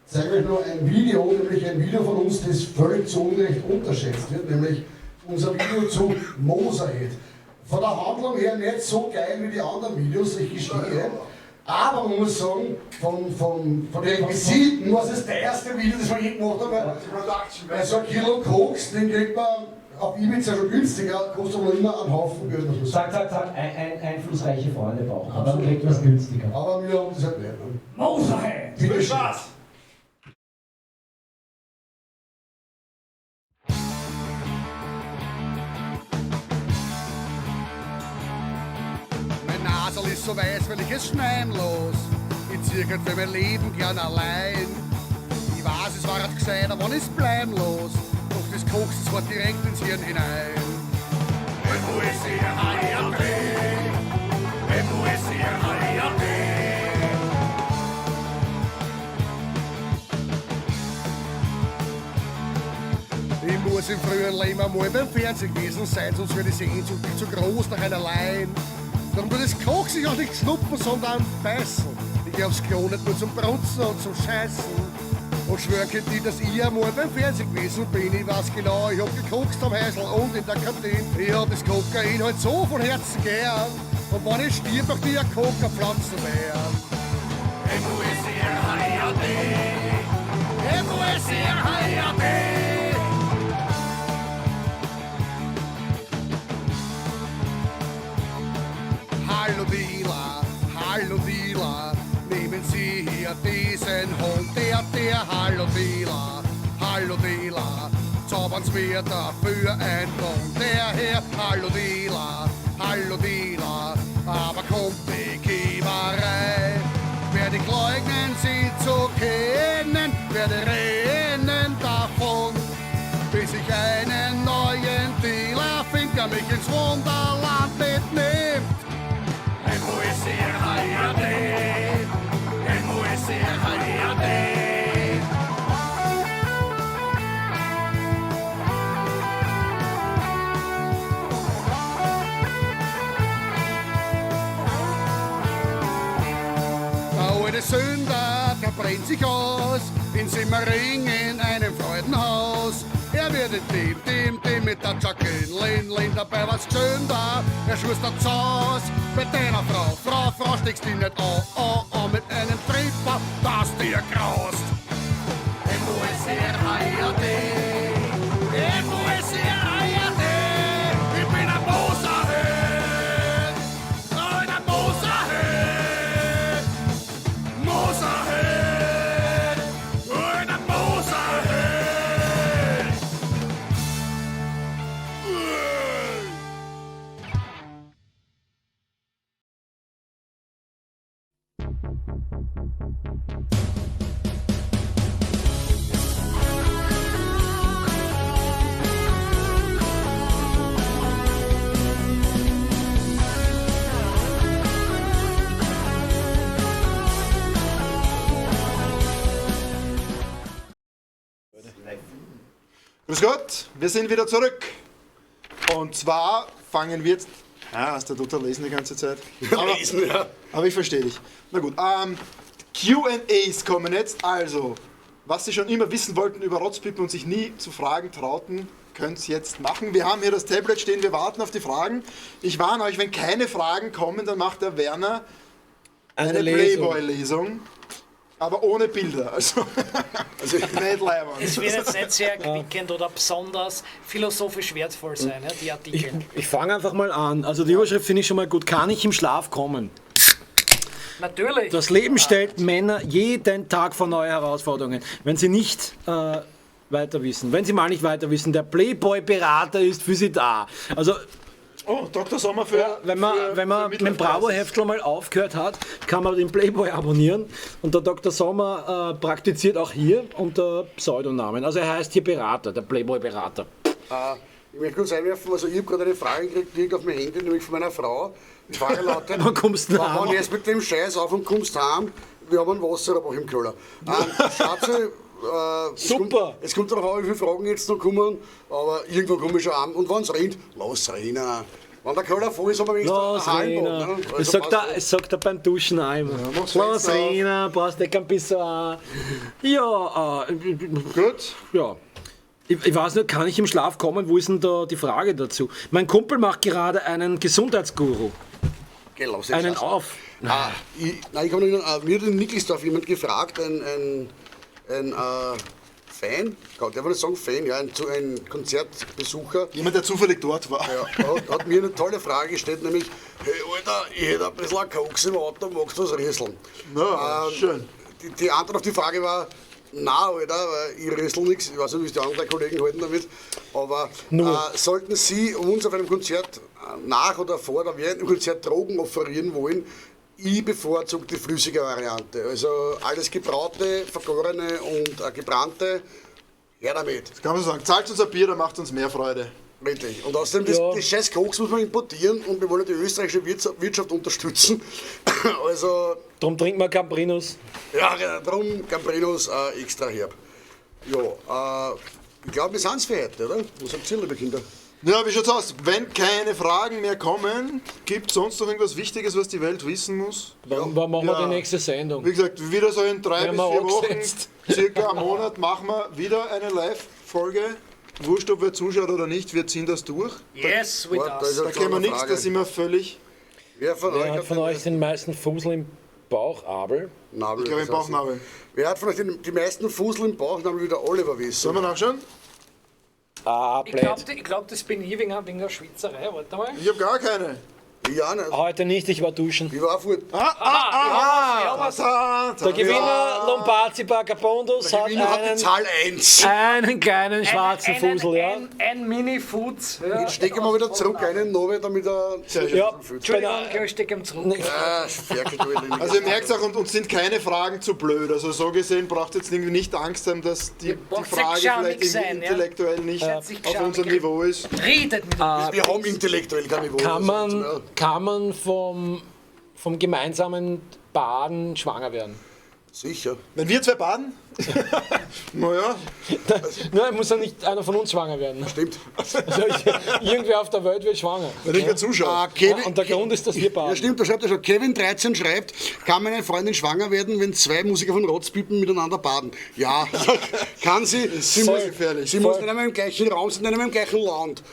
Speaker 7: zeige ich euch noch ein Video, nämlich ein Video von uns, das völlig zu Unrecht unterschätzt wird, nämlich unser Video zu Moserhead. Von der Handlung her nicht so geil wie die anderen Videos, ich gestehe. Aber man muss sagen, von den Requisiten war es das teuerste Video, das wir je gemacht haben. Weil so ein Kilo Koks, den kriegt man auf Ibiza schon günstiger, kostet aber immer einen Haufen Geld. Muss man
Speaker 2: sagen. Sag, einflussreiche Freunde brauchen, dann kriegt man es günstiger.
Speaker 7: Aber wir haben das halt nicht. Ne?
Speaker 3: Moserhead!
Speaker 7: Viel
Speaker 6: Spaß!
Speaker 10: Mein Nasel ist so weiß, weil ich es schneien los. Ich zieh halt für mein Leben gern allein. Ich weiß, es war halt gescheiter, wann ich's bleiben los. Doch das Koks, das war direkt ins Hirn hinein. M-O-S-E-R-A-T. M-O-S-E-R-A-T. Ich muss im früheren Leben einmal beim Fernsehen gewesen sein, sonst wäre die Sehnsucht nicht so groß nach einer Lein. Darum tut das Koch sich auch nicht schnupfen, sondern beißen. Ich geh aufs Klo nicht nur zum Brunzen und zum Scheißen. Und schwör könnt ich, dass ich einmal beim Fernsehen gewesen bin. Ich weiß genau, ich hab gekokst am Häusl und in der Kantine. Ich hab das Kokain halt so von Herzen gern. Und wenn ich stirb, möchte ich eine Coca-Pflanze werden. M-U-S-R-H-E-A-D M-U-S-R-H-E-A-D. Hallo Dealer, hallo Dealer, nehmen Sie hier diesen Hund, der, hallo Dealer, hallo Dealer, zaubern Sie mir dafür ein Bon, der Herr, hallo Dealer, hallo Dealer, aber kommt die Kiewerei, werde ich leugnen, Sie zu kennen, werde rennen davon, bis ich einen neuen Dealer find, der mich ins Wunderland mitnimmt. M-U-S-R-H-E-A-D M-U-S-R-H-E-A-D. Der alte Sünder, der brennt sich aus, in Simmering in einem Freudenhaus. Er wird in dem mit der Jacqueline, Lin, dabei war's gesünder. Er schustert Haus bei deiner Frau, Frau, steckst dich nicht an, mit einem Tripper, das dir graust. M-U-S-R-H-E-A-D, M-U-S-R-H-E-A-D, ich bin ein Moserheld, ein Moserheld, Moserheld, ein Moserheld.
Speaker 6: Grüß Gott, wir sind wieder zurück. Und zwar fangen wir jetzt. Ah, hast du total lesen die ganze Zeit? Aber,
Speaker 7: Lesen, ja.
Speaker 6: Aber ich verstehe dich. Na gut, Q&As kommen jetzt. Also, was Sie schon immer wissen wollten über Rotzpippen und sich nie zu fragen trauten, könnt's jetzt machen. Wir haben hier das Tablet stehen, wir warten auf die Fragen. Ich warne euch, wenn keine Fragen kommen, dann macht der Werner eine
Speaker 5: Lesung.
Speaker 6: Playboy-Lesung. Aber ohne Bilder, also nicht leibend.
Speaker 14: Es wird jetzt nicht sehr erquickend oder besonders philosophisch wertvoll sein, ja, die Artikel.
Speaker 5: Ich fange einfach mal an. Also die Überschrift finde ich schon mal gut. Kann ich im Schlaf kommen?
Speaker 14: Natürlich.
Speaker 5: Das Leben stellt Männer jeden Tag vor neue Herausforderungen. Wenn sie nicht weiter wissen, wenn sie mal nicht weiter wissen, der Playboy-Berater ist für sie da. Also,
Speaker 6: oh, Dr. Sommer für.
Speaker 5: Ja, wenn man mit dem Bravo-Heftl mal aufgehört hat, kann man den Playboy abonnieren. Und der Dr. Sommer praktiziert auch hier unter Pseudonamen. Also er heißt hier Berater, der Playboy-Berater.
Speaker 7: Ich möchte kurz einwerfen, also ich habe gerade eine Frage gekriegt, direkt auf mein Handy, nämlich von meiner Frau. Die Frage lautet,
Speaker 5: Wann kommst du heim?
Speaker 7: Wann jetzt mit dem Scheiß auf und kommst heim? Wir haben einen Wasserbach im Keller. Schatzi,
Speaker 5: Super!
Speaker 7: Es kommt darauf an, wie viele Fragen jetzt noch kommen, aber irgendwann komme ich schon heim. Und wenn es regnet, lass rennen. Wenn der Keller voll ist, haben wir wenigstens einen Hallenboden, ne? Also
Speaker 5: Das sagt er beim Duschen auch immer.
Speaker 6: mach's
Speaker 5: Lass
Speaker 6: Fenster auf.
Speaker 5: rennen, brauchst nicht kein bisschen auch. Ja,
Speaker 6: gut.
Speaker 5: Ja. Ich weiß nicht, kann ich im Schlaf kommen? Wo ist denn da die Frage dazu? Mein Kumpel macht gerade einen Gesundheitsguru.
Speaker 7: Geh, lass den
Speaker 5: Einen
Speaker 7: Scheiß.
Speaker 5: auf.
Speaker 7: Ich kann mich erinnern, mir hat in Nickelsdorf jemand gefragt, ein Fan, darf man das sagen, Fan, ja, ein Konzertbesucher.
Speaker 6: Jemand, der zufällig dort war.
Speaker 7: Ja, hat mir eine tolle Frage gestellt, nämlich, hey Alter, ich hätte ein bisschen Koks im Auto, magst du was rieseln?
Speaker 6: Na, schön.
Speaker 7: Die Antwort auf die Frage war, nein, Alter, weil ich riesel nichts, ich weiß nicht, wie es die anderen Kollegen halten damit, aber sollten Sie uns auf einem Konzert nach oder vor oder während dem Konzert Drogen offerieren wollen, ich bevorzuge die flüssige Variante. Also alles gebraute, vergorene und gebrannte, her damit.
Speaker 6: Das kann man so sagen. Zahlt uns ein Bier, dann macht uns mehr Freude.
Speaker 7: Richtig. Und außerdem, das scheiß Koks muss man importieren und wir wollen die österreichische Wirtschaft unterstützen. Also,
Speaker 5: Drum trinkt man Gambrinus.
Speaker 7: Ja, drum Gambrinus extra herb. Ja, ich glaube, wir sind's für heute, oder? Was sagt ihr, liebe Kinder?
Speaker 6: Ja, wie schaut's aus? Wenn keine Fragen mehr kommen, gibt's sonst noch irgendwas Wichtiges, was die Welt wissen muss?
Speaker 5: Wann machen wir die nächste Sendung?
Speaker 6: Wie gesagt, wieder so in 3
Speaker 5: Werden
Speaker 6: bis
Speaker 5: wir
Speaker 6: 4 Wochen.
Speaker 5: angesetzt?
Speaker 6: circa einem Monat machen wir wieder eine Live-Folge. Wurscht, ob wer zuschaut oder nicht, wir ziehen das durch.
Speaker 14: Yes, we
Speaker 6: Da,
Speaker 14: does.
Speaker 6: da kennen wir nichts, da sind wir völlig.
Speaker 7: Wer von
Speaker 5: Wer
Speaker 7: euch
Speaker 5: hat
Speaker 7: hat
Speaker 5: von euch den meisten Fusel im Bauchnabel?
Speaker 7: Nabel,
Speaker 6: Ich glaube, im
Speaker 7: das heißt-
Speaker 6: Bauchnabel.
Speaker 7: Wer hat von euch die meisten Fusel im Bauchnabel, wie der Oliver wissen?
Speaker 6: Sollen wir nachschauen?
Speaker 5: Ah,
Speaker 14: Ich
Speaker 5: blöd.
Speaker 14: glaube, glaub, das bin ich wegen der Schwitzerei. Warte mal.
Speaker 6: Ich habe gar keine.
Speaker 7: Ja, nicht.
Speaker 5: Heute nicht, ich war duschen.
Speaker 7: Ich war fort.
Speaker 6: Ah, ah,
Speaker 5: Der Gewinner Lombarzi Vagabondus
Speaker 7: Der
Speaker 5: hat
Speaker 7: Gewinner hat die
Speaker 5: einen,
Speaker 7: Zahl 1.
Speaker 5: einen kleinen schwarzen Fusel, ja.
Speaker 14: Ein Mini-Fuz. Ja.
Speaker 7: Jetzt stecken wir wieder zurück einen Nove, damit er
Speaker 5: Ja,
Speaker 14: Entschuldigung, ich stecke ihm zurück.
Speaker 7: Ah, Ferkel, du Elend.
Speaker 6: Also ihr merkt auch, und uns sind keine Fragen zu blöd. Also so gesehen braucht jetzt irgendwie nicht Angst haben, dass die
Speaker 14: braucht
Speaker 6: Frage
Speaker 14: nicht schamig
Speaker 6: vielleicht irgendwie
Speaker 14: sein, ja.
Speaker 6: intellektuell nicht
Speaker 14: Seid
Speaker 6: auf unserem
Speaker 14: schamig.
Speaker 6: Niveau ist.
Speaker 14: Redet mit uns.
Speaker 7: Wir haben intellektuell kein Niveau.
Speaker 5: Kann
Speaker 7: also,
Speaker 5: man,
Speaker 7: ja.
Speaker 5: kann man vom gemeinsamen Baden schwanger werden?
Speaker 7: Sicher.
Speaker 6: Wenn wir zwei baden? Naja,
Speaker 5: Nein, muss ja nicht einer von uns schwanger werden.
Speaker 7: Stimmt.
Speaker 5: Also irgendwer auf der Welt wird schwanger.
Speaker 6: wenn irgendwer zuschaut.
Speaker 7: Ah, Kevin,
Speaker 5: Ja, und der Grund ist, dass wir baden.
Speaker 7: Ja, stimmt, da schreibt er schon. Kevin 13 schreibt, kann meine Freundin schwanger werden, wenn zwei Musiker von Rotzpipen miteinander baden? Ja, kann sie. Sie
Speaker 6: Voll
Speaker 7: muss,
Speaker 6: gefährlich.
Speaker 7: Sie muss nicht einmal im gleichen Raum sein, nicht einmal im gleichen Land.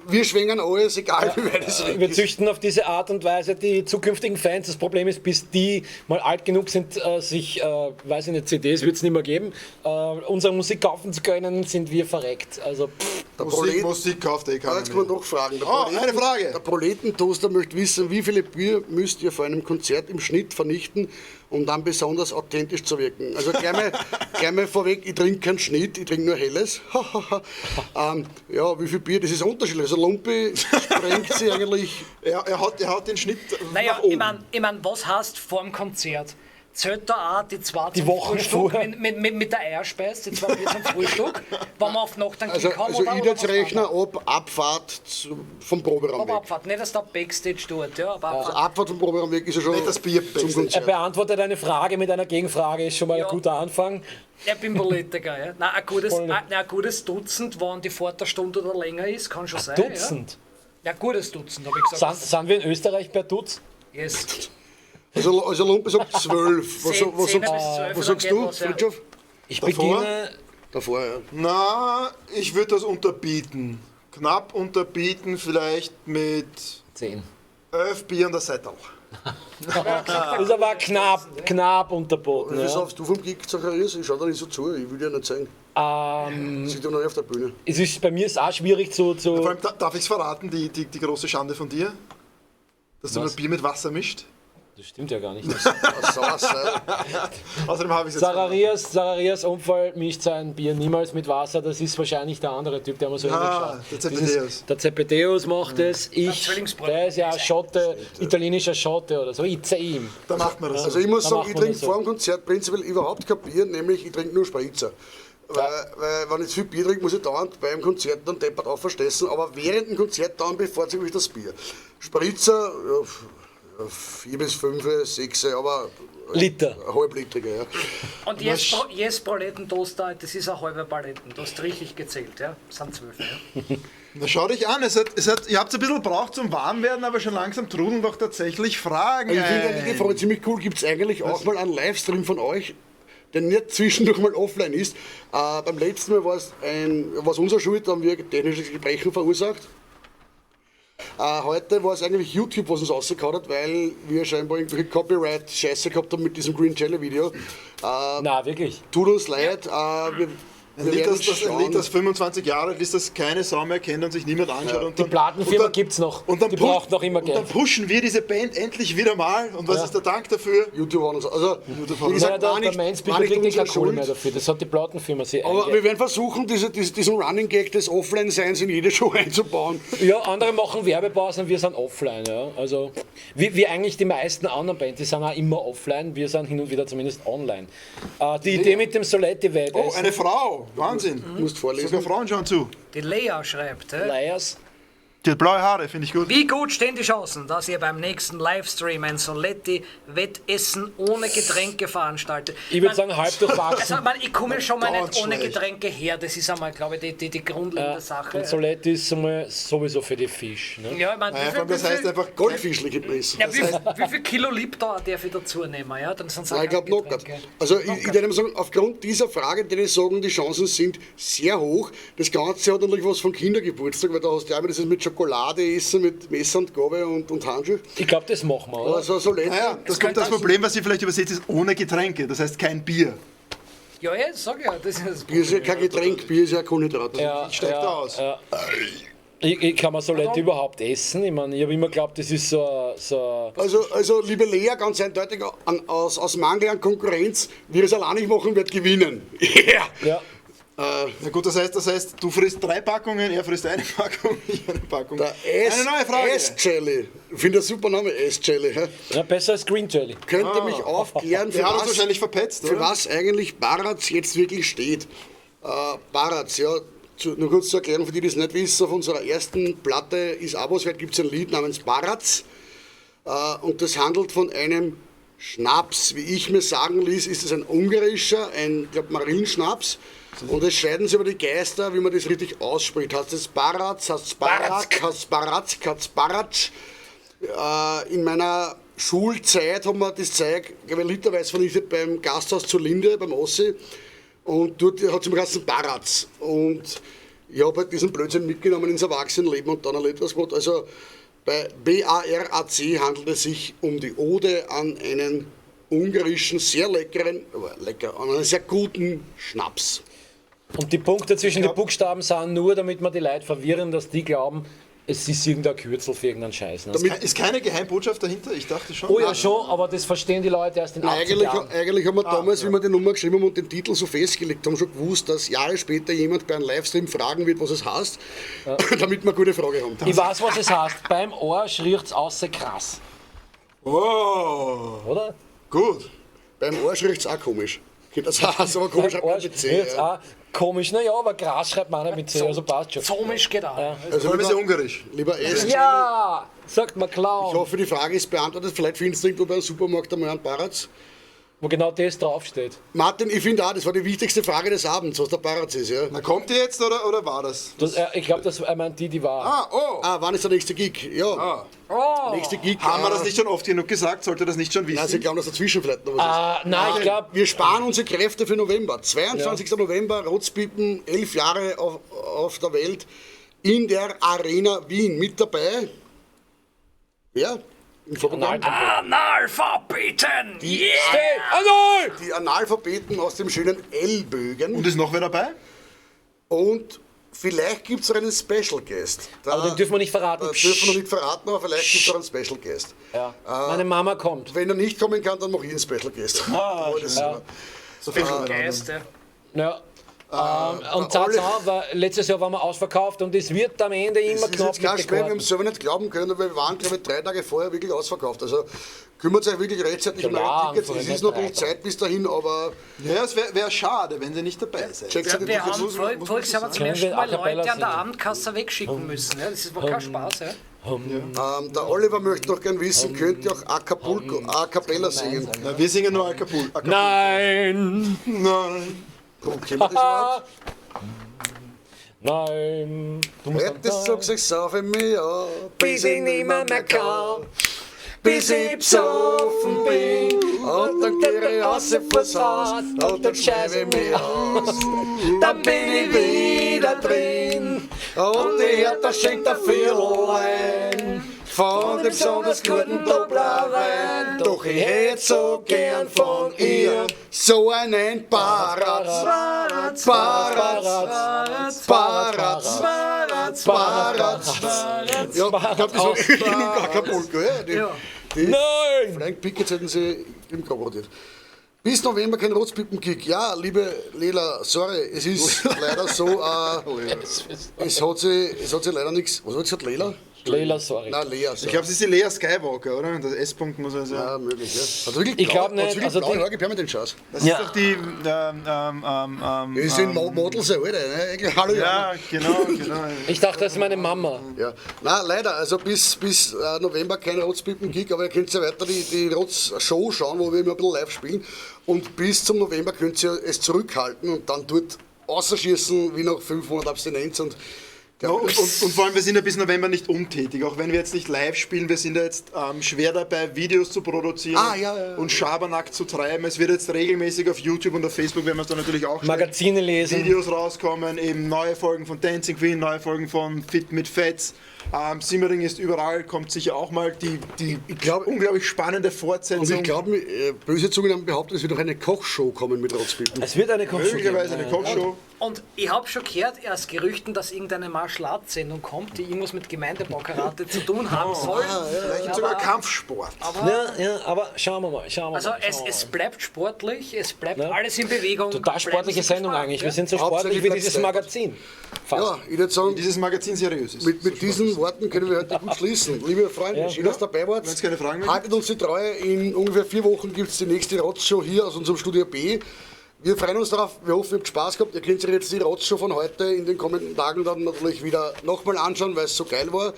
Speaker 7: Wir schwingen alles, egal wie weit es weg
Speaker 5: Wir
Speaker 7: ist.
Speaker 5: züchten auf diese Art und Weise die zukünftigen Fans. Das Problem ist, bis die mal alt genug sind, sich, weiß ich nicht, CDs wird es nicht mehr geben, unsere Musik kaufen zu können, sind wir verreckt. Also, pff,
Speaker 7: Der
Speaker 6: Musik,
Speaker 7: Prolet-
Speaker 6: Musik kauft eh
Speaker 7: Ah,
Speaker 6: keiner
Speaker 7: jetzt kann man
Speaker 6: mehr.
Speaker 7: noch fragen. Der
Speaker 6: Oh, eine Frage.
Speaker 7: Der Proletentoaster möchte wissen, wie viele Bier müsst ihr vor einem Konzert im Schnitt vernichten, um dann besonders authentisch zu wirken? Also gleich mal, gleich mal vorweg, ich trinke keinen Schnitt, ich trinke nur Helles. Ja, wie viel Bier, das ist unterschiedlich. Also Lumpi sprengt sich eigentlich.
Speaker 6: Er hat den Schnitt
Speaker 14: Naja,
Speaker 6: nach oben.
Speaker 14: ich mein, was heißt vorm Konzert? Zählt da auch die zwei
Speaker 5: Die
Speaker 14: zum
Speaker 5: Wochen
Speaker 14: Frühstück
Speaker 5: vorher.
Speaker 14: mit der Eierspeis, die zwei Bier zum Frühstück, wenn wir auf Nacht einen
Speaker 7: Also,
Speaker 14: Kick haben
Speaker 7: also
Speaker 14: oder,
Speaker 7: ich
Speaker 14: oder
Speaker 7: jetzt
Speaker 14: was
Speaker 7: rechne ab Abfahrt vom Proberaum
Speaker 14: Aber
Speaker 7: weg.
Speaker 14: Abfahrt, nicht dass der Backstage dort, ja, aber
Speaker 7: Also
Speaker 14: Abfahrt.
Speaker 7: Abfahrt vom Proberaum weg ist ja schon
Speaker 6: Nicht das Bier
Speaker 7: zum
Speaker 6: Backstage.
Speaker 5: er
Speaker 7: Konzert.
Speaker 5: beantwortet eine Frage mit einer Gegenfrage, ist schon mal
Speaker 14: Ja.
Speaker 5: ein guter Anfang.
Speaker 14: Ich bin Politiker, ja. Nein, ein gutes Dutzend, wenn die Fahrt eine Stunde oder länger ist, kann schon sein.
Speaker 5: Dutzend.
Speaker 14: Ja, ja gutes Dutzend, habe ich gesagt.
Speaker 5: Sind wir in Österreich per Dutz?
Speaker 14: Yes.
Speaker 7: Also Lumpi sagt 12. Was,
Speaker 14: Zehn-
Speaker 7: was,
Speaker 14: zehn bis
Speaker 7: sagst,
Speaker 14: zwölf,
Speaker 7: was
Speaker 14: dann
Speaker 7: sagst
Speaker 14: geht
Speaker 7: du,
Speaker 14: was, ja.
Speaker 7: Fritjof?
Speaker 5: Ich
Speaker 6: Davor?
Speaker 5: beginne.
Speaker 7: Davor, ja.
Speaker 6: Na, ich würde das unterbieten. Knapp unterbieten, vielleicht mit
Speaker 5: 10.
Speaker 6: 11 Bier an der Seite.
Speaker 5: Das ist aber knapp unterboten.
Speaker 7: Wie
Speaker 5: Ja.
Speaker 7: saufst du vom Gig, Zacharias? Ich schau da nicht so zu, ich will dir nicht zeigen. Sieht ja noch nicht auf der Bühne.
Speaker 5: Es ist, bei mir ist es auch schwierig zu.
Speaker 6: Vor allem, darf ich es verraten, die große Schande von dir? Dass du
Speaker 5: Was?
Speaker 6: nur Bier mit Wasser mischt?
Speaker 5: Das stimmt ja gar nicht.
Speaker 6: Außerdem habe ich es jetzt.
Speaker 5: Zacharias Unfall mischt sein Bier niemals mit Wasser. Das ist wahrscheinlich der andere Typ, der mir so
Speaker 6: Ah,
Speaker 5: hingeschaut.
Speaker 6: der Zebedeus.
Speaker 5: Der Zebedeus macht es. Ich, der ist ja ein Schotte, italienischer Schotte oder so. Ich zeig ihm.
Speaker 6: Da macht man das.
Speaker 7: Also ich muss
Speaker 5: Da
Speaker 7: sagen,
Speaker 5: macht
Speaker 7: ich
Speaker 5: man
Speaker 7: trinke
Speaker 5: das so.
Speaker 7: vor dem Konzert prinzipiell überhaupt kein Bier, nämlich ich trinke nur Spritzer. Weil wenn ich zu viel Bier trinke, muss ich dauernd beim Konzert dann deppert aufverstessen, aber während dem Konzert dann bevorzuge ich das Bier. Spritzer, ja, 4 bis 5, 6, aber
Speaker 5: Liter.
Speaker 7: Halblitriger, ja.
Speaker 14: Und yes Palettentoaster, das ist ein halber Paletten. Du hast richtig gezählt, ja. Das sind 12, ja.
Speaker 6: Na schau dich an, ihr habt ein bisschen gebraucht zum Warmwerden, aber schon langsam trudeln doch tatsächlich Fragen.
Speaker 7: Ich finde eigentlich die
Speaker 6: ein.
Speaker 7: Frage ziemlich cool. Gibt es eigentlich auch mal einen Livestream von euch, der nicht zwischendurch mal offline ist? Beim letzten Mal war es unser Schuld, da haben wir technisches Gebrechen verursacht. Heute war es eigentlich YouTube, was uns rausgehauen hat, weil wir scheinbar irgendwelche Copyright-Scheiße gehabt haben mit diesem Green Jelly Video.
Speaker 5: Na, wirklich?
Speaker 7: Tut uns leid. Wir
Speaker 6: Ein Lied,
Speaker 7: werden
Speaker 6: das, ein
Speaker 7: schauen.
Speaker 6: Lied, das 25 Jahre alt ist, das keine Sau mehr kennt und sich niemand anschaut.
Speaker 7: Ja.
Speaker 6: Und
Speaker 5: Die
Speaker 6: dann,
Speaker 5: Plattenfirma
Speaker 6: und dann,
Speaker 5: gibt's noch.
Speaker 6: Und dann
Speaker 5: Die braucht noch immer
Speaker 6: Und dann
Speaker 5: Geld.
Speaker 6: pushen wir diese Band endlich wieder mal. Und was
Speaker 5: Ja.
Speaker 6: ist der Dank dafür?
Speaker 7: YouTube hat uns. Also,
Speaker 6: YouTube
Speaker 7: wie
Speaker 6: hat uns.
Speaker 7: gesagt,
Speaker 5: Naja, der,
Speaker 7: war
Speaker 5: der
Speaker 7: nicht,
Speaker 5: Manspeaker
Speaker 7: war nicht
Speaker 5: kriegt eh
Speaker 7: unsere
Speaker 5: keine Kohle
Speaker 7: Schuld.
Speaker 5: mehr dafür. Das hat die Plattenfirma sich
Speaker 7: Aber wir werden versuchen, diesen Running Gag des Offline-Seins in jede Show einzubauen.
Speaker 5: Ja, andere machen Werbepausen, wir sind offline. Ja. Also, wie eigentlich die meisten anderen Bands, die sind auch immer offline, wir sind hin und wieder zumindest online. Die Idee mit dem Soletti wett
Speaker 6: Oh, eine Frau. Wahnsinn.
Speaker 7: Du musst vorlesen.
Speaker 6: Sogar Frauen schauen zu.
Speaker 14: Die Lea schreibt, ja.
Speaker 5: Leiers.
Speaker 6: Die hat blaue Haare, finde ich gut.
Speaker 14: Wie gut stehen die Chancen, dass ihr beim nächsten Livestream ein Soletti-Wettessen ohne Getränke veranstaltet?
Speaker 5: Ich würd sagen, halb durchwachsen.
Speaker 14: Also, man, ich komme schon mal
Speaker 5: Ganz
Speaker 14: nicht ohne
Speaker 5: schlecht.
Speaker 14: Getränke her. Das ist einmal, glaube ich, die grundlegende Sache.
Speaker 5: Und Soletti ist einmal sowieso für die Fisch. Ne?
Speaker 14: Ja, ich meine, wie viel,
Speaker 6: das
Speaker 14: wie
Speaker 6: heißt
Speaker 14: viel,
Speaker 6: einfach
Speaker 7: Goldfischli gibt es.
Speaker 14: ja, wie viel Kilo Liptauer darf ich dazu nehmen? Ja, dann sind's auch
Speaker 7: Nein, ich
Speaker 14: keine
Speaker 7: glaube Knockout.
Speaker 14: Getränke.
Speaker 7: Also ich würde mal sagen, aufgrund dieser Frage, die ich sagen, die Chancen sind sehr hoch. Das Ganze hat natürlich was von Kindergeburtstag, weil da hast du ja immer dieses mit Schokolade essen, mit Messer und Gabel und Handschuhe.
Speaker 5: Ich glaube, das machen wir, oder?
Speaker 7: Also, so
Speaker 6: Naja, das Problem, was ihr vielleicht übersetzt, ist ohne Getränke. Das heißt kein Bier.
Speaker 14: Ja, ja, sag ja, das ist das
Speaker 7: Bier ist ja kein Getränk, Bier ist ja Kohlenhydrat.
Speaker 5: Ja,
Speaker 6: Ich steig
Speaker 5: ja,
Speaker 6: da aus.
Speaker 5: Ja. Ich kann man Soletti überhaupt essen? Ich meine, ich habe immer geglaubt, das ist so.
Speaker 7: Also liebe Lea, ganz eindeutig, aus Mangel an Konkurrenz, wir es allein nicht machen, wird gewinnen. Yeah.
Speaker 5: Ja.
Speaker 6: Na gut, das heißt, du frisst 3 Packungen, er frisst eine Packung, ich eine Packung.
Speaker 7: Der
Speaker 6: eine neue Frage.
Speaker 7: S-Jelly. Ich finde das super Name, S-Jelly. hä?
Speaker 5: Ja, besser als Green Jelly.
Speaker 7: Könnte
Speaker 6: Ah.
Speaker 7: mich aufklären,
Speaker 6: Der hat uns wahrscheinlich verpetzt,
Speaker 7: für
Speaker 6: oder?
Speaker 7: was eigentlich Baratz jetzt wirklich steht. Baratz, ja, nur kurz zur Erklärung für die, die es nicht wissen, auf unserer ersten Platte ist Abos wert, gibt es ein Lied namens Baratz. Und das handelt von einem Schnaps. Wie ich mir sagen ließ, ist es ein ungarischer, ein, ich glaube, Marienschnaps. Und es scheiden sich aber die Geister, wie man das richtig ausspricht. Heißt es Baratz, heißt es Barak, heißt es Baratz, heißt es Baratsch? In meiner Schulzeit haben wir das Zeug, glaube ich, literweise vernichtet beim Gasthaus zur Linde, beim Ossi. Und dort hat es immer geheißen Baratz. Und ich habe halt diesen Blödsinn mitgenommen ins Erwachsenenleben und dann erlebt was gemacht. Also bei B-A-R-A-C handelt es sich um die Ode an einen ungarischen, sehr leckeren, lecker, an einen sehr guten Schnaps.
Speaker 5: Und die Punkte zwischen den Buchstaben sind nur, damit wir die Leute verwirren, dass die glauben, es ist irgendein Kürzel für irgendeinen Scheiß. Ne?
Speaker 6: Ist keine Geheimbotschaft dahinter? Ich dachte schon.
Speaker 5: Oh ja, schon, aber das verstehen die Leute erst in
Speaker 7: Nein,
Speaker 5: 80
Speaker 7: eigentlich,
Speaker 5: Jahren.
Speaker 7: eigentlich haben wir damals, wie wir die Nummer geschrieben haben und den Titel so festgelegt haben, schon gewusst, dass Jahre später jemand bei einem Livestream fragen wird, was es heißt, damit wir eine gute Frage haben.
Speaker 5: Ich weiß, was es heißt. Beim Arsch riecht's außer krass.
Speaker 6: Oh.
Speaker 5: Oder?
Speaker 6: Gut.
Speaker 7: Beim Arsch riecht's auch komisch. Geht das auch, aber komisch
Speaker 5: Beim
Speaker 7: schreibt man
Speaker 5: Arsch
Speaker 7: mit C.
Speaker 5: riecht's
Speaker 7: Ja.
Speaker 5: auch komisch. Naja, aber Gras schreibt man auch nicht mit C, also passt schon.
Speaker 14: Komisch geht auch.
Speaker 5: Ja.
Speaker 7: Also
Speaker 6: Vor allem ist
Speaker 7: lieber,
Speaker 6: ja ungarisch.
Speaker 7: lieber S.
Speaker 5: Ja, sagt man Clown.
Speaker 7: Ich hoffe, die Frage ist beantwortet. Vielleicht findest du irgendwo beim Supermarkt einmal einen Baratz.
Speaker 5: Wo genau das draufsteht.
Speaker 7: Martin, ich finde auch, das war die wichtigste Frage des Abends, was der Baratz ist. Ja?
Speaker 6: Na, kommt die jetzt oder war das?
Speaker 5: Das, ich glaube, das er meint die war.
Speaker 6: Ah, oh.
Speaker 7: Ah, wann ist der nächste Gig? Ja.
Speaker 6: Ah.
Speaker 14: Oh.
Speaker 7: Nächste Gig.
Speaker 6: Haben wir das nicht schon oft genug gesagt? Sollte das nicht schon wissen?
Speaker 7: Nein, sie glauben, dass dazwischen vielleicht noch was ist.
Speaker 5: Ah, nein, ich glaube.
Speaker 7: Wir sparen unsere Kräfte für November. 22. November, Rotzpippen, 11 Jahre auf der Welt, in der Arena Wien. Mit dabei, wer? Im Vorprogramm?
Speaker 14: Analphabeten!
Speaker 7: Die,
Speaker 14: Yeah!
Speaker 5: Anal!
Speaker 7: die Analphabeten aus dem schönen Ellbögen.
Speaker 6: Und ist noch wer dabei?
Speaker 7: Und vielleicht gibt es auch einen Special Guest. Da,
Speaker 5: Aber den dürfen wir nicht verraten.
Speaker 7: Da dürfen wir noch nicht verraten, aber vielleicht gibt es auch einen Special Guest.
Speaker 5: Ja. Meine Mama kommt.
Speaker 7: Wenn er nicht kommen kann, dann mache ich einen Special Guest.
Speaker 6: Ah,
Speaker 7: Das ist
Speaker 5: ja.
Speaker 6: So viel
Speaker 14: Geist, ja.
Speaker 5: Ja. Und Tatsache, weil letztes Jahr waren wir ausverkauft und es wird am Ende immer
Speaker 7: Das ist
Speaker 5: knapp
Speaker 7: jetzt kein
Speaker 5: mit den
Speaker 7: Schmäh, wir haben
Speaker 5: Karten.
Speaker 7: es selber nicht glauben können, aber wir waren, glaube ich, 3 Tage vorher wirklich ausverkauft. Also kümmert euch wirklich rechtzeitig um
Speaker 5: Klar,
Speaker 7: eure Tickets.
Speaker 5: vor allem
Speaker 7: Es ist noch
Speaker 5: drei
Speaker 7: ein bisschen Zeit bis dahin, aber
Speaker 6: Ja, es wäre schade, wenn sie nicht dabei seid.
Speaker 7: checkt
Speaker 14: Ja,
Speaker 7: die
Speaker 14: wir
Speaker 7: Tickets.
Speaker 14: haben voriges Jahr zum
Speaker 5: Können
Speaker 14: ersten
Speaker 5: wir
Speaker 14: Mal
Speaker 5: A cappella
Speaker 14: Leute an der
Speaker 5: singen?
Speaker 14: Abendkasse wegschicken müssen. Ja, das war kein Spaß. Ja.
Speaker 7: Der Oliver möchte noch gern wissen, könnt ihr auch Acapulco, A Cappella singen?
Speaker 6: Na, wir singen nur Acapulco.
Speaker 5: Nein!
Speaker 6: Nein.
Speaker 7: Kennen wir das überhaupt?
Speaker 5: Nein! Du musst
Speaker 7: Heute zog sich auf in mir,
Speaker 5: bis ich nimmer mehr kann, bis ich besoffen bin.
Speaker 7: Und dann geh ich raus vors Haus und dann scheiß ich mich aus.
Speaker 5: Dann bin ich wieder drin.
Speaker 7: Und die Hertha schenkt ein Viertel ein von dem besonders guten Dopplerwein. Doch ich hätt so gern von ihr so einen Baratz. Baratz, Baratz, Baratz, Baratz. Ja, ich glaub, das war genug Acapulco. Ja, die
Speaker 5: Nein!
Speaker 7: Frank Pickets hätten sie im Kopf rotiert. Bis November kein Rotzpippen-Kick. Ja, liebe Lela, sorry, es ist leider so, es hat sich leider nichts. Was hat gesagt, Lela?
Speaker 5: Leila, sorry.
Speaker 7: Nein, Lea,
Speaker 6: Ich glaube, sie ist die Lea Skywalker, oder? Das S-Punkt muss er sein.
Speaker 7: Ja, möglich, ja. Hat wirklich
Speaker 5: Ich glaub
Speaker 7: blau-
Speaker 5: nicht,
Speaker 7: Hat wirklich
Speaker 5: also
Speaker 7: blaue
Speaker 5: die-
Speaker 7: Haare, gib her mit den Scheiß.
Speaker 6: Das ist doch die.
Speaker 7: Das sind Models, ja, Alter. Ne? Hallo,
Speaker 6: Ja,
Speaker 7: Jana.
Speaker 6: genau, genau.
Speaker 5: Ich dachte, das ist meine Mama.
Speaker 7: Ja. Nein, leider. Also bis November kein Rotzpippen-Gig, aber ihr könnt ja weiter die Rotz-Show schauen, wo wir immer ein bisschen live spielen. Und bis zum November könnt ihr es zurückhalten und dann dort außerschießen, wie nach 5 Monaten Abstinenz. Und,
Speaker 6: Ja, und vor allem, wir sind ja bis November nicht untätig. Auch wenn wir jetzt nicht live spielen, wir sind ja jetzt schwer dabei, Videos zu produzieren
Speaker 7: Ah, ja, ja, ja.
Speaker 6: und Schabernack zu treiben. Es wird jetzt regelmäßig auf YouTube und auf Facebook, werden wir es dann natürlich auch stellen,
Speaker 5: Magazine lesen.
Speaker 6: Videos rauskommen, eben neue Folgen von Dancing Queen, neue Folgen von Fit mit Fets. Simmering ist überall, kommt sicher auch mal die unglaublich spannende Fortsetzung.
Speaker 7: Und ich glaube, böse Zungen haben behauptet, es wird noch eine Kochshow kommen mit Rotzpippen.
Speaker 5: Es wird eine Kochshow
Speaker 6: Möglicherweise eine Kochshow.
Speaker 14: Und ich habe schon gehört, erst Gerüchten, dass irgendeine Martial Arts Sendung kommt, die irgendwas mit Gemeindebaukarate zu tun haben soll.
Speaker 6: Ah, Vielleicht
Speaker 14: Aber-
Speaker 6: sogar Kampfsport.
Speaker 14: Aber
Speaker 5: Ja, ja, aber schauen wir mal. Schauen wir
Speaker 14: also
Speaker 5: mal,
Speaker 14: es,
Speaker 5: schauen wir
Speaker 14: es
Speaker 5: mal.
Speaker 14: bleibt sportlich, es bleibt alles in Bewegung.
Speaker 5: Total
Speaker 14: Bleiben
Speaker 5: sportliche
Speaker 14: Sie
Speaker 5: Sendung
Speaker 14: gespannt,
Speaker 5: eigentlich.
Speaker 14: ja?
Speaker 5: Wir sind so sportlich
Speaker 7: Hauptsächlich
Speaker 5: wie
Speaker 7: bleibt's
Speaker 5: dieses
Speaker 7: deppert.
Speaker 5: Magazin. Fast.
Speaker 7: Ja, ich würde sagen,
Speaker 6: Dieses Magazin seriös ist.
Speaker 7: mit diesen Worten können wir heute gut schließen. Liebe Freunde,
Speaker 5: Ja.
Speaker 7: schön, dass ihr dabei wart.
Speaker 6: Wenn's keine Fragen mehr gibt.
Speaker 7: Haltet uns die Treue. In ungefähr 4 Wochen gibt es die nächste Rotzshow hier aus unserem Studio B. Wir freuen uns darauf. Wir hoffen, ihr habt Spaß gehabt. Ihr könnt euch jetzt die Rotzshow von heute in den kommenden Tagen dann natürlich wieder nochmal anschauen, weil es so geil war.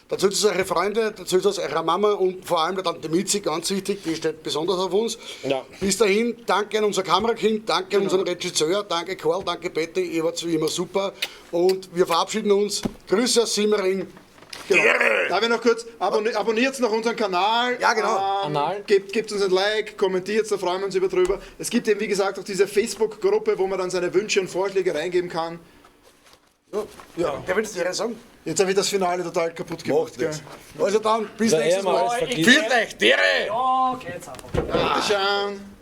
Speaker 7: Erzählt es eure Freunde, erzählt es eurer Mama und vor allem der Tante Mitzi, ganz wichtig, die steht besonders auf uns.
Speaker 5: Ja.
Speaker 7: Bis dahin, danke an unser Kamerakind, danke an unseren Regisseur, danke Karl, danke Betty, ihr wart wie immer super. Und wir verabschieden uns. Grüße aus Simmering.
Speaker 6: Genau. Darf ich noch kurz, abonniert noch unseren Kanal.
Speaker 7: Ja, genau.
Speaker 5: Anal.
Speaker 6: Gebt uns ein Like, kommentiert, da freuen wir uns über drüber. Es gibt eben, wie gesagt, auch diese Facebook-Gruppe, wo man dann seine Wünsche und Vorschläge reingeben kann.
Speaker 7: Ja. Der willst du dir sagen?
Speaker 6: Jetzt habe ich das Finale total kaputt gemacht.
Speaker 7: Macht nichts. Also dann, bis
Speaker 5: Der
Speaker 7: nächstes
Speaker 5: Ehemann
Speaker 7: Mal.
Speaker 5: ist verglichen.
Speaker 7: Viert euch, Dere!
Speaker 14: Ja, geht's einfach.
Speaker 6: Dankeschön.